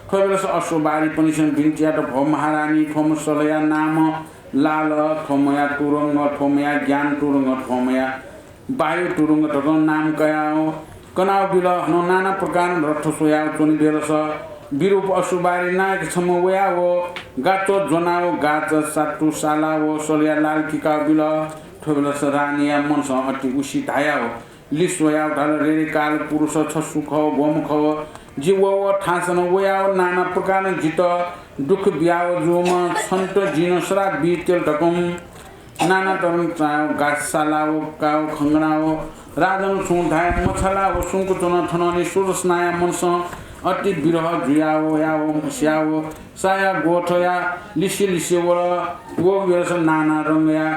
थ्व बेलस अश्वबारीपनिसेनं बिन्ति यात, भो महारानी, थ्वम्ह सलया नाम लाल, थ्वम्हया तुरंग, थ्वम्हया ज्ञान तुरंग, थ्वम्हया वायु तुरंग धकं नाम कयाव कनाव बिल। हनं नाना प्रकारं रथ स्वयाव च्वने बेलस विरूप अश्वबारी नायक छम्ह वयाव गाच्वः ज्वनाव गाच्वः सातु सालाव सलया लाल किकाव बिल। थ्व बेलस रानीया मनसं अति उसी धायाव लिस्वयाव धाल, रे रे काल पुरुष, छ सु खव, ग्वम्ह खव? जि व व थासनं वयाव नाना प्रकारं जितः दुःख बियाव जूम्ह छन्त जिं नं श्राप बीतेल धकं नाना तरं चायाव गासालाव काव खंगनाव राजनं छुं धाये मछालाव सुंक च्वन। थनंलि सुदर्शनाया मनसं अति विरह जुयाव वयाव स्याव साया गोथया लिसे लिसे वल। व वेलस नाना रंगया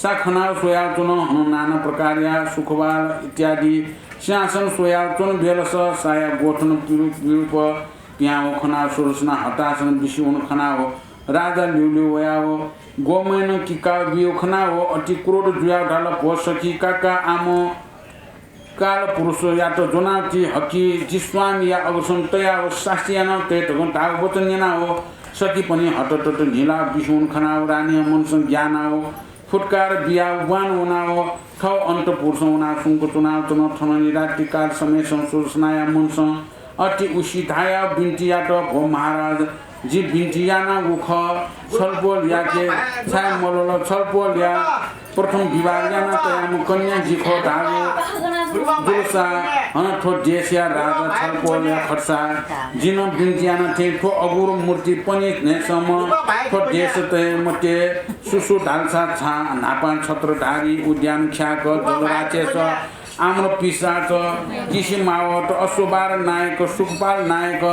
सा खनाव स्वयाव च्वन। हनं नाना प्रकारया सुखवाल इत्यादि सिंहासन स्वयाव च्वन। बेलस साया गोथनं विरूप विरूप पिहां व खनाव सुदर्शना हतासनं बिस्युं वन खनाव राजा ल्यूल्यू वयाव ग्वम्हय्‌नं किकाव बीव खनाव अति क्रोध जुयाव धाल, भो सखी, का का, आम काल पुरुषयात ज्वनाव ति हकि, जि स्वामीया अग्रसं तयाव सास्ती यानाव तये धकं धाःगु वचन न्यनाव सखीपनि हतटट न्हिलाव बिस्युं वन खनाव रानीया मनसं ग्यानाव फुत्कार बियाव ब्वान वनाव थव अन्तपुरसं वनाव सुंक च्वनाव च्वन। थनंलि रात्रिकाल समयसं सुदर्शनाया मनसं अति उसी धायाव बिन्ति यात, भो महाराज, जिं बिन्ति यानागु खः, छलपोलयाके छाय् मल्वल? छलपोलया प्रथम विवाह याना तयाम्ह कन्या जि खः धाःगु जुलसा हनं थ्व देशया राजा छलपोलया खर्सा जिं नं बिन्ति याना थें थ्व अघोर मूर्तिपनि न्हय्‌सम्म थ्व देश तये मते। सु सु धालसा छां न्हापां छत्रधारी, उद्यान ख्याक, जलराक्षस, आम्र पिशाच, किसि मावत, अश्वबार नायक, सुखपाल नायक,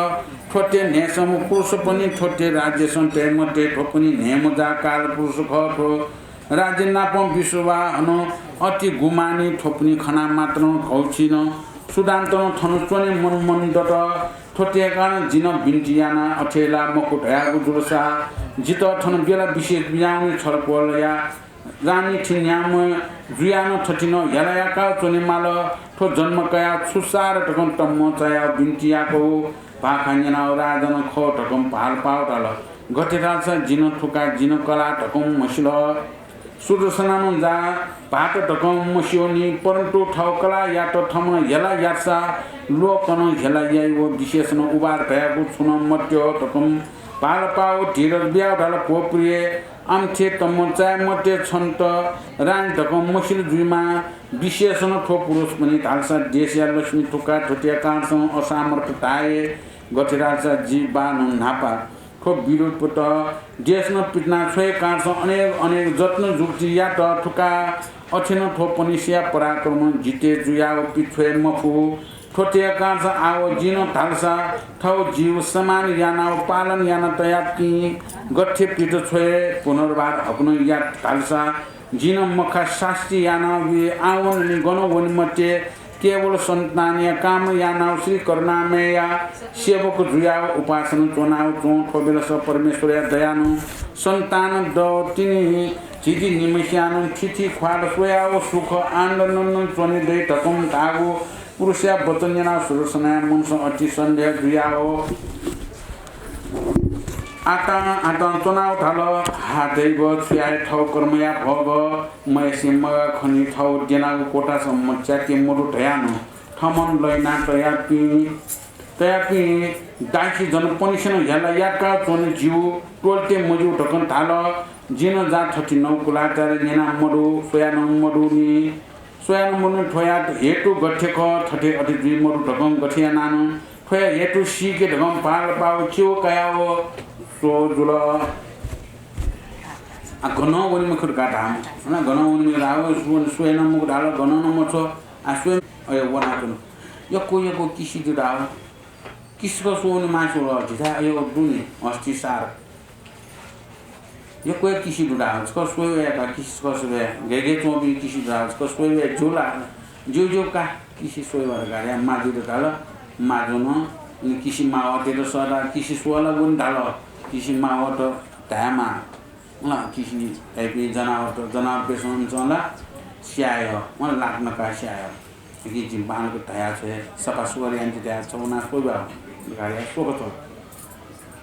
थ्वते न्हय्‌सम्म पुरुषपनि थ्वते राज्यसं तये मते। थ्वपनि न्हय्‌म्ह जा काल पुरुष खः। थ्व राज्य नापं विश्ववाह हनं अति गुमानी। थ्वपनि खना मात्रं घौछिनं सुदान्तनं थन च्वने मन मन दत। थ्वते कारणं जिं नं बिन्ति याना अथे ला मखु धयागु जुलसा जितः थन बेला विशेष बियावने। छलपोलया रानी थि न्याम्ह जुयानं थथिनं हेला याकाव च्वनेमाल। थ्व जन्म कयाव छु सार धकं तम्म चायाव बिन्ति याकव भाखा न्यनाव राजानं खः धकं भालपाव धाल। गथे धालसा जिनं थुका जिनं कला धकं मसिल। सुदर्शनानं जा भाःत धकं मस्यूनि, परन्तु थव कलायात थमं हेला यातसा लोकनं हेला याइ व विशेषनं उबार धयागु छुं नं मद्यः धकं भालपाव धीरज बियाव धाल, भो प्रिय, आमथे तमं चाये मते छन्त रानी धकं मसिल जुइमा। विशेषनं थ्व पुरुषपनि धालसा देशया लक्ष्मी थुका, थुतिया कारणसं असामर्थ धाये। गथे धालसा जि बाःनं न्हापा थ्व विरोधपत देशनं पितना छ्वये कारणसं अनेक अनेक जत्न जुक्ति यात थुका। अथेनं थ्व पनिसिया पराक्रम जिते जुयाव पिछ्वये मफु। थ्वतिया कारणसं आव जिनं धालसा थव जीव सम्मान यानाव पालन याना तयापिं गथे पित छ्वये पुनर्वार हकनं यात धालसा जिनं मखा शास्ति यानाव बी। आवननि गन वने मते। केवल सन्तानया काम यानाव श्री करुणामयया सेवक जुयाव उपासन च्वनाव च्वं। थ्व बेलस परमेश्वरया दयानं सन्तान दव तिनि झिझि निम्हस्यानं थिथि ख्वाल स्वयाव सुख आनन्दनं च्वने दइ धकं धाःगु पुरुषया वचन न्यनाव सुदर्शनाया मनसं अति सन्देह जुयाव आतां आतां च्वनाव धाल, हा दैव, छु याये थव कर्मया भोग मयासे मगाः खनी। थव द्यनागु कोटासं मच्याके मदु धयानं थमं लयना तयापिं तयापिं दासी जनपनिसेनं हेला याकाव च्वन। जिउ त्वलते मज्यू धकं धाल। जिनं जा थथे नं कुलाचार न्यना मदु, स्वया नं मदुनि। स्वया नं मदुनि। थ्वया हेतु गथे खः, थथे अथे जुइ मदु धकं गथे यानानं थ्वया हेतु सीके धकं भालपाव च्यू कयाव स्वजुल। आ, गनं वने मखु धकाः धाःम्ह। हना, गनं वने मखु धाःव, स्वये नं मखु धाल, गनं नं मछ्व। आ, स्वये, अय्, वनाच्वन। यक्व यक्व किसि दु धाःव। किसिक स्वने मास्ति वल, झिथाय् अय् दुनि, हस्ति सार। यक्व हे किसि दु धाःव, छकः स्वये वया का, किसि छकः स्वये वया, गय् गय् च्वंपिं किसि दु धाःव, छकः स्वये वया, ज्यू ला, ज्यू ज्यू का, किसि स्वये वा धकाः या माजुयात धाल, माजुनं, उनि किसि मावतयात सःता, किसि स्वला वने धाल, किसि मावत धायेमाः। मला किसि धाइपिं जनावरत, जनावरपिसं नं ला स्याय्, मला लात नकाः स्याय्। कि जिं बांलाक धया छ्वये, सफा स्वये यानाति धया छ्वना स्वइबा धकाः या स्वकथं।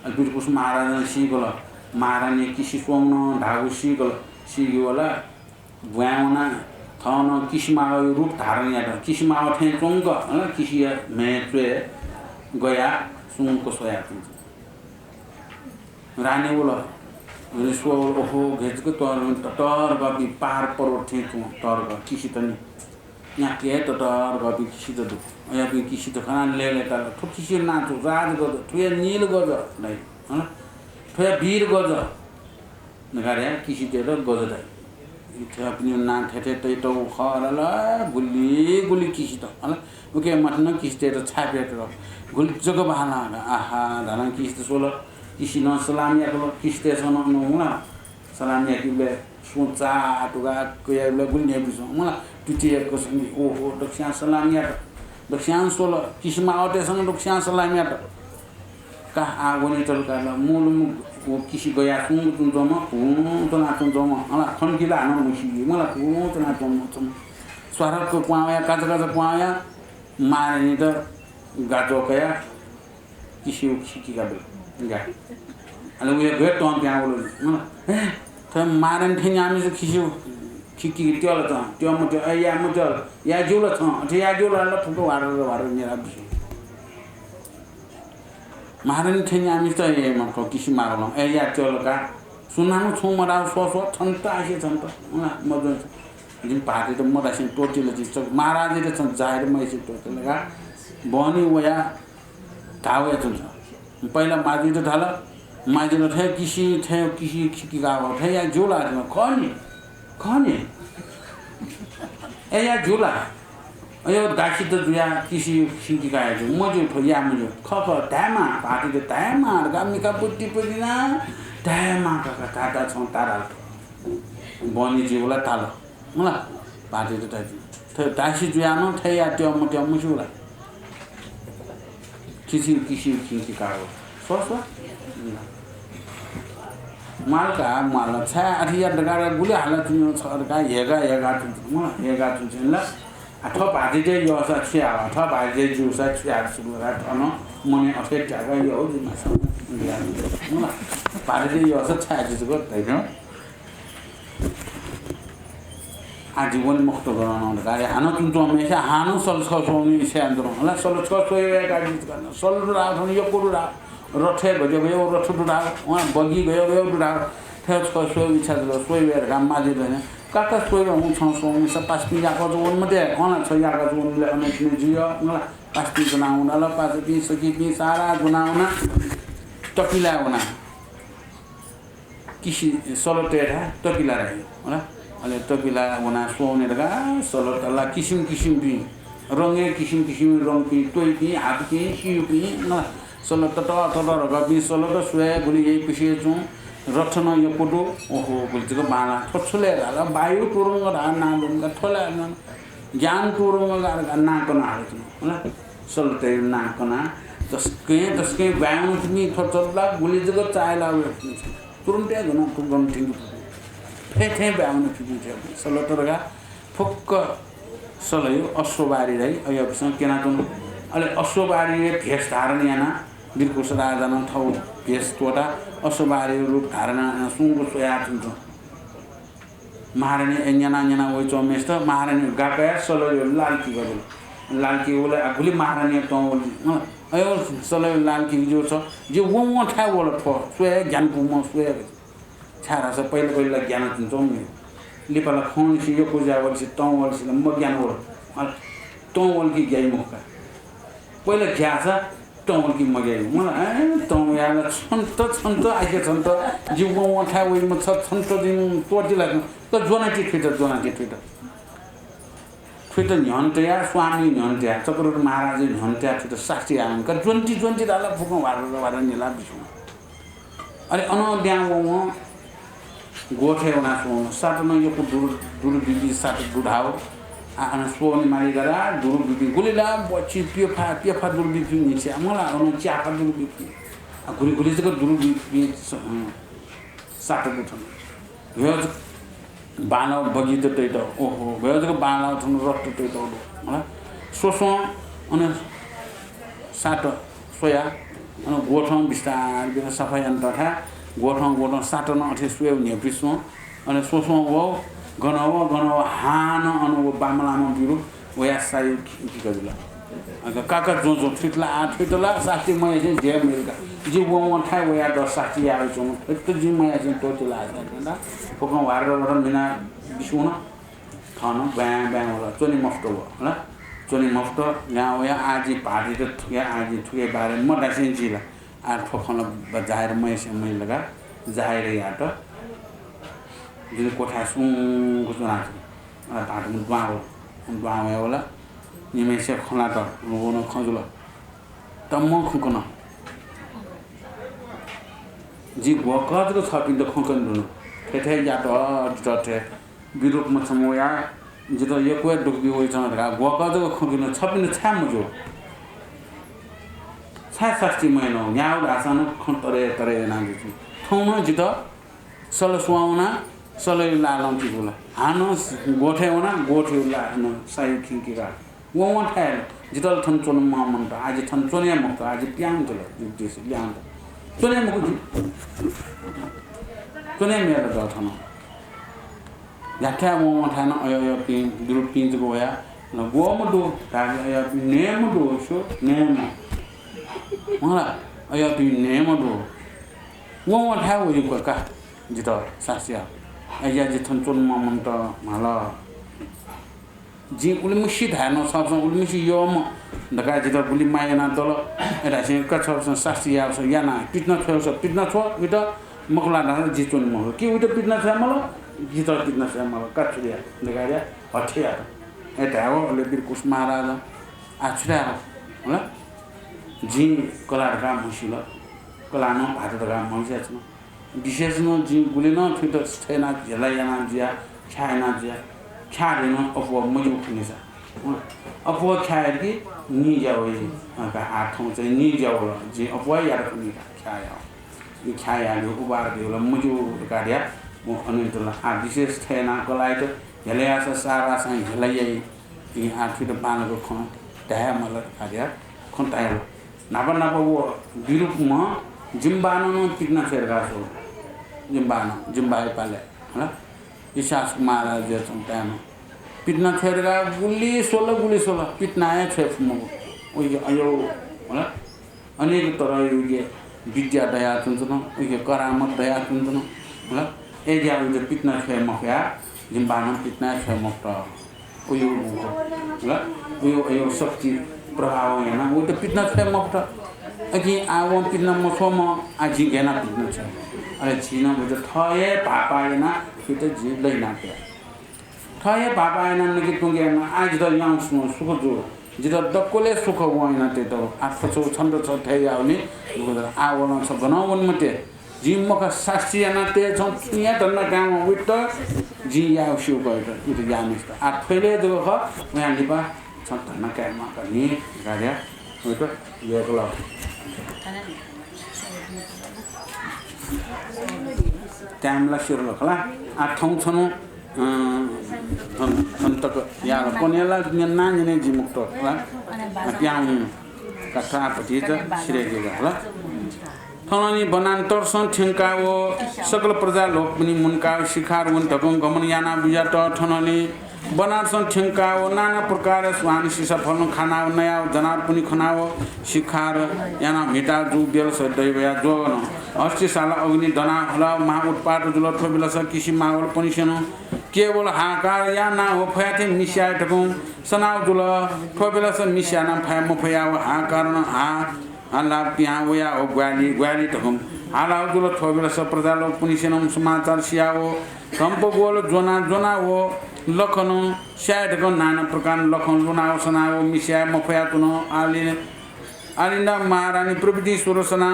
अले बिरकुस महाराजं सीकल, महारानीं किसि स्वंगु नं धाःगु सीकल, सीके वल, ब्वाँय् वनाः थः नं किसि मावया रूप धारण यात। किसि माव थें च्वंक, अले किसिया म्हे च्वय् गयाः सुंक स्वयाच्वन। रानी वल। वने स्वः वल, ओहो, गथे जक तःधं, ततःधंकाःपिं पहाड पर्वत थें च्वं तःधंकाः किसित नि। न्ह्याक्व हे ततःधंकाःपिं किसित दु। अज्याःपिं किसित खनाः लय्‌लय्‌ताल। थ्व किसिया नां छु? राजगज, थ्वया नीलगज धाइ। हँ? थ्वया वीरगज। धकाः धया किसितय्‌त गज धाइ। थ्वयापिनिगु नां थथे तयातःगु खः धाल, गुलि गुलि किसित। हँ? उके मथनं किसितय्‌त छाय् प्यतल। गुलि जक बहाना हल। आहा, धालं किसित स्वल। किसिनं सलाम याकल। किसितय्‌सं नं नं हुला। सलाम याकीबलय् सुं चाःतुका कयाबलय् गुलि न्ह्यइपुसे मला तुति याकल नि। ओहो, दक्वस्यां सलाम यात। दक्वस्यां स्वल। किसि मावतय्‌सं नं दक्वस्यां सलाम यात। का, आः वने तल का ल। मूल मू व किसि गया सुंक तुं च्वंम्ह, हुं च्वना तुं च्वंम्ह, अला खन कि ला हानं मसी, मला हुं च्वना च्वंम्ह, च्वंम्ह। स्वारक क्वावया, काचा काचा क्वावया, महारानीत गाच्वः कया, किसिउ खिकिका बेल। गा। अले उया गया तं प्यां वल। मला, हे, थ्व महारानी थें न्यामिस किसिउ खिकिक त्यल तं, त्यम त्यः, ए, या मत्यः, या ज्यू ला छं, अथे या ज्यू ला ल, फुक्क वारर वारर नेरा बिस्युं। महारानी थें न्यामिस त हे मखु किसि मागलं। ए, या त्यलका। सुनानं छुं मधाः स्वः स्वः, छन्त आसे छन्त। उना, मजुन। जिं भाःतयात मधासें त्वःतिल जि। चक महाराजयात छं जाहेर मयासें त्वःतिल का। बहनी वया धाः वया तुं छ। पहिला माजुयात धाल, माजुयात थथे किसि, थथे किसि खिकिका व, थथे या ज्यू ला? खः नि। खः नि। ए, या ज्यू ला? अय्, दासीत जुया किसि खिकिकाया ज्यू। मज्यू, थ्व या मज्यू। खः, खः, धायेमाः, भाःतयात धायेमाः धकाः मिखा बुद्धि बुद्धिना धायेमाः का, का, धा, धा, छं धा धाल। बहनी ज्यू ला धाल। मला, भाःतयात धाइ। थ्व दासी जुया नं थथे या त्यः मत्यः मस्यू ला? किसि, किसि खिकिका व। स्व, स्व। म्वाल का, म्वाल। छाय् अथे या धकाः गुलि हाला तुं छ धकाः हेगा, हेगा तुं, मला, हेगा तुं ला। आ, थः भातितय् यःसा छु याः, थः भातितय् ज्यूसा छु याः, सुरु याः, थन मनय् अथे त्याग यः जिमास। भातितय् यःसा छाय् जुजुक धैथ्यं। आ, जीवन मुक्त गन धकाः हानं तुं च्वंम्हय्‌सिया हानं सल छकः स्वःगु इच्छा यानाच्वन। होला, सल छकः स्वये वय्‌काः जित सल दुधाः, थन यक्व दुधाः, रथय् गज्याः गज्याःगु रथ दुधाः, वं बगी गज्याः गज्याःगु दुधाः, थथे छकः स्वयेगु इच्छा जुल, स्वये वये धकाः माजि दने। काका स्वये वये हुँ, छं स्वःम्हय्‌सिया पासापिं याकःचा वने मते, अन छ याकःचा वनेबलय् अनतिने जुइ, मला पासापिं ज्वनाः वना, पासापिं सखीपिं सारा ज्वनाः वना, तकिलाय् वना। किसि-, सल तयेथाय् तकिला धाइ, होला। अले तकिला वनाः स्वने धकाः सल तला किसिम किसिमपिं, रंगय् किसिम किसिम रंगपिं, त्वइपिं, हाकुपिं, सियुपिं, मला। सल तत तत धकाःपिं सल त स्वये गुलि यइपिसे च्वं, रथ नं यक्व दु। ओहो, गुलि जक बांलाः, थ्व छु ले धाल, वायु तुरुंग धाः नां दु, थ्व ले ज्ञान तुरुंग धाः नां कना हाल च्वं, होला। सल तय् नां कना, तसकं तसकं वायु तुरुंग थ्व चल्ला, गुलि जक चाय्‌ला वये। तुरुन्त हे गन, गन थिंकि फुकि। थें थें बाय् वन फिपिं थें सल त धकाः फुक्क सलय् अश्वबारी धाइ, अय्‌पिसं क्यनाच्वन। अले अश्वबारीया भेष धारण यानाः वीरकुश राजानं थःगु भेष त्वःताः अश्वबारीया रूप धारण यानाः सुंक स्वयाच्वंच्वन। महारानी न्यना न्यना वइच्वंम्हय्‌सित महारानी गाकया सलय् लाल किगा जुल। लाल किगा वल, आ गुलि महारानी तं वल। अँ, अय् सलय् लाल किगा जू छ, जि वं वं थाय् वल थ्व, स्वये ग्यानापुम्ह स्वये। छाय्‌धाःसा पहिला पहिला ग्यानाच्वंम्ह। लिपा ला खंनिसें यक्व ज्या वलसे तं वलसे ला मग्याना वल। अले तं वल कि ग्याइ मखु का। पहिला ग्याःसा तं वल कि मग्याइ। मला, ए, तं वया ला छन्त, छन्त, आखे छन्त, जि वं वं थाय् वइम्ह छ, छन्त जिं त्वःति ला, त ज्वनाति थुइत, ज्वनाति थुइत। थुइत न्ह्यःने तयाः, स्वामी न्ह्यःने तयाः, चक्रवर्ती महाराज न्ह्यःने तयाः थुइत सास्ती याः। का ज्वन्ति ज्वन्ति धाल, फुकं ह्वारर ह्वारर निला बिस्युं। अले अनं द्यां वं वं ग्वथय् वनाः स्वं। सात नं यक्व दुरु, दुरु बिबी सात दुधाव। आ, अन स्वःने माली गरा दुरु बिबी गुलि ला बच्छि प्यफा, प्यफा दुरु बिबी निसे। मला अन च्याफा दुरु बिबी। आ, गुलि गुलि जक दुरु बिबी स-, अँ, सात दु थन। भ्वय् जक बांलाव बगीत तइत, ओहो, भ्वय् जक बांलाव थन रथ तइत दु। मला स्वस्वं अन सात स्वया, अन ग्वथं बिस्तार बिस्तार सफा यानातःथाय् ग्वथं ग्वथं सात नं अथे स्वये न्ह्यइपुसे च्वं। अन स्वस्वं वः, गन वः, गन वः, हानं अन व बांमलाःम्ह बिरु वया सायु खिंकिका जुल। अन काका ज्वँ ज्वँ, थुइत ला, आ, थुइत ला सास्ती मयासें ज्या मयाल का। जि वं वं थाय् वयाः द सास्ती याये च्वं। थुइत जिं मयासें त्वःति ला, फुकं ह्वारर ह्वारर मिना बिस्युं न। थन ब्वाँय् ब्वाँय् वल, च्वने मफुत वः, हला। च्वने मफुत, लिहां वया, आः जि भाःतित थुके, आः जि थुके बारे मधासें जुइ ला। आः थ्व खँ ला जाहेर मयासें मयाल का, जाहेर यात। जिं क्वथाय् सुंक च्वनाच्वन। अले भाःतम्ह दुहां वल। दुहां वया वल। निम्हय्‌सिया खँ ल्हात, व नं खँ जुल। तःम्हं खँ कन। जिं ग्वःकः जक छःपिन्त खँ कने धुन। थथे थथे यात, जितः थथे बिरूपम्ह छम्ह वयाः जितः यक्व हे दुःख बी वइच्वन धकाः ग्वःकः जक खँ कने, छःपिन्त छाय् मज्यू? छाय् सास्ती मयानागु? न्यागु धाःसां नं खँ तरे तरे यानाः जुइ। थौं नं जितः सल स्वयाः वनाः सलया लाः लंकीगु ला। हानं ग्वथय् वनाः ग्वथया लाः नं सायु खिंकीगु। वं वं थाय् ला। जितः ला थन च्वने मं मन्त, आः जि थन च्वने हे मखुत, आः जि प्याहां जुल, जि देशय् लिहां जुल। च्वने हे मखु जि। च्वने हे मयाल द थन। याकथाय् वं वं थाय् नं अय् अय्‌पिं, बिरूपिं जक वयाः, न ग्वःम्ह दु, धाःगु अय्‌पिं न्हय्‌म्ह दु, सु, न्हय्‌म्ह। मला, अय्‌पिं न्हय्‌म्ह दु। वं वं थाय् वइगु का, जितः सास्ती या। अय्‌या जि थन च्वने मं मन्त, म्हाल। जिं उलिमछि धाये नं छःपिसं उलिमछि यःम्ह धकाः जितः गुलि माया यानातल। अय् धाःसें का छःपिसं सास्ती याःसा याना, पितिना छ्वःसा पितिना छ्व, उइत मखु ला धाःसा जि च्वने मखु। कि उइत पितिना छ्वये माल, जितः पितिना छ्वये माल, का छु याये धकाः हथे यात। अय् धायेवं अले वीरकुश महाराजं आः छु धाये हला? जिं कलाः धकाः म्हसिल, कलाः नं भाःत धकाः म्हसियाच्वन। विशेष नं जिं गुलि नं थुइत छथय् यानाः हेला याना जुया, ख्याः याना जुया, ख्याः धइगु नं अप्वः मज्यू खनीसा। अप्वः ख्याः यात कि निज्या वइ, अ, का आः थौं चाहिँ निज्या वल, जिं अप्वः यात खनी का, ख्याः याः। जिं ख्याः याःगु उपहार बीगु ला मज्यू धकाः धया, वं अनंत ला। आः विशेष छथय् यानाः कलाःयात हेला याःसा सारासां हेला याइ। इं आः थुइत बांलाक खँ धाये माल धकाः खँ धाल। न्हापा न्हापा व विरूपम्ह जिम्बानं नं पितिना छ्वये धकाः स्वल। जिम्बानं, जिम्बाया पालय्, हला, इच्छाकुस महाराजया च्वंम्ह ताय्‌नं पितिना छ्वये धकाः गुलि स्वल, गुलि स्वल, पितिना हे छ्वये फु मखु। उइके अयो, हला, अनेक तरह उइके विद्या दयाच्वंच्वन, उइके करामत दयाच्वंच्वन, हला। अय्‌जुयाः उइत पितिना छ्वये मफया, जिम्बानं पितिना छ्वये मफुत। उयो, हला, उयो, उयो शक्ति प्रभावं यानाः उइत पितिना छ्वये मफुत। अकिं आः वं पितिना मछ्वःम्ह, आः जिं गय् यानाः पितिना छ्वये? अले झी नं उइत थः हे भाःपाः यानाः उइत जिं लहिना तये। थः हे भाःपाः यानाः नके त्वंके यानाः आः जितः याउँसिनं सुख जू। जितः दक्वलय् सुख वं यानाः तयेत। आः थ्व छु छन्त छ थथे याःगुलिं दुःख दत। आः वलं छ गनं वने मते। जिं मखा सास्ती यानाः तये, छं छुं हे धन्दा कायेमाः वइत, जिं याये स्यू का वइत, उइत याःम्हेसित। आः थ्वइलय् जक खः, वयां लिपा छं धन्दा कायेमाः का नि धकाः वइत यय्‌कल। time ला स्यू खला। आः थौं छन्हु अँ, थन, थन तक याल। पनेला न्यना न्यने जि मुक्त, वा? अप्याउँ कथा भतिचा सिरे गेगा, हला? थनंलि वनान्तरसं थ्यंकाव सकल प्रजा लोकपनि मुंकाव शिखा वने धकं गमन याना बिज्यात। थनंलि वनान्तरसं थ्यंकाव नाना प्रकार स्वान सिसा फलन खानाव नयाव जनावरपनि खनाव शिखा याना म्हिता जू बेलस दैवया ज्वगन हस्तिशाला अग्नि दना हला महा उत्पात जुल। थ्व बेलस किसि मावलपनिसेनं केवल हाहाकार यानाव फयाथें मिस्याये धकं सनाव जुल। थ्व बेलस मिस्याना फया मफयाव हाहाकारन हा, हाला पिहां वयाव ग्वालि, ग्वालि धकं हालाव जुल। थ्व बेलस प्रजालोकपनिसेनं समाचार सियाव धम्पगोल ज्वना, ज्वनाव लखन स्याये धकं नाना प्रकारन लखं लुनाव सनाव मिस्याये मफयाच्वन। आलि, आलिन्दा महारानी प्रभृति सुरसना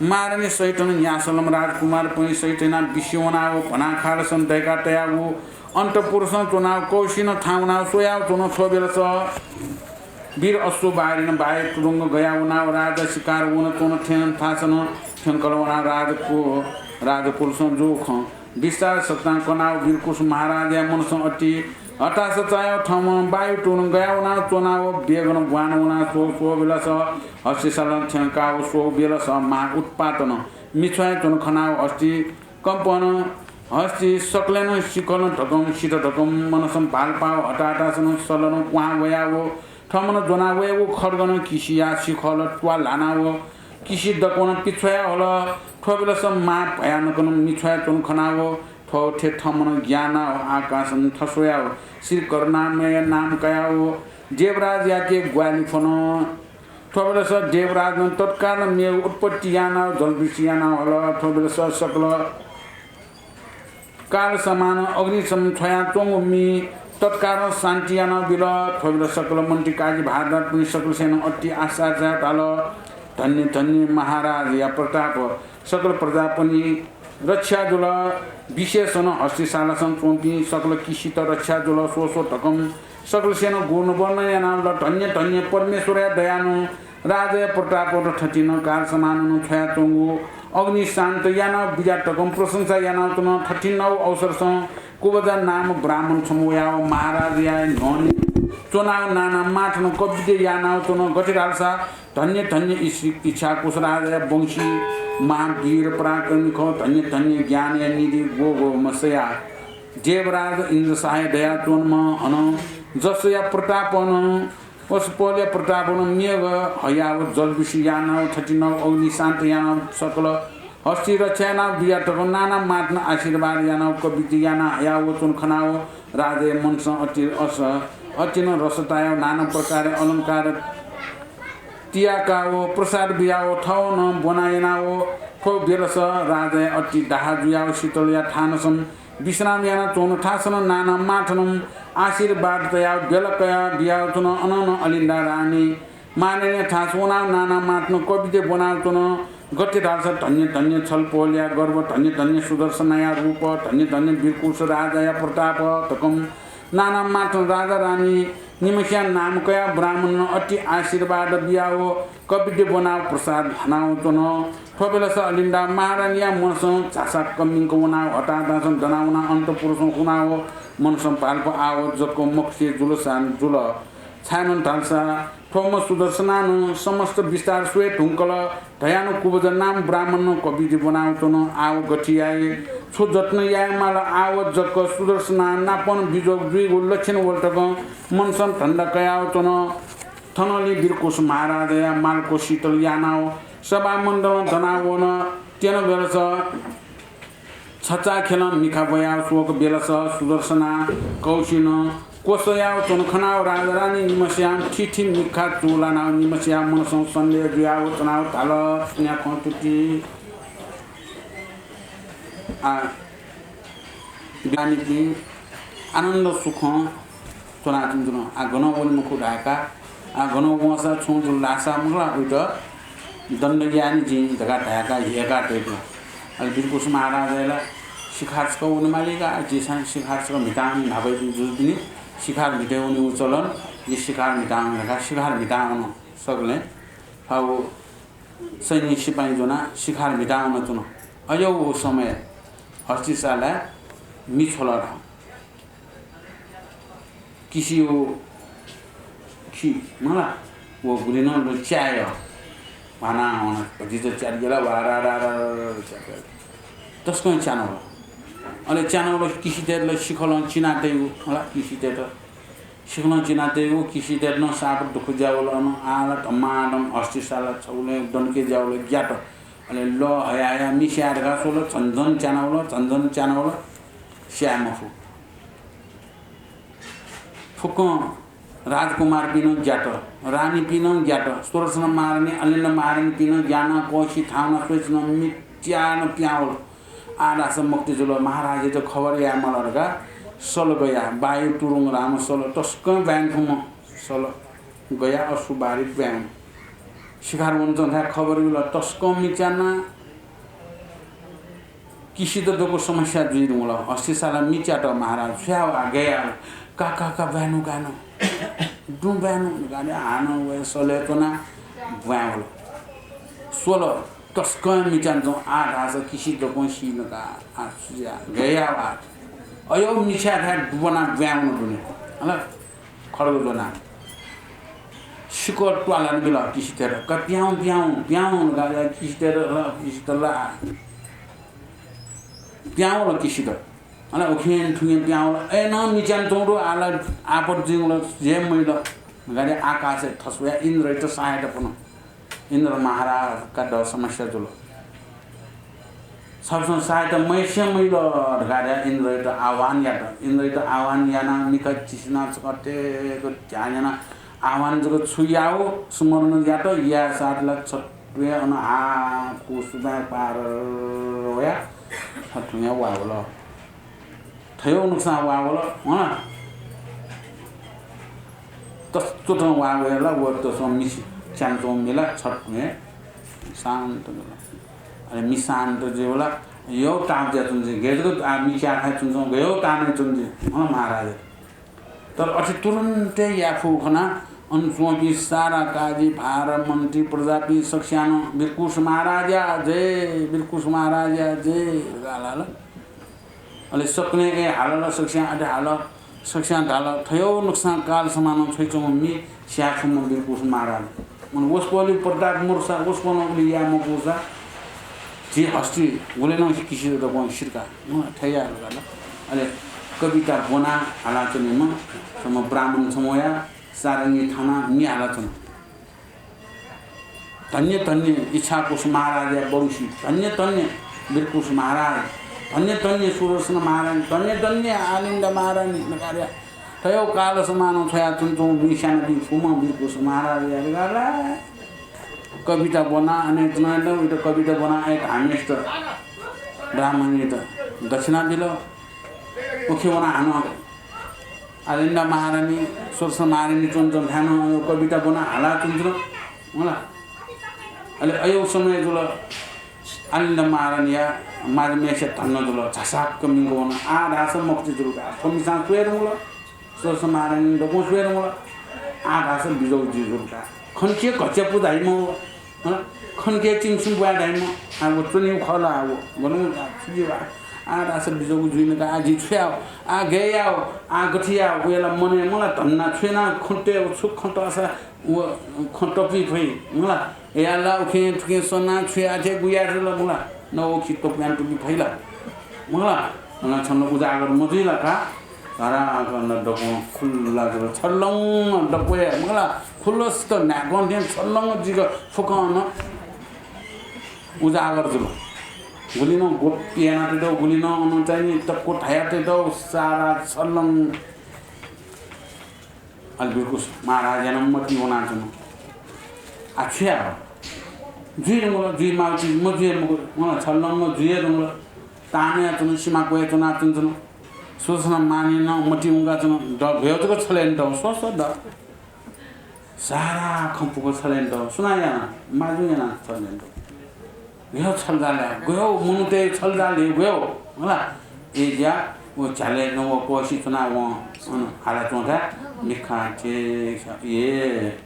महारानी सहितन न्यासलम राजकुमारपनि सहित यानाव बिस्युं वनाव भनाखालसं दय्‌का तयाव अन्तपुरसं च्वनाव कौशिन थां वनाव स्वयाव च्वन। थ्व बेलस वीर अश्ववाहिनीन वायु तुरुंग गया वनाव राजा शिखा वन च्वन थें थासन थ्यंकल वनाव राजकु-, राजकुलसं जू खँ बिस्तार सकतां कनाव वीरकुश महाराजया मनसं अति हताश चायाव थःम्हं वायु तुरुंग गया वनाव च्वनाव वेगन ग्वान वनाव स्वः, स्वः बेलस हस्तिशालां थ्यंकाव स्वः बेलस महा उत्पातन मिछ्वया च्वन खनाव हस्ति कम्पन हस्ति सकलेनं सिखल धकं सित धकं मनसं भालपाव हताहतासन सलन क्वहां वयाव थमन ज्वना वयाव खड्गन किसिया सिखल त्वाः ल्हानाव किसि दक्वन पिछ्वया हल। थ्व बेलस महा भयानकन मिछ्वया च्वन खनाव थ्व थे थमन ग्यानाव आकाशन थस्वयाव श्री करुणामय नाम कयाव देवराजयाके ग्वालि फ्वन। थ्व बेलस देवराजं तत्कालं मेघ उत्पत्ति यानाव जलवृष्टि यानाव हल। थ्व बेलस सकल काल समान अग्निसं छ्वयाच्वंगु मि तत्कालं शान्ति यानाव बिल। थ्व बेलस सकल मन्त्री काजी भारद्वाजपनि सकलसेनं अति आश्चर्य झाल। धन्य धन्य महाराजया प्रताप सकल प्रजापनि रक्षा जुल। विशेषनं हस्तिशालासं च्वंपिं सकल किसित रक्षा जुल। स्वः स्वः धकं सकलसेनं गुण वर्णन यानाव ल। धन्य धन्य परमेश्वरया दयानं राजाया प्रतापं थथिनं काल समानं छ्वयाच्वंगु अग्नि शान्त यानाव बिज्यात धकं प्रशंसा यानाव च्वन। थथिनव अवसरसं कुबजा नाम ब्राह्मण छम्ह वयाव महाराजया न्ह्यःने च्वनाव नाना माथनं कविता यानाव च्वन। गथे धालसा धन्य धन्य इच्छा-, इच्छाकुस राजाया वंशी महावीर पराक्रमी खः। धन्य धन्य ज्ञानया निधि गो गो मसया देवराज इन्द्रशाहया दया च्वंम्ह हनं जसया प्रतापनं वसपोलया प्रतापनं मेघ हयाव जलवृष्टि यानाव थथिनव अग्नि शान्त यानाव सकल हस्ति रक्षा यानाव बिज्यात धकं नाना माथनं आशीर्वाद यानाव कविता याना हयाव च्वन खनाव राजाया मनसं अति अस-, अतिनं रस तायाव नाना प्रकारया अलंकार तियाकाव प्रसाद बियाव थवनं ब्वना यानाव थ्व बेलस राजाया अति दाहा जुयाव शीतलया थानसं विश्राम याना च्वन। थासनं नाना माथनं आशीर्वाद तयाव बेल कया बियाव च्वन। अननं अलिन्दा रानी महारानीया थास वनाव नाना माथनं कविता ब्वनाव च्वन। गथे धालसा धन्य धन्य छलपोलया गर्व, धन्य धन्य सुदर्शनाया रूप, धन्य धन्य वीरकुश राजाया प्रताप धकं नाना माथनं राजा रानी निम्हस्यां नाम कयाव ब्राह्मणनं अति आशीर्वाद बियाव कविता ब्वनाव प्रसाद हनाव च्वन। थ्व बेलस अलिन्दा महारानीया मनसं झासक्क मिंक वनाव हताहतासं दना वनाव अन्तपुरसं हुनाव मनसं भालपा आवत जक मखुसे जुलसां जुल। छाय्‌नं धालसा थ्वम्ह सुदर्शनां नं समस्त विस्तार स्वये धुंकल धयानं कुबजा नाम ब्राह्मणं कविति ब्वनावच्वन। आव गथे याये? छु जत्न यायेमाल? आवत जक सुदर्शनां नापं बिजोग जुइगु लक्षण वल तकं मनसं धन्दा कयावच्वन। थनंलि बिरकुश महाराजया मालको शीतल यानाव सभामण्डलं दनावन। त्यन बेलस छचाःखेलं मिखा ब्वयाव स्वक बेलस सुदर्शना कौशिनं क्वसयाव च्वन खनाव राजारानी निम्हस्यां थीथी मिखा चूलानाव निम्हस्यां मनसं सन्देह जुयाव च्वनाव धाल, न्याखं तुति। आ, ज्ञानीपिं आनन्द सुखं च्वनाच्वंच्वन। आ, गनं वने मखु धाय्‌का। आ, गनं वंसा छुं जुल धाःसा मखु ला, उइत दण्ड याये नि जिं धकाः धाय्‌का हेय्‌का तयेत। अले बिरकुश महाराजया ला शिकार छकः वने मालीका, झीसं शिकार छकः म्हितां वने न्हापायापिं जुजुपिनि शिकार म्हितय् वनेगु चलन, जि शिकार म्हितां वने धकाः शिकार म्हितां वन। सकलें थःगु सैन्य सिपाइँ ज्वनाः शिकार म्हितां वनाच्वन। अय्‌यो व समय हस्तिशालाय् मि छ्वल धाः। किसियो खि मला व गुलिनं ल्वच्याय् भानां वन। भतिचा च्यात गेला, वा रा रा रा रा च्यात। तसकं च्यानवल। अले च्यानवल किसितय्‌त ला शिखलं चिनातयेगु मला किसितय्‌त। शिखलं चिनातयेगु किसितय्‌त नं साप दुःख ज्यावल अन। आः ला धमाधम हस्तिशाला छगुलें दनके ज्यावल ग्यात। अले लः हया हया मि स्याये धकाः स्वल, झन झन च्यानवल, झन झन च्यानवल, स्याये मफु। फुक्कं राजकुमारपिं नं ग्यात, रानीपिं नं ग्यात, सुदर्शना महारानी, अलिन्दा महारानीपिं नं ग्यानाः कौशि थाहां वनाः स्वइच्वन, मि च्यानं पिहां वल। आः धाःसा मखुति जुल, महाराजयात खबर यायेमाल धकाः सल गया, वायु तुरुङ धाःम्ह सल, तसकं ब्वाँय् न्हूम्ह सल गया, अश्रुबारी ब्वाँय् वन। शिकार वनाच्वन धकाः खबर बिल, तसकं मि च्यानाः किसित दक्व समस्या जुइ धुंकल। हस्तिशाला मि च्यात महाराज, छु याये वा, गय् याये वा? का, का, का, ब्वाँय् नु, का नु। दुँ ब्वाँय् नु, का नु, हानं वया सलय् च्वनाः ब्वाँय् वल। स्वल, तसकं मि च्यानाच्वन, आः धाःसा किसि दक्वं सी नु का, आः छु याये, गय् याये वा? अय्‌यो मि च्याथाय् दुब्वनाः ब्वाँय् वन दुने। हला, खड्ग ज्वनाः। शिखर त्वालं बिल किसितय्‌त, का पिहां वँ, पिहां वँ, पिहां वँ, का किसितय्‌त, हला, किसित ला। पिहां वल किसित। अले उखें थुखें पिहां वल। अय्‌नं मि च्यानाच्वंगु दु, आः ला आपत जुइगु ला, जे मइल। गाडे आकाशय् थस्वया इन्द्रयात सहायता फ्वन। इन्द्र महाराज का द समस्या जुल। छपिसं सहायता मयासें मइल धकाः इन्द्रयात आह्वान यात। इन्द्रयात आह्वान यानाः मिखा चिसिनाः छकः तय्‌क ध्यान यानाः आह्वान जक छु याः स्मरण यात, याये साथ ला छत्वँय् अन हा कुसुबाँय् पार वया छत्वँय् वाः वल। थय्‌व नुकसां वाः वल, हँ। तसकं वाः वया ला व तसकं मि च्यानाच्वंम्ह मि ला छत्वँय् शान्त जुल। अले मि शान्त जुइबलय् यव ताप जुयाच्वन जुइ, गय् जक आ मि च्याथाय् च्वनाच्वंगु गय् यव ताप जुयाच्वन जुइ, हँ महाराज। तर अथे तुरुन्तय् याये फुगु खनाः अन च्वंपिं सारा काजी, भार, मन्त्री, प्रजापिं सकस्यां नं बिरकुश महाराजया जय, बिरकुश महाराजया जय धकाः हाल। अले सकलें ए हाल ला, सकस्यां अथे हाल, सकस्यां धाल, थय्‌व नुकसां काल समानं छ्वयाच्वंम्ह मि स्याये छुम्ह बिरकुश महाराज। मन वसपोलि प्रताप मुर्सा, वसपोलं उलि याये मफुसा, झी हस्ति गुलेनं किसित दक्वं सिरका। अथे याये धकाः। अले कविता ब्वनाः हालाच्वनीम्ह छम्ह ब्राह्मण छम्ह वयाः सारंगी थानाः मि हालाच्वन। धन्य धन्य इच्छाकुश महाराजया वंशी, धन्य धन्य बिरकुश महाराज, धन्य धन्य सुदर्शन महारानी, धन्य धन्य आलिन्दा महारानी धकाः थय्‌व काल समानं छ्वयाच्वनाच्वंम्ह मि स्यानादी फुम्ह बिरकुश महाराजया धकाः कविता ब्वनाः अन च्वनादिल। उइत कविता ब्वनाः अन धाःम्हेसित ब्राह्मणयात दक्षिणा बिल। उखे वनाः हानं आलिन्दा महारानी, सुदर्शन महारानी च्वनाच्वंथाय् नं कविता ब्वनाः हालाच्वनाच्वन। हला। अले अय्‌व समय जुल। आलिन्दा महारानीया माजम्हेसिया धन्दा जुल। झासाक्क मिंक वन। आः धाःसा मखुति जुल का। थ्व मिसां स्वये धुंकल। सुदर्शन महारानी दक्वं स्वये धुंकल। आः धाःसा बिजोग जुइ जुल का। खनके घच्या पु धाइम्ह व। हँ, खनके चिंसुं ब्वाँय् धाइम्ह। आः व च्वनीगु खः ला आः व। गन छु जुइ वा। आः धाःसा बिज्यागु जुइन का, आः जिं छु याये, आः गय् याये, आः गथे याये, वया ला मनय् मला धन्दा छु याना खँ त्वये, व छु खँ त्वःसा व खँ त्वपुइ फइ मला। या ला उखें थुखें सना छु याये थें गु याये ला मला। न व खि त्वपुयां त्वपुइ फइ ला मला। अन छन्त उजागर मजुइ ला का। धरा अन दक्वं खुल्ला जुल। छल्लं दक्वं हे मला खुल्लस्त न्हाय्कं थें छल्लं जिक फुक्कं अन उजागर जुल। गुलिनं गोप्य यानातय्दव, गुलिनं अन चाहिँ नि तक्व धयातय्दव, सारा छल्लं। अले बिर्कुस महाराजया नं मति वनाच्वन। आ छु याये? जुइ धुंकल, जुइ माःगु चिज मजुइ मखु, व छल्लं जुइ धुंकल। तानयाच्वन, सिमा क्वय् च्वनाच्वन। सुदर्शन मानय् नं मति वंकाच्वन। द गय् जक छल्यंतव, स्व स्व द। सारा खँ फुक्क छल्यंतव, सुनां याना, माजुं याना छल्यंतव। गय् छलजाल हे, गय् मनूतय् छलजाल हे गय् मला। अय्ज्या व झ्यालय् नं व क्वसि च्वना वं अन हाला च्वंथाय् मिखा चेसा, ए,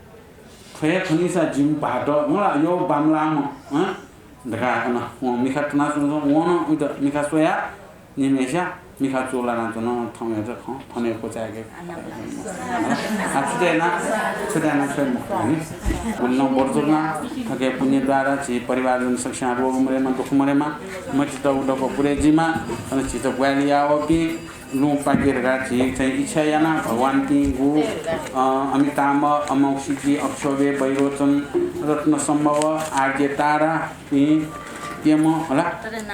थ्व हे खनीसा जिमि भाःत मला, यः बांमलाःम्ह, हँ? धकाः अन वं मिखा च्वना च्वन, वं नं उइत मिखा स्वयाः निम्हय्स्यां मिखा च्वलानाच्वन, थौंयात खँ थन हे क्वचाय्के। आ, छु याना, छु याना स्वये मखु नि। गुलिनं व्रत च्वना, थुकिया पुण्य द्वारा झी परिवारजन सकसियां रोग मरेमा, दुःख मरेमा, मतित उद्योग पुरे जुइमा, अन झीत ग्वाहालि यावःपिं लुँ पाके धकाः झी चाहिँ इच्छा याना भगवानपिं गु, अ, अमिताम्र, अमोघसिद्धि, अक्षोभ्य, वैरोचन, रत्नसम्भव, आर्य तारा, पिं प्यम्ह हला,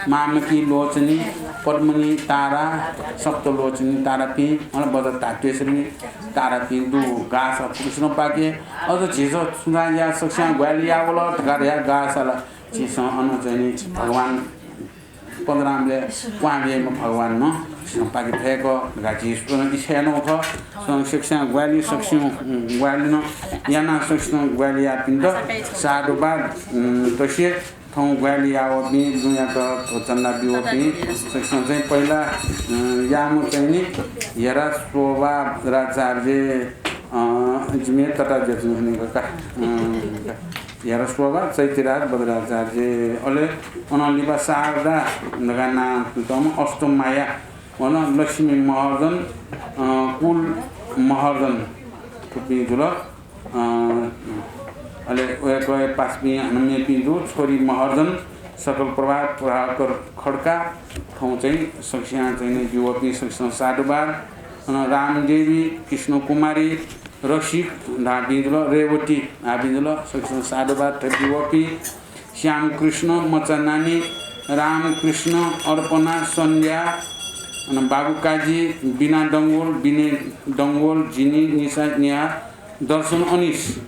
मामकी लोचनी, पद्मनी तारा, सप्तलोचनी तारापिं हला, बज्र धात्वेश्वरी तारापिं दु गाःसा फुक्कसिनं पाके। अझ झीसं सुनां या सकसियां ग्वाहालि यावल धकाः धया गाःसा ला झीसं अन चाहिँ नि भगवान पद्मनाभले क्वहां ब्याम्ह भगवान नं झीसं पाके फय्क धकाः झी सुनं इच्छा यानागु खः। सुनं सकसियां ग्वाहालि, सकसिनं, उम्, ग्वाहालि नं याना सकसिनं ग्वाहालि याःपिन्त साधुवाद, उम्, तसे थौं ग्वाहालि यावःपिं लुँयात चन्दा बिवःपिं सकसिनं चाहिँ पहिला, अ, याःम्ह चाहिँ नि हेरा शोभा बज्राचार्य, अ, जिमि तता जेचुन हनेगु का, अ, हेरा शोभा चैत्यराज बज्राचार्य, अले अनं लिपा शारदा धकाः नां तःम्ह अष्टमाया, अन लक्ष्मी महर्जन, अ, कुल महर्जन थुपिं जुल। अ, अले वय्कःया पासापिं हानं मेपिं दु, छोरी महर्जन, सकल प्रभात, प्रभाकर खड्का, थौं चाहिँ सकसियां चाहिँ नि बिवःपिं सकसिनं साधुवाद। अन रामदेवी, कृष्णकुमारी, रसिक धाःपिं जुल, रेवती धाःपिं जुल, सकसिनं साधुवाद थथे बिवःपिं। श्यामकृष्ण, मचानानी, रामकृष्ण, अर्पणा, सन्ध्या, अन बाबुकाजी, बिना डंगोल, बिने डंगोल, जिनी, निशा, नेहा, दर्शन, अनिश।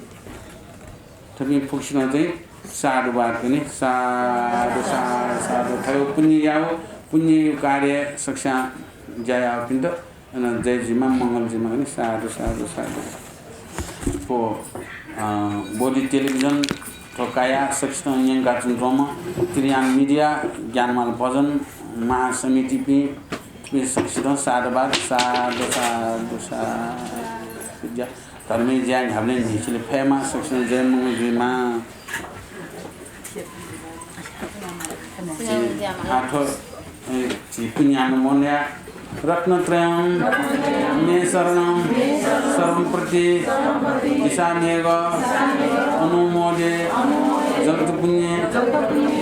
थपिं फुक्कसिनं चाहिँ साधुवाद कने। साधु, साधु, साधु। थ्व पुण्य याउ, पुण्य कार्य सकसियां ज्या याउपिन्त अन जय जुइमा, मंगल जुइमा कने। साधु, साधु, साधु। थ्व, अ, बोधि टेलिभिजन, थ्व काया सकसितं न्यंका च्वंम्ह त्रियान मिडिया, ज्ञानमाला भजन महासमितिपिं, थुपिं सकसितं साधुवाद, साधु, साधु, साधु। धर्मय् ज्या न्ह्याबलें न्ह्यचिले फयेमा, सकसिनं जय मंगल जुइमा। झी आः थ्व, ए, झी पुण्यानुमोदनया रत्नत्रयं मे शरणं सर्वं प्रतिदिशाम्यघम् अनुमोदे जगत्पुण्ये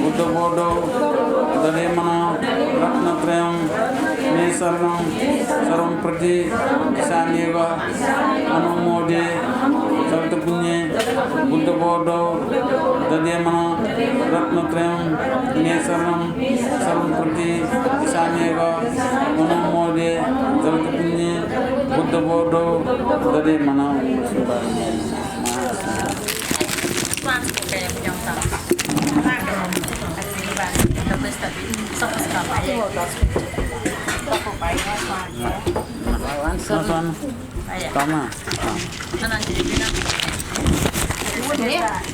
बुद्धबोधौ दधे मनः रत्नत्रयं मे शरणं सर्वं प्रतिदिशाम्यघम् अनुमोदे जगत्पुण्ये बुद्धबोधौ दधे मनः रत्नत्रयं मे शरणं सर्वं प्रतिदिशाम्यघम् अनुमोदे जगत्पुण्ये बुद्धबोधौ दधे मनः। भगवान शरण। तमा।